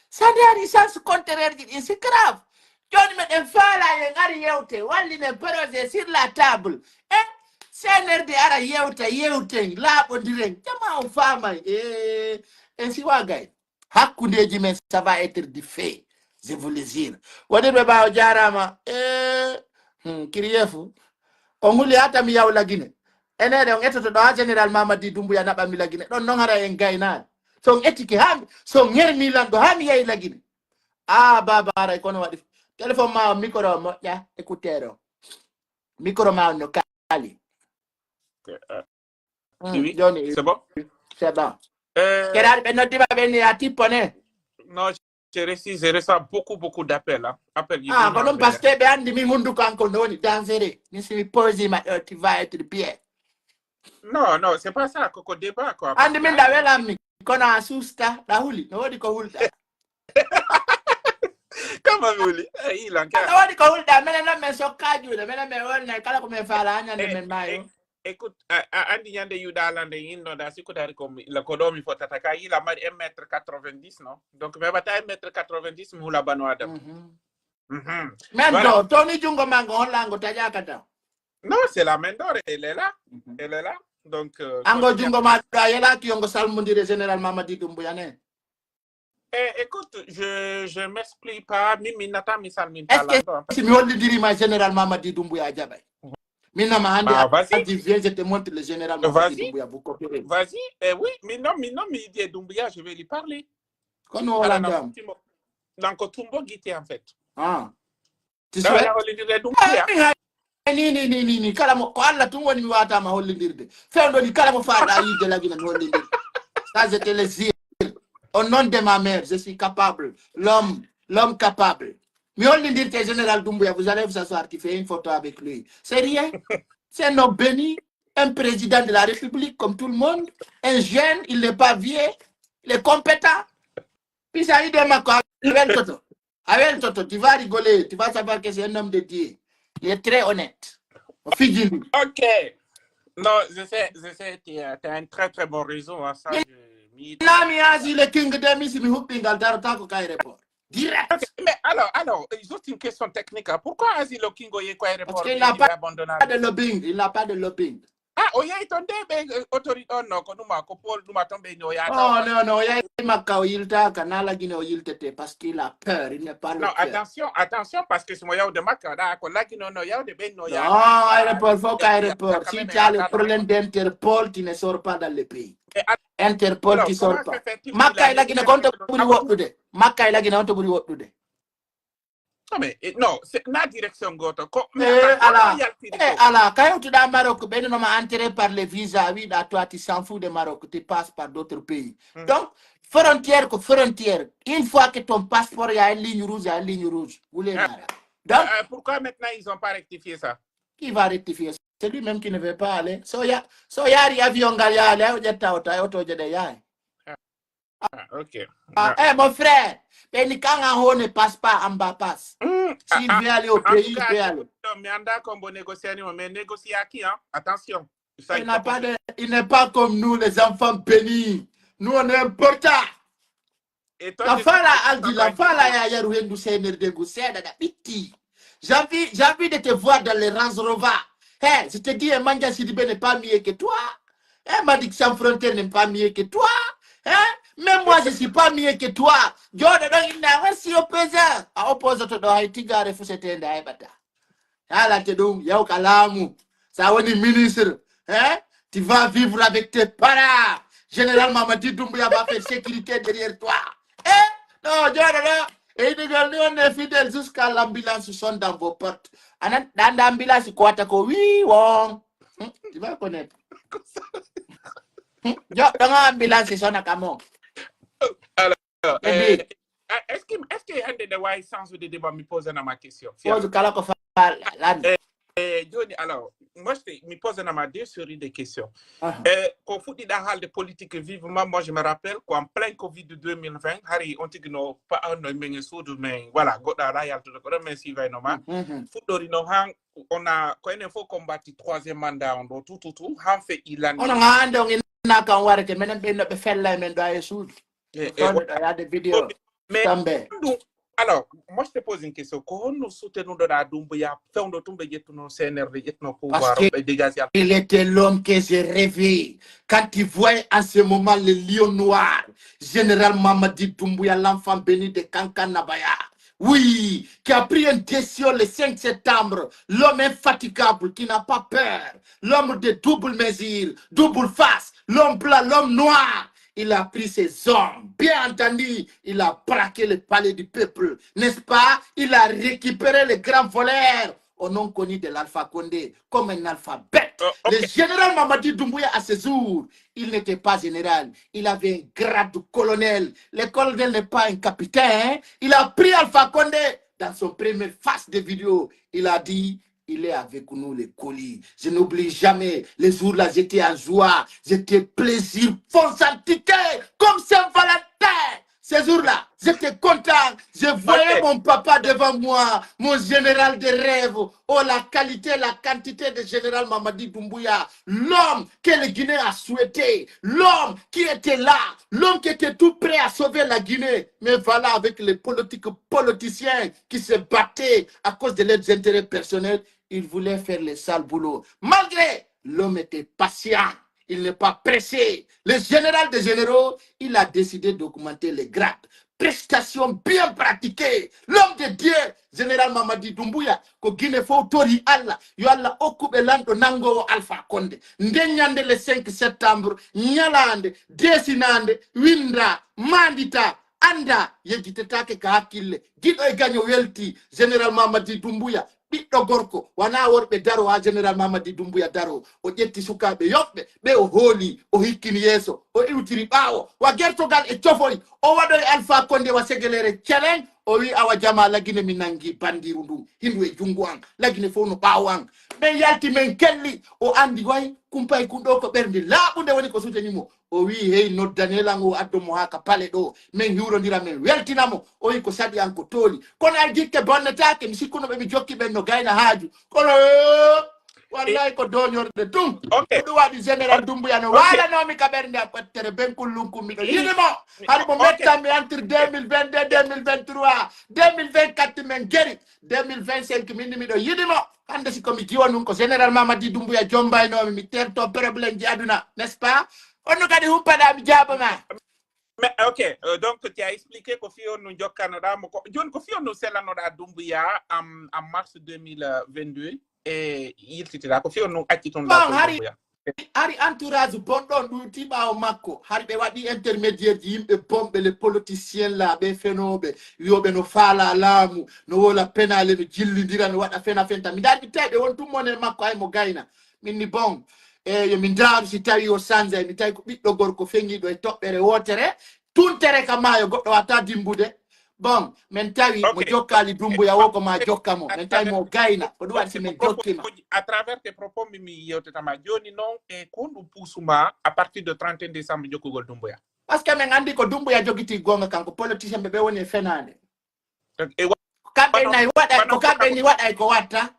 Sande ari sens contraire ji ɗin, c'est grave. Jooni meɗen faala en ari yewte, wallinen projet sur la table. Eh, C N R D ara yewta, yewten, laaɓondiren. Jama on faamay. Eh, en siwa gay. Hakkundeji men, ça va être du feu. Je vous le jure. Waɗirɓe ɓaawo jaaraama. Eh, hmm, kiriyefu. On huli haa tami yaw lagine. Enede on etoto ɗo haa Général Mamadi Doumbouya naɓa mi lagine. Ɗon non hara en gaynaani. So on etike haa mi, so on hermi lanɗo haa mi yahi lagine. Ah, baba aray kono waɗi. Téléphone ma on, micro o moƴƴa, écouteur o. Micro ma on no kaali. Ok, euh, mm, oui, oui. Jooni, c'est bon? C'est bon. Euh, Keraari ɓe noddi ma ɓe ni a tippo ne. Non, j'ai reçu, j'ai reçu beaucoup, beaucoup d'appels, hein. Appel, ah, ko ɗum parce que ɓe anndi min hunnduko an ko no woni dangereux. Min si mi posi ma ɗo, tu vas être bien. Non, non, c'est pas ça, ko, ko débat, quoi. Anndi min ɗa welammi, kono a susta, ɗa huli, no woodi ko hulɗa. Kama mi huli, eh, ilan ka. No woodi ko hulɗa, menen non men sokka juuɗe, menen men wonnay kala ko men faala, haa ñande men maayo. Écoute, a, a anndi ñande yuɗa alande inno da sikkude hari ko mi, la ko ɗo mi fotata ka yila mari un mètre quatre-vingt-dix, non? Donc, mi heɓata un mètre quatre-vingt-dix, mi hula bano Adam. Mhm. Mhm. Men voilà. To, to ni junngo ma ngo, holla ngo taƴaka taw. Non, c'est la main d'or, elle est là. Mhm. Elle est là. Donc, euh, ango junngo ma ɗo a yelaki yo ngo salmondire Général Mamadi Doumbouya ne. Eh, écoute, je, je m'explique pas. Mi, mi nata, mi salmin pas. Est-ce que si mi hollidiri ma Général Mamadi Doumbouya a jaɓay? Min nama hannde, ah, vas-y. A dit, viens, je te montre le général Mamadi Doumbouya, vous coopérez. Vas-y. Eh oui, mais non, mais non, mais il dit Doumbouya, je vais lui parler. Kono wala jam. Donc, Tumbo Guité, en fait. Ah. Tu souhaites? Hollindirde ɗum. Ni, ni, ni, ni, ni. Kala mo, ko Allah tun woni mi waata ma hollindirde. Fewndo ni kala mo faalɗa yiide Lagine mi hollindirde. Ça, je te le jure. Au nom de ma mère, je suis capable. L'homme, l'homme capable. Mi hollindirte Général Doumbouya, vous allez vous asseoir, tu fais une photo avec lui. C'est rien. C'est un homme béni, un président de la République comme tout le monde, un jeune, il n'est pas vieux, il est compétent. Puis ça, il est ma quoi, avec Toto. Avec Toto, tu vas rigoler, tu vas savoir que c'est un homme de Dieu. Il est très honnête. Fidji. Ok. Non, je sais, je sais, tu as, tu as une très très bonne raison. Hein, ça, je, Nami Azi le King de Misi mi huɓɓingal darotako ka aéroport. Direct. Mais alors, alors, juste une question technique. Hein. Pourquoi Azi le King est quoi aéroport Parce qu'il n'a pas de lobbying. Il n'a pas de lobbying. Ah, o yehi ton de ɓe autorité on no ko ɗuma ko pol ɗuma ton ɓe no yaata. Oh non non, o yehi makka o yiltaka na Lagine o yiltete parce qu'il a peur, il n'est pas le Non, attention, attention parce que si mo yawde makka da ko Lagine on no yawde ɓen no yaata. Non, aéroport faut qu'aéroport. Si tu as le problème d'Interpol, tu ne sors pas dans le pays. Interpol qui sort pas. Makka e Lagine ko honto ɓuri woɗɗude. Makka e Lagine honto ɓuri woɗɗude. Non, mais eh, non, c'est la direction goto. Ko eh, ala, eh, ala, ka hewtuɗa Maroc, ɓe no ma entrer par les visas, oui, là, toi, tu s'en fous de Maroc, tu passes par d'autres pays. Mm. Donc, frontière ko frontière. Une fois que ton passeport, il y a une ligne rouge, il y a une ligne rouge. Vous les ah. Donc, euh, pourquoi maintenant ils n'ont pas rectifié ça? Qui va rectifier? C'est lui-même qui ne veut pas aller. So ya, so yari avion ngal ya aller, o ƴetta o tawi oto jede yaay. Ah, ok. Ah, eh, mon frère, Benny, quand on ne passe pas en bas, passe. Mm, S'il ah, veut aller au pays, il peut aller. Mais anda combo négocier, mais négocier à qui, hein? Attention. Il n'a pas de, il n'est pas comme nous, les enfants bénis. Nous, on est importants. La fala aldi la fala ya yaru hendu senerde ngu seeɗa ɗa ɓitti. J'ai envie, j'ai envie de te voir dans les Range Rover. Hey, je te dis, Emmanuel Sidibé n'est pas mieux que toi. Hein, Madik Sans Frontières n'est pas mieux que toi. Hein? Même moi, je suis pas mieux que toi. Joɗo ɗon inna wasi opposant. A opposant to ɗo hay tigare fu setende a heɓata. Haalante ɗum, yaw ka laamu. Sa woni ministre, hein? Tu vas vivre avec tes parents. Général Mamadi Doumbouya va faire sécurité derrière toi. Hein? Non, joɗo ɗo. E iɗugol ni on est fidèle jusqu'à l'ambulance sonne dans vos portes. Anan ɗan ambulance ko wata ko wi won. Hmm? Tu vas connaître. Hmm? Joɗo nga ambulance sona kamo. Alors, euh, est-ce que est-ce que hande da wawi sensude débat mi pose na ma question? Pose kala ko faala lan. Eh, Johnny, alors, moi, je te- me pose dans ma deux séries de questions. Aha. Eh, ko fuɗɗiɗa haalde politique vivement, moi, je me rappelle qu'en plein Covid deux mille vingt, hari on tigi no pa- no men e suudu, mais voilà, goɗɗo ala yaltude ko ɗon, mais suivayno ma. Mhm. Fuɗɗori no han, on a, ko enen fof combattu troisième mandat on ɗo, tout, tout, tout, han fe ilande. Onon haa hannde on innaa kan warete, menen ɓen no ɓe fella e men ɗo e suudu. Eh, Fewndo ɗo yaade vidéo. Mais Tambe. Ɗum- alors, moi je te pose une question. Ko honno soutenuɗoɗa Doumbouya fewndo tun ɓe ƴettuno C N R D ƴettuno pouvoir ɓe dégagé? Il était l'homme que j'ai rêvé. Quand tu vois en ce moment le lion noir, général Mamadi Doumbouya, l'enfant béni de Kankan Nabaya, oui, qui a pris une décision le cinq septembre, l'homme infatigable qui n'a pas peur, l'homme de double mesure, double face, l'homme blanc, l'homme noir, il a pris ses hommes, bien entendu, il a braqué le palais du peuple, n'est-ce pas? Il a récupéré les grands voleurs au nom connu de l'Alpha Condé, comme un alphabet. Euh, ok. Le général Mamadi Doumbouya, à ce jour, il n'était pas général. Il avait un grade de colonel. Le colonel n'est pas un capitaine. Il a pris Alpha Condé dans son première phase de vidéo. Il a dit, il est avec nous, les colis. Je n'oublie jamais. Les jours-là, j'étais en joie. J'étais plaisir, fonds entités, comme Saint-Valentin. Ces jours-là, j'étais content. Je voyais mon papa devant moi, mon général de rêve. Oh, la qualité, la quantité de général Mamadi Doumbouya, l'homme que le Guinéen a souhaité, l'homme qui était là, l'homme qui était tout prêt à sauver la Guinée. Mais voilà, avec les politiques, politiciens qui se battaient à cause de leurs intérêts personnels, ils voulaient faire les sales boulots. Malgré l'homme était patient, il n'est pas pressé. Le général des généraux, il a décidé d'augmenter les grades. Prestation bien pratiquée. L'homme de Dieu, général Mamadi Doumbouya, ko Guinée fof tori Allah, yo Allah okku ɓe lanɗo nanngowo Alpha Condé. Nden ñande le cinq septembre, ñalaande deesinaande, winnda, maandita, Anndaa, yejjitetaake ka hakkille. Giɗo e gaño weltii, Général Mamadi Doumbouya, ɓiɗɗo gorko, wanaa worɓe daroo haa Général Mamadi Doumbouya daroo. O ƴetti sukaaɓe yoɓɓe, ɓe o hoolii, o hikkini yeeso, o iwtiri ɓaawo. Wa gertogal e cofoy, o waɗoyi Alpha Condé wa segeleere celen, o wi'i, "Awa jamaa Lagine mi nanngi bandiiru ndun, hindu e junngo an, Lagine fow no ɓaawo an." Men yalti, men kelli, o anndi way, kumpay kun ɗoo ko ɓernde laaɓunde woni ko suteni mo. O wi'i, "Hey, noddanee lan o addo mo haa ka pale ɗoo. Men hiwrondira, men weltina mo." O wi'i, "Ko saɗi an ko tooli. Kono ay jikke bonnetaake, mi sikkuno ɓe mi jokki ɓen no gayna haaju." Kono, wallahi ko dooñorde tun. Ok. Ko ɗum waɗi Général Doumbouya no waalanoomi ka ɓernde am ɓettere ben kullun kun miɗo yiɗi mo. Hari mo mettan mi entre deux mille vingt-deux, deux mille vingt-trois, deux mille vingt-quatre men geri. Deux mille vingt-cinq min ni miɗo yiɗi mo. Hannde si ko mi jiwo nun ko Général Mamadi Doumbouya jombaynoomi, mi terto problème ji aduna, n'est-ce pas? Honno kadi humpaɗaa mi jaabama? Mais, ok, euh, donc tu as expliqué ko fii honno jokkanoɗaa mo ko. Jooni ko fii honno selanoɗaa Doumbouya en, en mars deux mille vingt-deux e yiltitiɗaa. Ko fii honno accitonoɗaa Bon, ton hari, Doumbouya? Hari entourage bonɗo on ɗuuti ɓaawo makko. Hari ɓe waɗi intermédiaire ji yimɓe bonɓe, les politiciens là, ɓe fenooɓe, wi'ooɓe no faalaa laamu, no woola penaale, no jillindira, no waɗa fena fenta. Mi ndaari mi tawi ɓe won tun monen makko, ay mo gayna. Min ni bon, e yo mi ndaaru si tawi o sanjay, mi tawi ko ɓiɗɗo gorko feŋiiɗo e toɓɓere wootere, tuntere ka maayo, goɗɗo waawataa dimbude. Bon, men tawi mo Ok. jokkaali Doumbouya wo ko ma jokka mo. Men tawi mo gayna. Ko ɗum waɗi si men jokki ma. À travers tes propos, mi, mi yewtata ma. Jooni non, e ko honɗum puusu ma à partir de trente et un décembre jokkugol Doumbouya? Parce que men anndi ko Doumbouya jogiti goonga kanko, politicien ɓe, ɓe woni e fenaande. E wa-, Kamɓe wano, nay waɗay, wano ko kamɓe ko ni waɗay ko watta.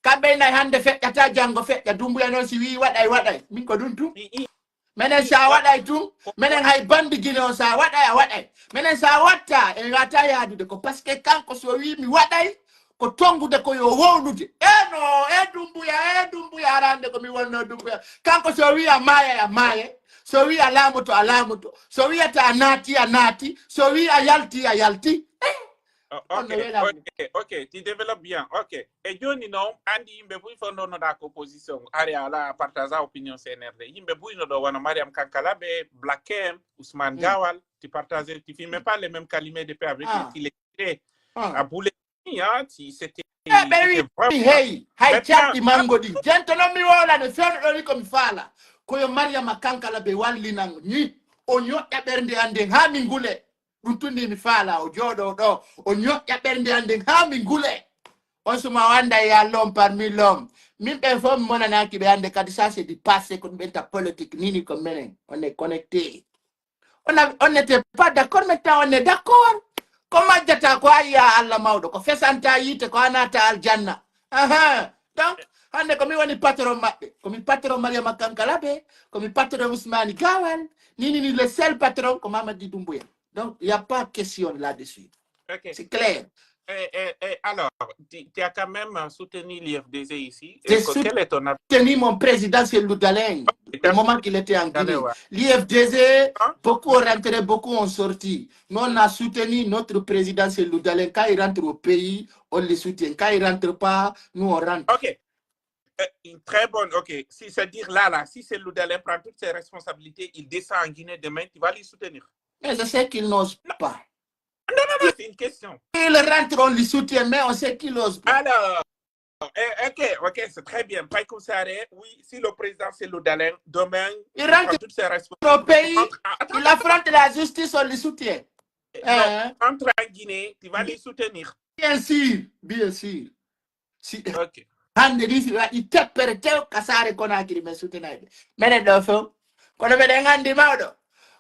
Kamɓe nay hannde feƴƴata, janngo feƴƴa. Doumbouya non si wi'i waɗay, waɗay. Min ko ɗum tun. I, i, Menen sa waɗay tun, menen hay bandi Gine on sa waɗay, a waɗay. Menen sa watta, en wata yaadude ko parce que kanko so wi mi waɗay, ko tongude ko yo wowlude. E no, e Dumbuya, e Dumbuya, arande ko mi wonno Dumbuya. Kanko so wi a maayay, a maayay. So wi a laamoto, a laamoto. So wiyata a naati, a naati. So wi a yalti, a yalti. Eh, Oh, on no ok, wela mo. Ok, ok, tu développes bien. Ok. E jooni non, anndi yimɓe buy fof ndonnoɗaa ko opposition. Ari ala partage opinion C N R D. Yimɓe buy no ɗo wano Mariam Kankalabe, Black M, Ousmane Mm. Gawal, tu partages, tu filmes pas les mêmes calimets de paix avec Ah. Qui les tiré. Ah. À Boulay, hein, si c'était, Eh, ɓe c'était wi, vraiment hey, hay Maintenant, caɗɗi mango ɗi. Jento non mi wolane, fewndo ɗo ni ko mi faala. Ko yo Mariama Kankalabe wallinan ni. O ñoƴƴa ɓernde an nden haa mi ngule. Ɗum tun ni mi faala, o jooɗoo ɗo. O ñoƴƴa ɓernde an nden haa mi ngule. On suma o annda e ya l'homme parmi l'homme. Min ɓen fof mi monanaaki ɓe hannde kadi, ça c'est du passé, ko ɗum ɓenta politique, ni ni ko menen. On est connecté. On a, on n'était pas d'accord, maintenant on est d'accord. Ko majjata ko a yi'a Allah mawɗo, ko fesanta yiite, ko a naata aljanna. Aha. Donc, hannde ko mi woni patron maɓɓe. Ko mi patron Mariama Kankalabe, ko mi patron Ousmane Gawal. Ni, ni, ni, le seul patron ko Mamadi Doumbouya. Donc, il n'y a pas question là-dessus. Ok. C'est clair. Et, et, et alors, tu, tu as quand même soutenu l'I F D G ici. J'ai Et que- quel est ton avis? Soutenu mon président, c'est Loudalin, Ok, au moment qu'il était en Guinée. Loudalin, ouais. L'I F D G, Hein? Beaucoup ont rentré, beaucoup ont sorti. Nous, on a soutenu notre président, c'est Loudalin. Quand il rentre au pays, on le soutient. Quand il rentre pas, nous, on rentre. Ok. Euh, très bonne, ok. Si, c'est-à-dire là, là, si c'est Loudalin prend toutes ses responsabilités, il descend en Guinée demain, tu vas lui soutenir. Mais je sais qu'il n'ose pas. Non, non, non, c'est une question. Il rentre, on lui soutient, mais on sait qu'il n'ose pas. Alors, eh, ok, ok, c'est très bien. Païkou Saré, oui, si le président c'est Loudalin, demain, Il il rentre prend toutes ses responsabilités. au pays, Il rentre, ah, attends, il attends, affronte la justice, on lui soutient. Non, Hein? Entre en Guinée, tu vas lui soutenir. Bien sûr, bien sûr. Si, Ok. Hannde ni si waɗi teppere tew ka saare Konaakiri men suutenayɓe. Menen ɗo fow. Kono meɗen anndi mawɗo.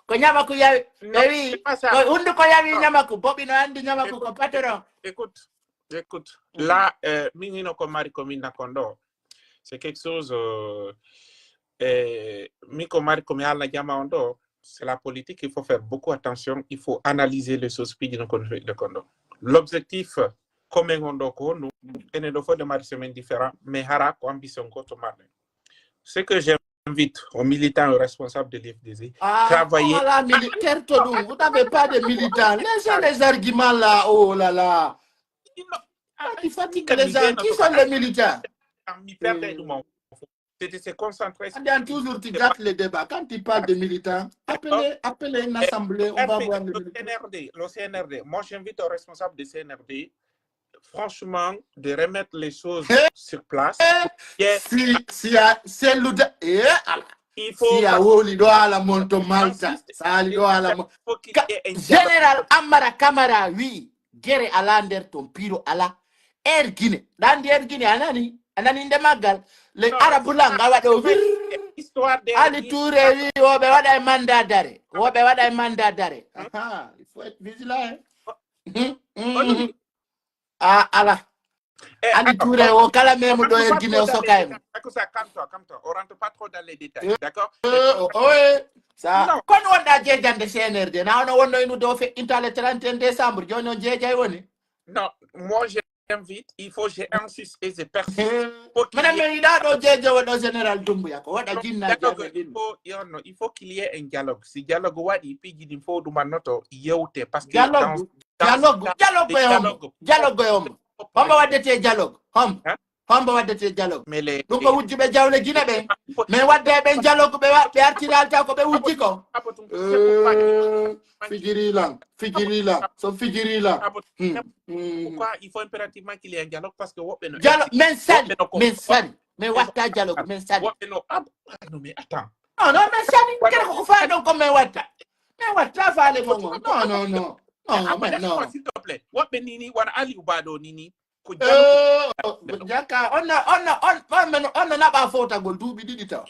Ko ñamaku yawi, Non, ɓe wi'i, c'est pas ça. Ko hunnduko yawi Non. ñamaku, boɓi no anndi ñamaku ko Écoute, patron. écoute, écoute. Mm. Là, euh, min hino ko mari ko min nakon ɗo. C'est quelque chose, euh, eh, min ko mari ko mi haalna jama on ɗo. C'est la politique, il faut faire beaucoup attention, il faut analyser les choses, piiji no kono, no kono. L'objectif, ko men on ɗo ko honɗum, enen ɗo fof ɗe mari semaine différent, mais hara ko ambition goto marɗen. Ce que j'invite aux militants et aux responsables de l'I F D G, Ah, travailler. Oh là là, mili-, kerto ɗum, vous n'avez pas de militants. Laissez les arguments là, oh là là. Non. Ah, tu fatigues les gens. Qui sont les militants? Mi perde ɗum on. de se concentrer sur... And then toujours tu gâtes le débat. Quand tu parles de militants, appelez, appelez une assemblée, on va voir les militants. Le C N R D, le C N R D. Moi, j'invite aux responsables de C N R D, franchement, de remettre les choses sur place. Si, si a, c'est le, eh, ala. Il faut... Si a woli do ala monto Malta, sa ali do ala mo-, Général Amara Camara, oui. Gere alaa nder ton, piiro alaa. Air Guinée. Ɗa anndi Air Guinée, a nani? A nani nde maggal? Le Arabu Lang, a waɗo wir. Histoire de Ali Touré wi, woɓe waɗa e mandat d'arrêt. Woɓe waɗa e mandat d'arrêt. Aha, il faut être vigilant, hein? A, ala. Ali Touré, o kala memu ɗo Air Guinée, o soka e mo. Calme-toi, calme-toi. On rentre pas trop dans les détails, d'accord? Sa, kono wonɗa jeejande C N R D, na ono wonno inude o feƴƴinta le trente et un décembre, jooni on jeejay woni? Non, moi, j'invite, il faut, j'insiste et je persiste. Faut qu'il y ait... Minen, min yiɗa ɗo jeejowo ɗo Général Doumbouya, ko waɗa jinnaaji. Il faut, non, non, il faut qu'il y ait un dialogue. Si dialogue waɗi, piiji ɗin fof ɗumannoto yewte, parce que dialogue, dialogue, dialogue e hombo? Dialogue e hombo? Hombo waddete dialogue? Hombo? Hombo waddete dialogue? Ɗum ko wujjuɓe jawle Gine ɓen. Mais wadde ɓen dialogue ɓe wa-, ɓe artiri alta ko ɓe wujji ko. Eh, fijiri lan, fijiri lan, so fijiri lan. Hmm. Pourquoi il faut impérativement qu'il y ait un dialogue? Parce que woɓɓe no... Dialogue, min sali, min sali. Min watta dialogue, min sali. Woɓɓe no, ah, ah, non, mais attends. Non, non, min sali. Kene ko ko faa ɗon ko min watta. Min watta faale mon on. Non, non, non. Non, mais non. S'il te plaît. Woɓɓe ni ni, wano Aliou Ba ɗo ni ni. Ko jaka, on na, on na, on, on, on, on na naɓa fowtagol duuɓi ɗiɗi taw.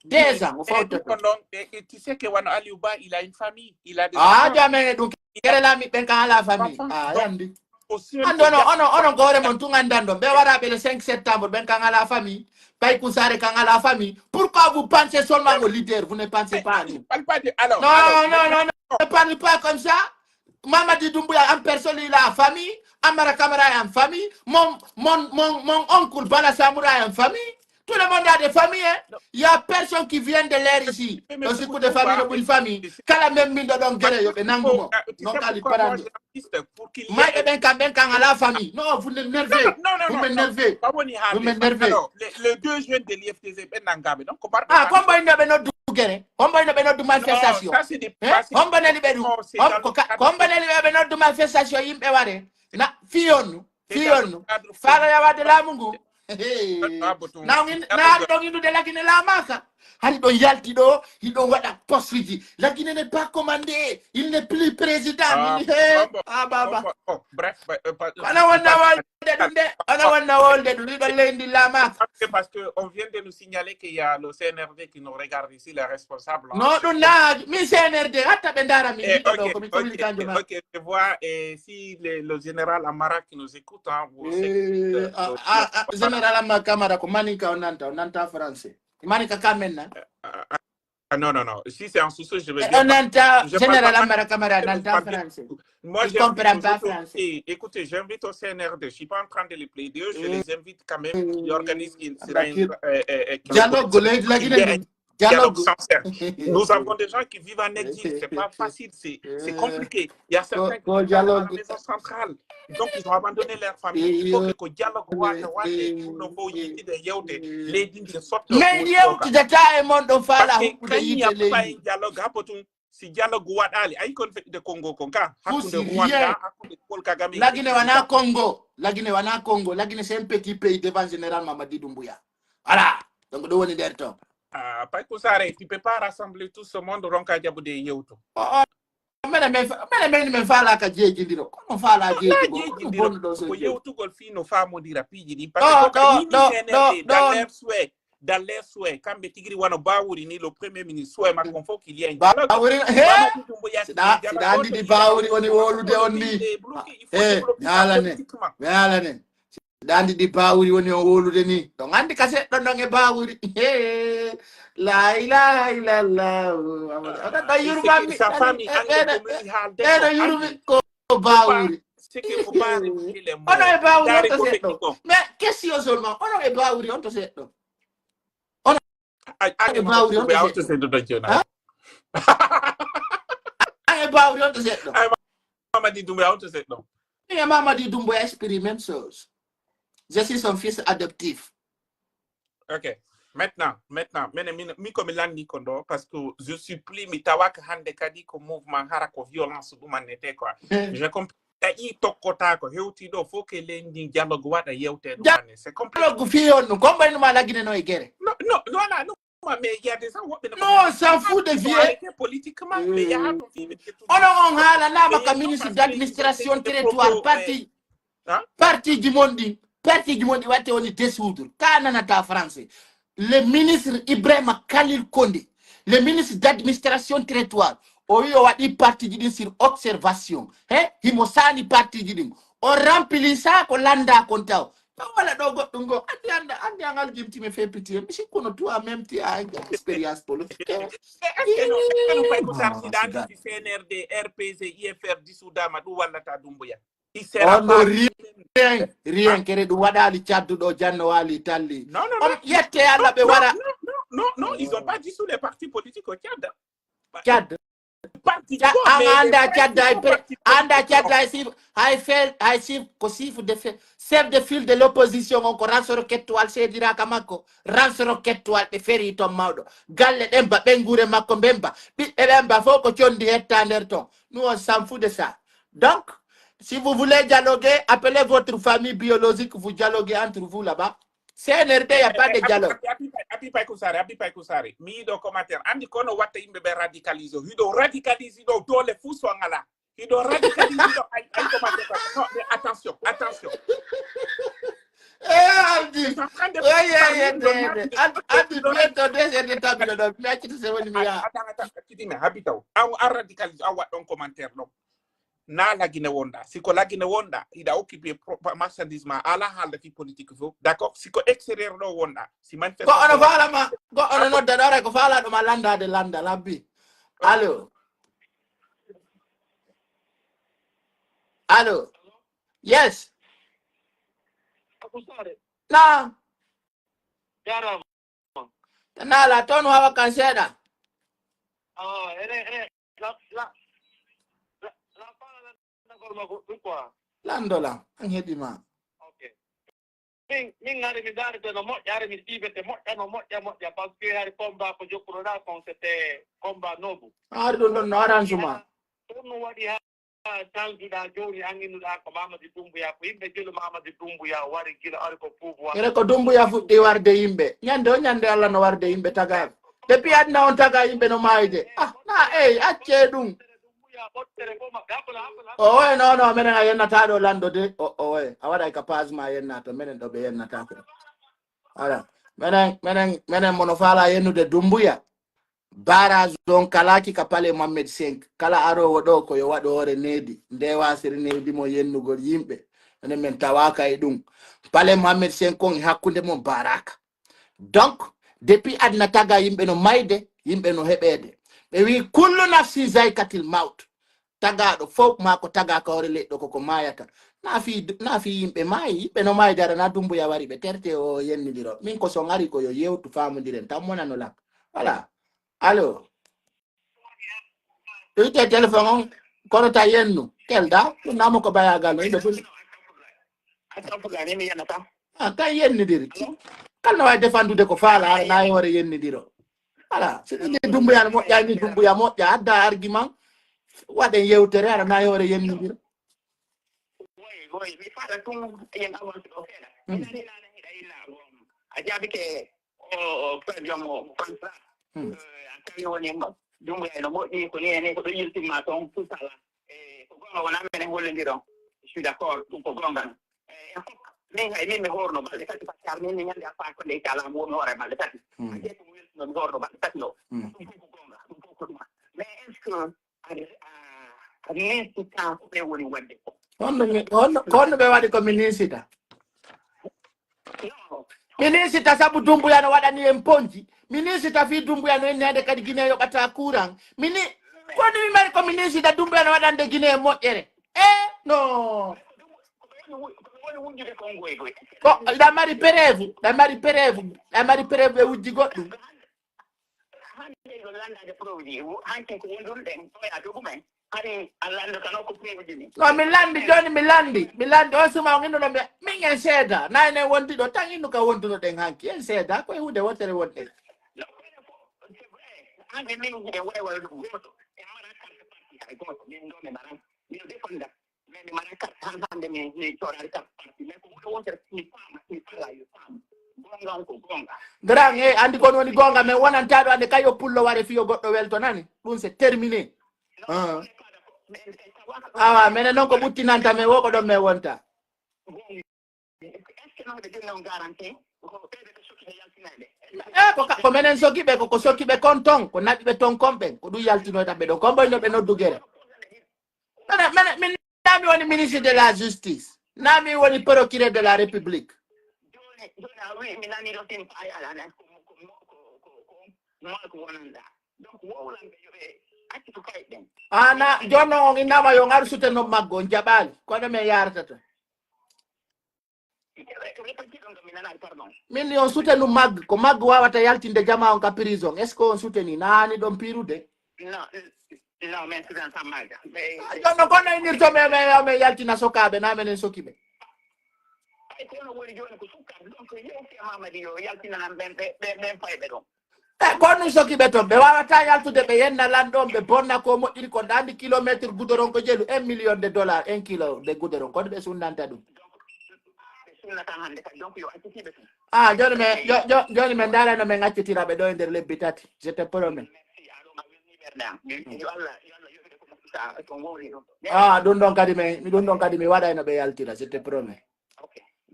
Deux ans, o fowtagol. Et, et tu sais que wano Aliou Ba, il a une famille, il a des enfants. Ah, jamais, donc, kere laami ɓen kan ala famille. Ah, yandi. Ando no, ono, ono gore mon tun andan ɗon. Ɓe wara ɓe le cinq septembre, ɓen kan ala famille. Pay Kusare kan ala famille. Pourquoi vous pensez seulement au leader, vous ne pensez pas à nous? Parle pas de, alors, non, alors, non, non, non, ne parle pas comme ça. Mamadi Doumbouya en personne, il a famille. Amara Camara est en famille. Mon, mon, mon, mon oncle Bala Samoura est en famille. Tout le monde a des familles, hein. Il y a personne qui vient de l'air ici. Un secours de famille, no ɓuri famille. Kala men min ɗo ɗon gere yo ɓe nangu mo. Non, kali parande. Mayɓe ɓen kam, ɓen kan ala famille. Non, vous m'énervez. Vous m'énervez. Vous m'énervez. Alors, les, les deux jeunes de l'U F D G, ɓen nangaɓe. Donc, ko barɓe... Ah, hombo inno ɓe noddu gere? Hombo inno ɓe noddu manifestation? Hein? Hombo neli ɓe ɗum? Hom-, ko ka-, hombo neli ɓe ɓe noddu manifestation, yimɓe ware? Na, fii on nu, fii on nu. Faala yawaade laamu ngu. Na on in-, na hari ɗon innude Lagine laamaaka. Hari ɗon yalti ɗo, hiɗon waɗa postuji. Lagine n'est pas commandé, il n'est plus président. Ah, baba. Bref, ba-, euh, pas... Kono wonna wolde ɗum de, kono wonna wolde ɗum, hiɗon leydi laamaaka. Parce que, parce que on vient de nous signaler qu'il y a le C N R D qui nous regarde ici, les responsables, hein. Non, ɗum na, mi C N R D, hatta ɓe ndaara mi, eh, hiɗo ɗo, ok, ko mi ok, communicant jo ma. Ok, je vois, et si le, le général Amara qui nous écoute, hein, vous... Eh, savez, euh, ah, ah, ah, général Amara Camara, ko maninka o nanta, o nanta français. Maninka ka men na? Ah, ah, ah, non, non, non. Si c'est en sous-sous, je veux... Eh, bien... O nanta, général Amara Camara, nanta français. Moi, il comprend pas français. Écoutez, j'invite au C N R D. Je suis pas en train de les plaider. Je les invite quand même. Ils organisent une, sera une, euh, euh, euh, dialogue, il y a un dialogue sincère. Nous avons des gens qui vivent en exil. C'est pas facile. C'est, c'est compliqué. Il y a certains qui sont à la maison centrale. Donc, ils ont abandonné leur famille. Il faut que ko dialogue waɗa waɗe pour no fof yewtide yewte leydi ndi sotta. Mais yewtidata e mon ɗo faala hokkude yiite leydi. Parce que quand il n'y a pas un dialogue, ha botum, si dialogue waɗaali, ayi kon feƴƴude Congo kon ka, hakkunde Rwanda, hakkunde Paul Kagame. Lagine wana Congo. Lagine wana Congo. Lagine c'est un petit pays devant général Mamadi Doumbouya. Voilà. Donc, ɗum woni nder ton. Ah, Pay Kusare, tu peux pas rassembler tout ce monde, ronka jaɓude e yewtu. Oh, oh. Mene men fa-, mene men, men faala ka jeejindiro. Kono faala jeejindiro. Bonno ɗo so ko jeeji. Yewtugol fii no faamodira piiji ɗin. Parce que ko ka yini C N R D dans leur souhait, dans leur souhait. Kamɓe tigiri wano Bawuri ni, le premier ministre, souhait makko on fof qu'il y ait un dialogue. Bawuri, he? Mamadi Doumbouya, si ɗa, si ɗa anndi ɗi Bawuri woni wowlude on ni. Il faut débloquer ça politiquement. He, mi haalane. Mi haalane. Ɗa anndi ɗi Bawuri woni on wowlude ni. Ɗon anndi ka seɗɗo non e Bawuri. He. La ilaha illallah. Oɗon ɗon yurmammi. Sa faami angle ko mi haalde ɓeɗo yurmi ko Bawuri. Onon e Bawuri on to seɗɗo. Mais question seulement, onon e Bawuri on to seɗɗo. Onon e Bawuri on to seɗɗo. Ha? Onon e Bawuri on to seɗɗo. Mamadi Doumbouya, on to seɗɗo. Min e Mamadi Doumbouya esprit même chose. Je suis son fils adoptif. Ok. Maintenant, maintenant, mene min, mi ko mi landi ko ɗo, parce que je suis plus, mi tawaka hande kadi ko mouvement hara ko violence ɗum annete quoi. Je comprends. Taƴi tokkotaako, hewti ɗo fof que leydi ndin dialogue waɗa yewte ɗum anne. C'est compliqué. Dialogue fii on ɗum, comme ɓayno ma lagine no e gere. Non, non, voilà, non, mais il y a des gens woɓɓe no. Non, on s'en fout de vieux. Arrêté politiquement, mais il y a un conflit. Onon on haalanaama ka ministre d'administration territoire, parti. Hein? Parti ji mon ɗin, parti ji mon ɗi watte woni dissoudre. Ka nanata français. Le ministre Ibrahima Khalil Kondé, le ministre d'administration territoire, o wi o waɗi parti ji ɗin sur observation. He? Himo saani parti ji ɗin. O rempli sa ko landa kon taw. Taw wala ɗo goɗɗum go. Andi anda, andi an aljimti me fait pitié. Mi sikkuno toi même tu as une expérience politique. Mais est-ce que non, est-ce que non, Faye Kusar, si daade si C N R D, R P G, I F R dissoudama, ɗum wallata Dumbuya? Il sera pas. Rien, rien, kere ɗum waɗaali caddu ɗo, janno waali talli. Non, non, non. Yette Alla ɓe wara. Non, non, non, ils ont pas dissous les partis politiques au Tchad. Tchad. Parti. An anda cadda e pre-, anda cadda e sif, hay fel, hay sif, ko sif de fe-, chef de file de l'opposition on ko Ransoro Kettuwal seediraaka makko. Ransoro Kettuwal ɓe feri ton mawɗo. Galle ɗen ba ɓen gure makko ɓen ba. Ɓiɓɓe ɓen ba fof ko condi hetta nder ton. Nous, on s'en fout de ça. Donc, si vous voulez dialoguer, appelez votre famille biologique, vous dialoguez entre vous là-bas. C N R D, y a pas de dialogue. Abi Pay Kusari, Abi Pay Kusari. Mi yiɗo commentaire. Andi kono watta yimɓe ɓe radicalise. Hiɗo radicalise ɗo doole fuu so ngala. Hiɗo radicalise ɗo ay, ay commentaire. Non, mais attention, attention. Eh, Aldi. Oye, oye, oye. Aldi, bientôt deux heures de temps, mi accita se woni mi ya. Attends, attends, attends, attends, Abi taw. An a radicalise, a waɗ ɗon commentaire ɗon. Na Lagine wonɗa. Si ko Lagine wonɗa, hiɗa occupé pro-, pa-, marchandise ma, ala haalda fi politique fof. D'accord? Si ko extérieur ɗo wonɗa, si manifestation. Ko ono faala ma, ko ono nodda ɗo, ko faala ɗo ma landa de landa, labbi. Allo? Allo? Yes. Na. Jarama. Nala, ton hawa kan seeɗa. Ah, ene, ene, la, la, la, la fala la, la, la, la, la, la. Lando la, an heɓi ma. Ok. Min, min hari mi daarete no moƴƴa, hari mi siifete moƴƴa, no moƴƴa, moƴƴa, parce que hari combat ko jokkunoɗaa kon, c'était combat noble. Hari ɗum ɗon no arrangement. Ɗum no waɗi ha Tansuɗaa jooni, an innuɗaa ko Mamadi Dumbuya, ko yimɓe jelu Mamadi Dumbuya wari gila ari ko pouvoir. Ere ko Dumbuya fuɗɗi warde yimɓe. Ñande o ñande Alla no warde yimɓe tagaaɓe. Depuis aduna on tagaa yimɓe no maayde. Ah, na ey, accee ɗum. O oye, non, non, menen a yennataa ɗo lando de. O, o oye, a waɗay ka page ma yenna to, menen ɗo ɓe yennataake. Voilà. Menen, menen, menen mono faala yennude Dumbuya. Barrage on kalaaki ka Palais Mohammed cinq. Kala aroowo ɗo ko yo waɗu hoore needi. Nde wasiri needi mo yennugol yimɓe. Enen men tawaaka e ɗum. Palais Mohammed cinq on e hakkunde mon baraka. Donc, depuis aduna taga yimɓe no mayde, yimɓe no heɓeede. Ɓe wi, "Kullu nafsin zayqatil mawt." Tagaaɗo fof maa ko tagaa ka hoore leƴƴo ko ko maayata. Na fii, na fii yimɓe maayi, yimɓe no maayde ara na Dumbuya wari ɓe terte o yennidiro. Min ko so ngari ko yo yewtu faamondiren tan monano lan. Voilà. Allo. Ite téléphone on, kono ta yennu. Kel da, ɗum namo ko bayagal no, yimɓe fof. Astagfirullah, ni mi yenata. Ah, kan yennidiri. Allo? Kala no waawi defandude ko faala, hara na e hoore yennidiro. Voilà, si ɗum ni Dumbuya no moƴƴa, ni Dumbuya moƴƴa, adda argument, waɗen yewtere, hara na e hoore yennidiro. Woy, woy, mi faala tun yen avance ɗo seeɗa. Mm. Mi nani nana hiɗa inna, bon, a jaabike o, o, frère Jomo, François. Mm. Euh, an tawi woni mo, Dumbuya no moƴƴi, ko ni e ni, ko ɗo yiltimma toon, tout ça là. Eh, ko goonga wona menen hollindiron. Je suis d'accord, ɗum ko goonga. Eh, en fof, min hay min mi horno balɗe tati, par ce que min mi ñande alfaa ko nde, inchallah, mi woni hoore balɗe tati. Mm. A jeyi ko mi weltino mi horno balɗe tati ɗo. Mm. Ɗum fof ko goonga, ɗum fof ko ɗum. Mais est-ce que a, a, a ninsitaa ko ɓe woni waɗde ko? Honno mi, honno, ko honno ɓe waɗi ko mi ninsita? Non. Mi ninsita sabu Dumbuya no waɗani en ponji. Mi ninsita fii Dumbuya no inneede kadi Guinée yoɓata courant. Mi ni, ko honno mi mari ko mi ninsita Dumbuya no waɗande Guinée moƴƴere? Eh, non. Ko, ɗa mari preuve, ɗa mari preuve, ɗa mari preuve ɓe wujji goɗɗum. Hannde ɗo landaade produit, wo-, hankin ko woni ɗum ɗen, ɗo ya document. Hari a landoto no ko produit ni. No, mi landi, jooni mi landi, mi landi, on suma on innuno mi, mi en seeda, na enen wondi ɗo tan innu ka wonduno ɗen hanki. En seeda, ko e huunde wootere wonɗen. Grand, eh, andi kon woni goonga, men wonanta ɗo ande kayo pullo ware fiyo goɗɗo welto nani. Ɗum c'est terminé. Ah. Awa, menen non ko ɓuttinanta men wo ko ɗon men wonta. E ko ka, ko menen soki ɓe, ko, ko soki ɓe kon ton, ko naɓi ɓe ton kon ɓen, ko ɗum yaltinoyta ɓe ɗon. Kon boy no ɓe noddu gere. Mene, mene, min na mi woni ministre de la justice. Na mi woni procureur de la république. Ana, jooni non on innama yo ngaru sute non maggo, on jaɓaali. Kono men yaratata. Min yo sutenu mag, ko mag wawata yaltinde jama on ka prison. Est-ce que on soutenu? Naani ɗon pirude. Non, non, mais c'est dans sa mag. Mais ah, jooni non kono innirto men, men, men yaltina sokaaɓe, na menen soki ɓe. Ay, kono woni jooni ko sukaaɓe. Donc, yewti e Mamadi yo yaltina nan ɓen, ɓe, ɓe, ɓen fayɓe ɗon. E, ko ɗum soki ɓe ton. Ɓe wawata yaltude, ɓe yenna lanɗo on, ɓe bonna ko moƴƴiri kon. Ɗa andi kilometre goudron ko jelu, un million de dollars, un kilo de goudron. Kono ɓe sunnanta ɗum. Ah, jooni men, jo-, jo-, jooni men ndaarano men accitira ɓe ɗo e nder lebbi tati. Je te promets. Ah, ɗum ɗon kadi men, ɗum ɗon kadi mi waɗayno ɓe yaltira, je te promets.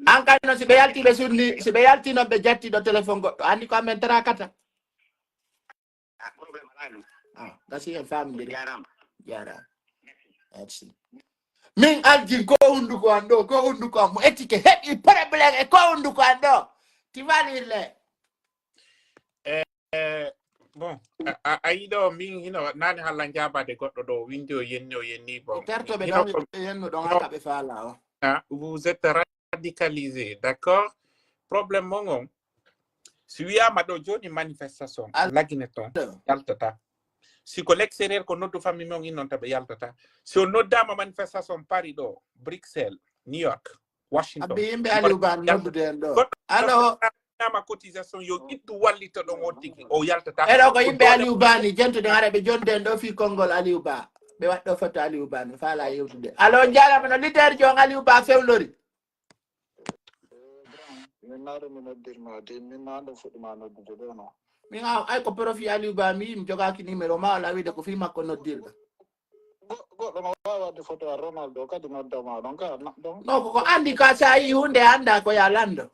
An kadi non, si ɓe yalti, ɓe sunni, si ɓe yalti non, ɓe jatti ɗo téléphone goɗɗo. Andi ko amen tarakata. Ah, problème alaa non. Ah, gasi en famindiri. Jaaraama. Jaaraama. Merci. Min aljin ko hunduko an ɗo, ko hunduko an mo etike heɓi problème e ko hunduko an ɗo. Ti valirle. Eh, eh, bon, a, a, a yiɗo min hino nani halla jabade goɗɗo ɗo windi o yenni, o yenni, bon. Terto ɓe hino ɗon ko yenno ɗon hino haka ɓe faala o. Ah, vous êtes radicalisé, d'accord? Problème mon on, si wiyaama ɗo jooni manifestation, Al- Lagine ton, yaltata. Si ko l'extérieur ko noddu famille mon innon ta ɓe yaltata. Si on noddaama manifestation Paris ɗo, Bruxelles, New York, Washington. Abi yimɓe Aliou Ba noddude en ɗo. Goɗɗo Allo. Nama cotisation yo ittu wallito ɗon on tigi, o yaltata. Eɗo ko yimɓe Aliou Ba ni, jentude hara ɓe jonde en ɗo fii konngol Aliou Ba. Ɓe waɗɗo photo Aliou Ba ni, faala yewtude. Allo, on jaaraama no leader jo on Aliou Ba fewlori. Eh, grand, min naaro mi noddirma de, min ma ando fuɗɗima noddude ɗo no. Min a-, ay ko profi Aliou Ba mi, mi jogaaki numéro ma, wala wiide ko fii makko noddirɗo. Go-, goɗɗo no waawi wadde photo a Ronaldo, kadi noddama ɗon ka, na-, ɗon. No, ko, ko andi ka sa yi hunde anda ko ya lando.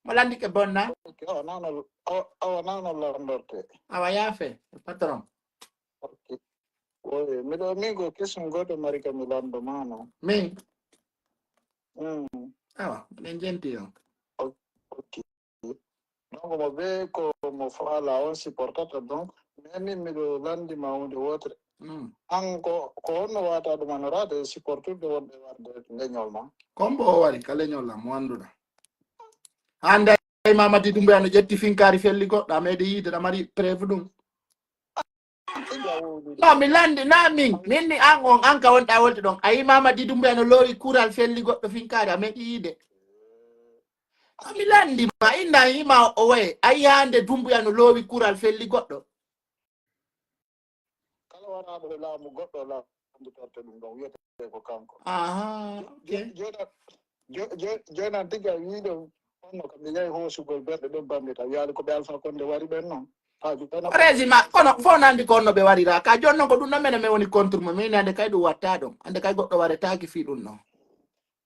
Mo landike bonna. Ok, awa nano, awa, awa nano landorte. Awa yaafe, patron. Ok. Oye, miɗo, min ko question goto mari ka mi lando mano. Min? Mm. Awa, miɗen jenti on. O-, ok. Donc, mo be ko mo faala on supportata, donc, mais min miɗo landi ma hunde wotere. Mm. An ko, ko honno wata ɗum honorade e supportude wonɓe warde leñol ma? Kombo o wari ka leñol am, mo annduɗa. Hande Mamadi Doumbouya no ƴetti finkaari felli goɗɗo, a meɗi yiide, ɗa mari preuve ɗum? No, mi landi, na min, min ni an on, an ka wonɗa wolde ɗon. A yi Mamadi Doumbouya no loowi kural felli goɗɗo finkaari, a meɗi yiide. A mi landi ma, inna yima o waye, a yi hande Doumbouya no loowi kural felli goɗɗo. Kala waraɗo e laamu goɗɗo laamu torte ɗum ɗon, wiyete ko kanko. Aha, ok. Jo-, jo-, jo-, jo-, jonan tigi a wiide honno kam mi yahi hoosugol berɗe ɗon bambi ka wiyaali ko ɓe Alpha Condé wari ɓen non. Haa jooni Président, kono fof nandi ko honno ɓe warira. Ka jooni non ko ɗum ɗon menen men woni contre mo. Min ande kay ɗum watta ɗum. Ande kay goɗɗo waretaaki fii ɗum ɗon.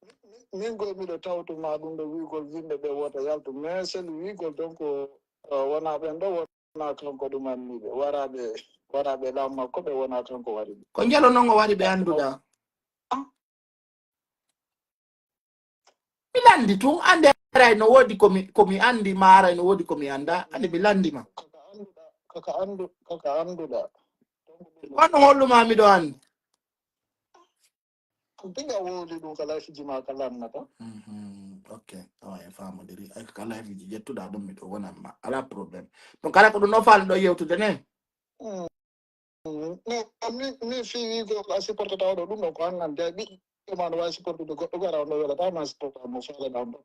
Min, min, min goy miɗo tawtuma ɗum ɗo wiigol yimɓe ɓe wota yaltu. Mais sel wiigol donc, uh, wona ɓen ɗo wona kanko ɗumanmi ɓe. Waraɓe, waraɓe laamu makko ɓe wona kanko wari ɓe. Ko njelo non o wari ɓe annduɗa. Ah. Mi landi tun, ande aray no woodi ko mi, ko mi andi, ma aray no woodi ko mi anda, ande mi landi ma. Kaka annduɗa, kaka anndu-, kaka annduɗa. Kono holluma miɗo andi. Diga wowli ɗum ka layfiji ma ka lannata. Mhm, ok. Awa, en famodiri. Ay, ka layfiji ƴettuɗa ɗum miɗo wonan ma. Ala problème. Donc, kala ko ɗum no faali ɗo yewtude ne? Mm. Mi, mi, mi fii wiigo ko a supportata oɗo, ɗum ɗo ko an nandi. Ay, ɓiɗɗo Ko man wawi supportude goɗɗo, gara on ɗo welata ma supporta mo faalaɗa on ɗo.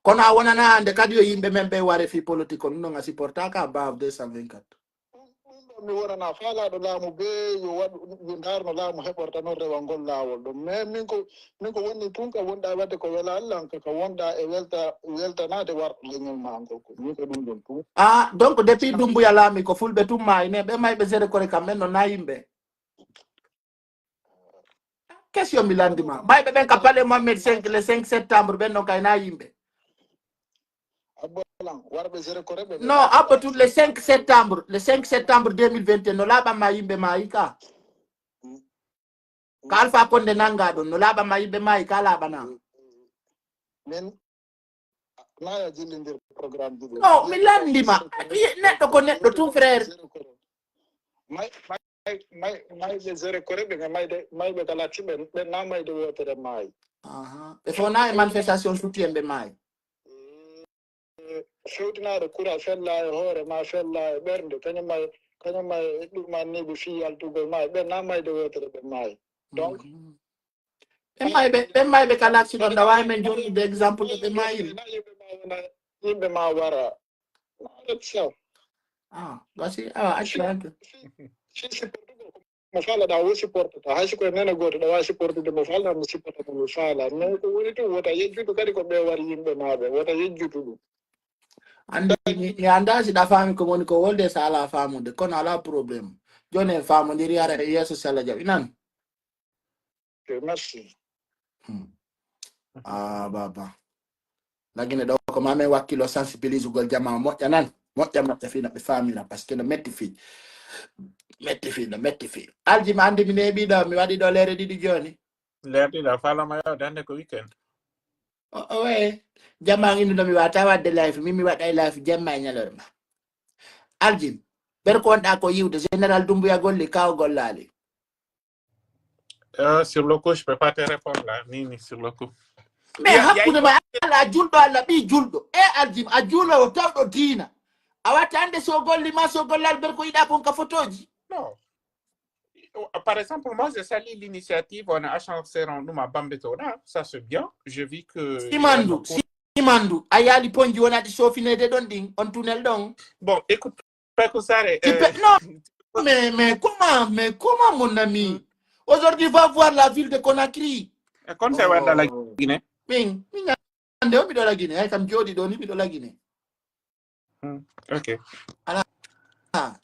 Kono a wonana hande kadi yo yimɓe men ɓe ware fii politique on, non a supportaka Baaw deux cent vingt-quatre. Ɗum, ɗum ɗon mi wonana faalaɗo laamu ɓe, yo waɗu, yo ndaarno laamu heɓorta non rewangol laawol ɗon. Mais min ko, min ko woni tun ka wonɗa waɗde ko wela Allah, ka, ka wonɗa e welta, weltanaade warɗo leñol ma ngol ko. Min ko ɗum ɗon tun. Ah, donc depuis Doumbouya laami ko fulɓe tun maayi, mais ɓe mayɓe zéro kore kam ɓen no na yimɓe. Question mi landi ma. Mayɓe ɓen ka palais Mohamed cinq, le cinq septembre, ɓen non kay na yimɓe. Abbo lan, warɓe zéro kore ɓe. Non, abbo tout le cinq septembre, le cinq septembre deux mille vingt et un, no laaɓan ma yimɓe maayi ka? Mm. Ka Alpha Condé nanga ɗon, no laaɓan ma yimɓe maayi ka laaɓana? Mm. Min, na ya jillindir programme ji ɗin. Non, mi landi ma. Zéro kore. Neɗɗo ko neɗɗo tun, frère. Zéro kore. May, may, may, mayɓe zéro kore ɓe, mayde, mayɓe ka latti ɓen, ɓen na mayde wootere maayi. Aha. Ɓe fof na e manifestation soutien ɓe maayi. Eh, fewtinaaɗo kura fella e hoore ma, fella e ɓernde, kañum may, kañum may ɗum anniɓe fii yaltugol maayi, ɓen na mayde wootere ɓe maayi. Donc, mhm. Ɓen mayɓe, ɓen mayɓe ka latti ɗon, ɗa waawi men jonnitde exemple ɓe maayi. Yimɓe ma wona, yimɓe ma wara. Arrête ça. Ah, basi, ah, accu, accu. Si, si, si supportugo ko mo faalaɗa, wo supportata. Hay si ko e nene gooto, ɗa waawi supportude mo faalaɗa, mo supportata mo faala. Mais ko woni tun, wota yejjutu kadi ko ɓe wari yimɓe ma ɓe. Wota yejjutu ɗum. Anndi, mi, mi anndaa si ɗa faami ko woni ko wolde, si alaa faamude. Kono alaa problème. Jooni en faamondiri, ara e yeeso, si Allah jaɓi. Nan? Ok, merci. Hmm. Ah, baba. Lagine ɗo ko ma men wakkilo sensibilisugol jamaa moƴƴa nan. Moƴƴa moƴƴa fii no ɓe faamira, parce que no metti fii. Metti fii, no metti fii. Alji, ma anndi mi neeɓi ɗo, mi waɗi ɗo leere ɗiɗi jooni. Leere ɗiɗi, a faalama yawde hannde ko weekend. O, o, eh. Jamaa innuɗo mi waata waɗde live, min mi waɗay live jemma e ñalorma. Alji, ɓer ko wonɗa ko yiwde, Général Doumbouya golli, ka o gollaali. Euh, sur le coup, je peux pas te répondre là, ni, ni sur le coup. Mais il y a, il y a hakkunde ma Allah, julɗo Allah, ɓii julɗo. E Aljim, a juuloowo tawɗo diina. A watta annde so golli ma, so gollal ɓer ko yiɗa kon ka fotooji. Non. Par exemple, moi, je salue l'initiative, on a échangé en nous, ma Bambeto, là. Ça, c'est bien. Je vis que Simandu, Simandu, a yaali ponji wonati sofineede ɗon ɗin, on tunnel ɗon. Bon, écoute, Peko Sare, tu peux, euh, non, mais, mais comment, mais comment, mon ami? Hmm. Aujourd'hui, va voir la ville de Conakry. E kon se wanda la Guinée. Min, min ñande o miɗo la Guinée, hay kam jooɗi ɗo ni miɗo la Guinée. Hmm, ok. Ala. Ah.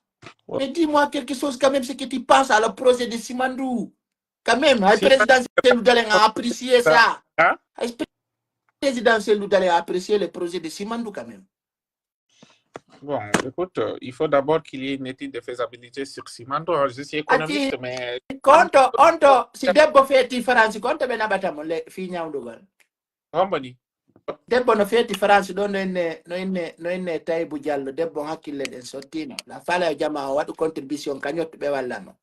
Ouais. Mais dis-moi quelque chose quand même, ce que tu penses à le projet de Simandou. Quand même, hay président Cellou Dalein a apprécié ça. Hein? Hay président Cellou Dalein a apprécié le projet de Simandou quand même. Bon, écoute, euh, il faut d'abord qu'il y ait une étude de faisabilité sur Simandou. Je suis économiste, mais konto, onto, si debbo feeti France, konto ɓe naɓata mo le, fii ñawndugol. Hombo ni? Debbo no feeti France ɗo, no inne, no inne, no inne Taybu Diallo, debbo hakkille ɗen sottiino. La fala e jama o waɗu contribution, kañottu ɓe walla mo.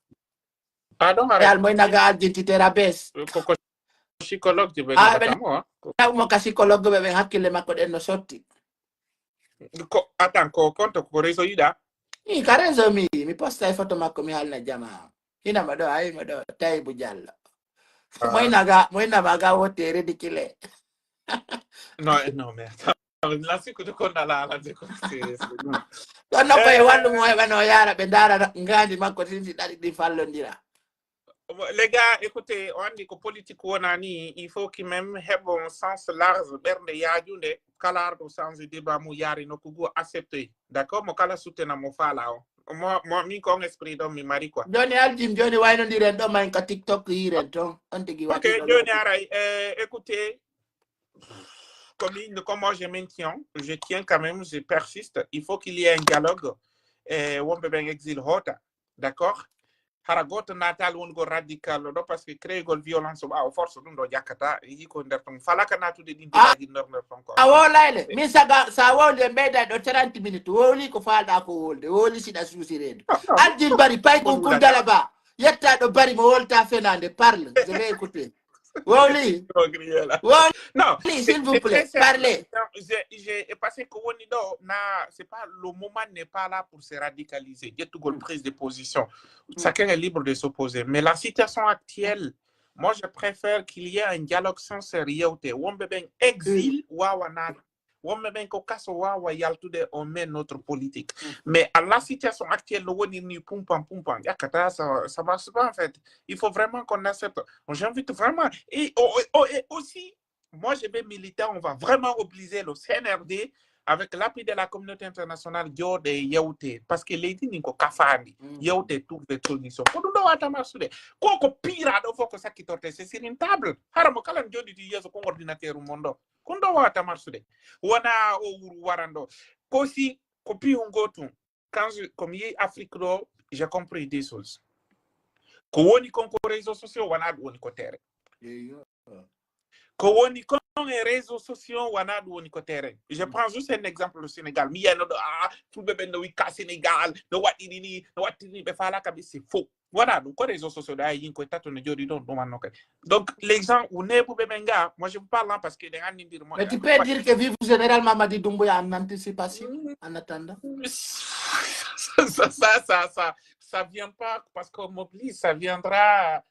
Ah, donc, arrête. Real moy naga Argentine Terabes. Ko, ko psychologue je ɓe naɓata mo, hein? Taw mo ka psychologue ɓe, ɓe hakkille makko ɗen no sotti. Ko, attends, ko konto ko réseau yiɗa? Ni ka réseau mi, mi posta e photo makko mi halna jama. Hina mo ɗo, ay mo ɗo, Taybu Diallo. Ah. Moy naga, moy nama ga wote ridicule. Non, eh, non, mais attends. La siku to konna la, la siku, c'est, c'est, non. Ɗon no koye wallu mo heɓa no yaara ɓe ndaara ngaandi makko tinti ɗaɗi ɗi fallondira. Bon, les gars, écoutez, on dit que politique wonani, il faut que même have un sens large, ɓernde yaajunde, kala arɗo sens débat mu yaari nokku goo accepté. D'accord? Mo kala suttena mo faala o. Mo, mo, min ko on esprit ɗon mi mari quoi. Joni Aljim, joni waynondiren ɗo man ka TikTok yiren ton. On tigi. Ok, waɗi ɗo joni aray, euh, écoutez, comme, comme moi je maintiens, je tiens quand même, je persiste, il faut qu'il y ait un dialogue. Eh, wonɓe ɓen exil hoota, d'accord? Hara gooto naataali wonugol radical ɗo, parce que créegol violence ɓaawo force ɗum ɗo ƴakkata, yii ko nder ton. Falaka naatude ɗin. Ah, débat ɗin nder, nder ton ko. A wowlay le. Min saga, sa wowli e ɓeyda ɗo trente minutes, wowli ko faalɗa ko wolde, wowli siɗa suusi reedu. Non, non. Aljin Bari, pay ko Kundala Ba. Yetta ɗo Bari mo wolta fenande, parle, je vais écouter. Wowli. Wowli, s'il vous plaît, parlez. Non, j'ai, j'ai, parce que woni ɗo, na, c'est pas, le moment n'est pas là pour se radicaliser. Ƴettugol prise de position. Chacun est libre de s'opposer. Mais la situation actuelle, Moi, je préfère qu'il y ait un dialogue sincère, yewte. Wonɓe ɓen exil waawa naata. Wonɓe ɓen ko kaso waawa yaltude, on met notre politique. Mais à la situation actuelle, no woni ni pumpam pumpam, yakata, ça, ça marche pas en fait. Il faut vraiment qu'on accepte. J'invite vraiment. Et, oh, oh, oh, et aussi, moi, je vais militer, on va vraiment mobiliser le C N R D avec l'appui de la communauté internationale, jooɗe yewte, parce que leydi ndin ko kafaandi, yewte, trouver solution. Ko ɗum ɗo wata marsude. Ko ko piira ɗo fof ko sakkitorte, c'est sur une table. Hara mo kala jooɗiti yeeso ko ordinateur mum ɗo. Ko ɗum ɗo wata marsude. Wona o wuro waran ɗo. Ko si, ko piyun gootun. Quand je, ko mi yehi Afrique ɗo, j'ai compris des choses. Ko woni kon ko réseaux sociaux, wona ɗum woni ko terrain. Ko woni kon e réseaux sociaux, wona ɗum woni ko terrain. Je prends juste un exemple au Sénégal. Mi yiyano ɗo, ah, fulɓe ɓen no wikka Sénégal, no waɗɗini ni, no waɗɗini, ɓe faalaka ɓe, c'est faux. Wona ɗum, ko réseaux sociaux ɗo, ay, yimɓe tato no jooɗi ɗon, ɗum wanno kadi. Donc, les gens, ou neeɓuɓe ɓen ga, moi je vous parle, hein, parce que ɗen anndindiri mo. Mais tu peux dire que vive Général Mamadi Doumbouya en anticipation, en attendant. Ça, ça, ça, ça, ça vient pas parce qu'on mobilise, ça viendra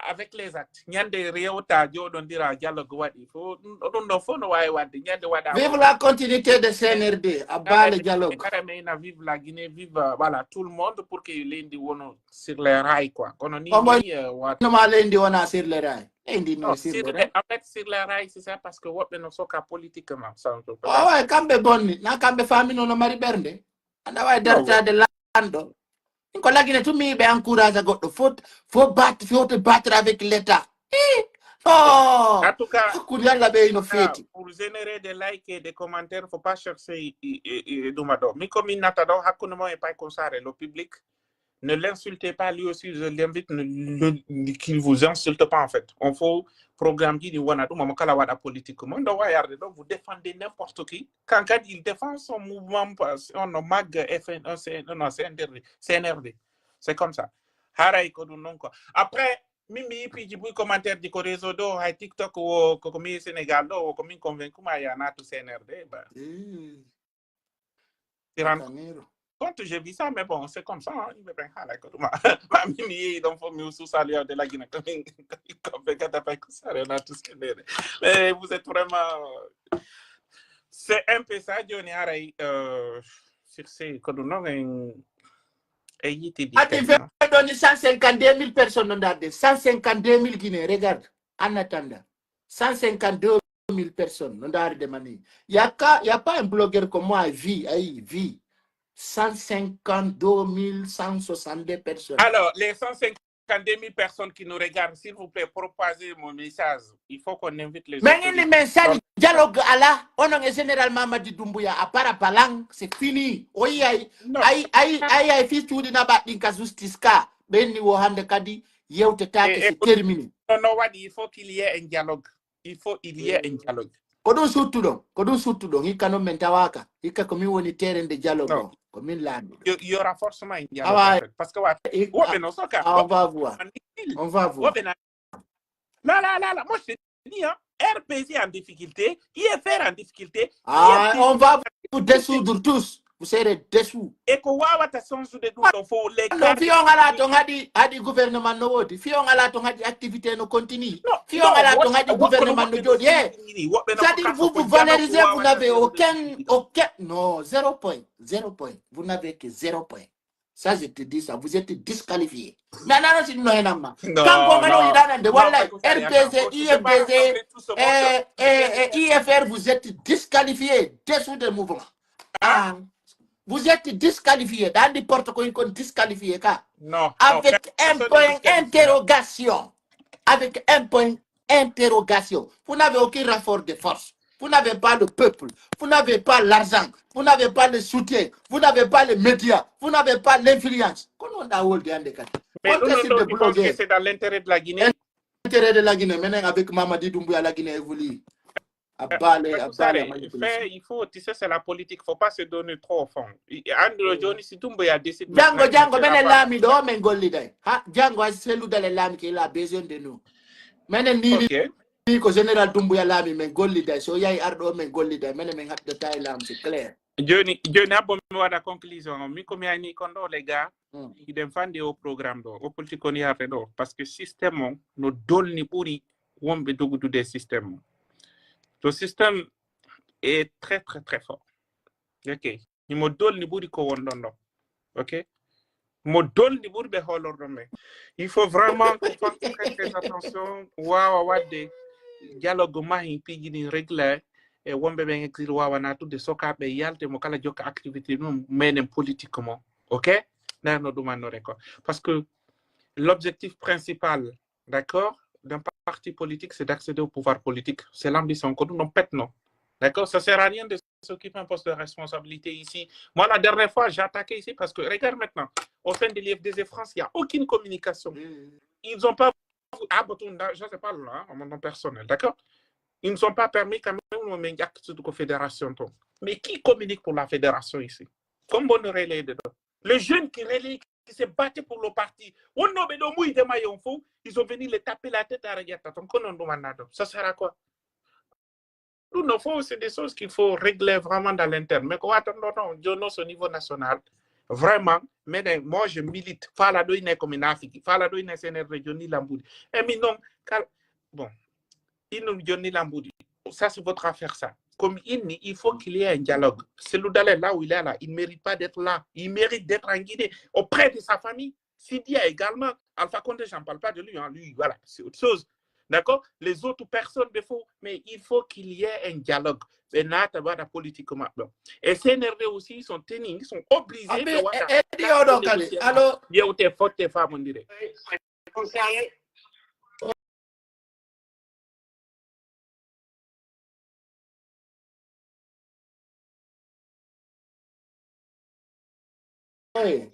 avec les actes. Ñande rewta, jooɗondira, dialogue waɗi. Fo, ɗum ɗon fof no waawi waɗde. Ñande waɗa. Vive la continuité de C N R D, à bas le dialogue. Kala men ina vive la Guinée, vive, euh, voilà, tout le monde pour que leydi wona sur les rails, quoi. Kono ni, euh, wata. Noma leydi wona sur les rails. Leydi no sur les rails. En fait, sur les rails, c'est ça, parce que woɓɓe no soka politiquement. Ah ouais, kamɓe bonni. Na kamɓe faamino no mari ɓernde. Anda wawi dartade lanɗo. Min ko lagine tun mi yiɓe encourage goɗɗo. Faut, faut battre, faut te battre avec l'État. Eh, oh, en tout cas, hakkunde Alla ɓe ino feeti. Pour générer des likes et des commentaires, faut pas chercher i, i, i, i ɗuma ɗo. Mi ko min nata ɗo, hakkunde mo e Pay Konsare, le public. Ne l'insultez pas, lui aussi, je l'invite, ne, ne, ne, qu'il vous insulte pas, en fait. On faut programme ji ɗi wona ɗum, mo kala waɗa politique. Mo ndo wayarde ɗo, vous défendez n'importe qui. Quand, quand il défend son mouvement, son mag, F N, euh, C N, non, C N R D, C N R D. C'est comme ça. Haray ko ɗum non ko. Après, min mi yippiji buy commentaire ji ko réseau ɗo, hay TikTok wo, ko, ko mi Sénégal ɗo, wo ko min convaincu ma ya naatu C N R D, ba. Ti ran compte, j'ai vu ça, mais bon, c'est comme ça, hein. Il me prend à la cause. Ma, ma, mi, mi, donc, faut me sous saluer de la Guinée, comme, comme, quand t'as pas que ça, on a tout ce qu'il est. Mais vous êtes vraiment, c'est un peu ça, Johnny Haray, euh, sur ces, que nous, non, en, et il était dit Ati tellement. Fe ɗoni cent cinquante-deux mille personnes no ndaarde. Cent cinquante-deux mille Guinéens, regarde, en attendant. Cent cinquante-deux mille personnes no ndaarde ma ni. Y a ka-, y a pas un blogueur comme moi, vie, ayi, vie. Cent cinquante-deux mille cent soixante-deux personnes. Alors, les cent cinquante-deux mille personnes qui nous regardent, s'il vous plaît, propagez mon message. Il faut qu'on invite les autorités. Mais il message dialogue à la, on a général Mamadi Doumbouya, à part Balang, c'est fini. Oui, ayi, ayi, ayi, ayi, ayi, fii cuuɗi na baɗɗin ka justice ka. Ɓenni wo hande kadi, yewtetaake, c'est terminé. Non, non, waɗi, il faut qu'il y ait un dialogue. Il faut il y ait un dialogue. Ko ɗum suttuɗon, ko ɗum suttuɗon. Hikka non men tawaaka. Hikka ko min woni terrain de dialogue. Non. Ko min laamiɗo. Il y aura forcément un dialogue, en fait. Parce que wa-, woɓɓe no soka. On va voir. On va voir. Woɓɓe na-, la, la, la, la. Moi, je te dis, hein, R P G en difficulté, I F R en difficulté, ah, I F R, on va vous dissoudre tous. Vous serez dessous. E ko wawata sonsude ɗum ɗo fof, les... Non, fiyo ngala to ngadi, hadi gouvernement no wodi. Fiyo ngala to ngadi activité no continue. Fiyo ngala to ngadi gouvernement no jodi. Eh, c'est-à-dire, vous, vous valorisez, vous n'avez aucun, aucun, non, zéro point, zéro point. Vous n'avez que zéro point. Ça, je te dis ça, vous êtes disqualifié. Mais non, non, non, non, non. Kanko ngano yiɗanande, wallahi, R P G, I F D G, eh, eh, eh, I F R, vous êtes disqualifié, dessous des mouvements. Ah, vous êtes disqualifié. Dans n'importe quoi, on disqualifié, car non, avec un point interrogation. Avec un point interrogation. Vous n'avez aucun rapport de force. Vous n'avez pas le peuple. Vous n'avez pas l'argent. Vous n'avez pas le soutien. Vous n'avez pas les médias. Vous n'avez pas l'influence. Kono on ɗa wolde hande kadi. Mais on non, non, non, il faut que c'est dans l'intérêt de la Guinée. Intérêt de la Guinée. Maintenant, avec Mamadi Doumbouya, la Guinée évolue. Abbale, abbale, fait, il faut, tu sais, c'est la politique, faut pas se donner trop au fond. Andro Johnny, si Doumbouya décide de... Django, Django, menen laami ɗo, men golliday. Ha, Django, a sellude le laami, qu'il a besoin de nous. Menen ni, ok. ko Général Doumbouya laami, men golliday. Si o yahi arɗo o, men golliday. Menen men haɓidataa e laamu, c'est clair. Joni, joni, abbo mi waɗa conclusion on. Min ko mi hayni kon ɗo, les gars, mm, hiɗen fandi o programme ɗo, o politique on yarde ɗo. Parce que système on no dolni ɓuri wonɓe dogudude e système on. To système est très, très, très fort. Ok. Himo dolni ɓuri ko wonɗon ɗo. Ok. Mo dolni ɓuri ɓe hoolorɗon ɓe. Il faut vraiment qu'on fasse très, très attention. Waawa waɗde dialogue mahi piiji ɗin réglé e wonɓe ɓen exil waawa naatude sokaaɓe yalta mo kala jokka activité mum menen politique mo. Ok. Nano ɗum annore ko. Parce que l'objectif principal, d'accord, d'un parti politique, c'est d'accéder au pouvoir politique. C'est l'ambition que nous, nous pétons. D'accord. Ça sert à rien de s'occuper d'un poste de responsabilité ici. Moi, la dernière fois, j'ai attaqué ici parce que, regarde maintenant, au sein de l'I F D G France, il n'y a aucune communication. Mm. Ils n'ont pas, ah, bon, je ne sais pas, là, à mon nom personnel, d'accord? Ils ne sont pas permis quand même, mais il y a que cette confédération, donc. Mais qui communique pour la fédération ici? Comme bon relais dedans. Les jeunes qui relaient, qui se battaient pour le parti. On a besoin de maillon fou, ils ont venu les taper la tête à Radiata. Donc, on a demandé, ça sert à quoi? Nous, non, faut, c'est des choses qu'il faut régler vraiment dans l'interne. Mais quoi, attends, non, non, je, non, au niveau national, vraiment, mais moi, je milite. Fala do ine comme une Afrique. Fala do ine C N R D, Johnny Lamboudi. Et mais non, car, bon, il nous, Johnny Lamboudi. Ça, c'est votre affaire, ça. Comme il, il faut qu'il y ait un dialogue. C'est le Dalai là où il est là. Il ne mérite pas d'être là. Il mérite d'être en Guinée, auprès de sa famille. Sidia également, Alpha Condé, j'en parle pas de lui, hein. Lui, voilà, c'est autre chose. D'accord? Les autres personnes, il faut, mais il faut qu'il y ait un dialogue. Ɓe naata waɗa politique maɓɓe. Et C N R D aussi, ils sont tenus, ils sont obligés de waɗa. Eɗi oɗon kadi. Allo? Yewte fotte famondire. Hey.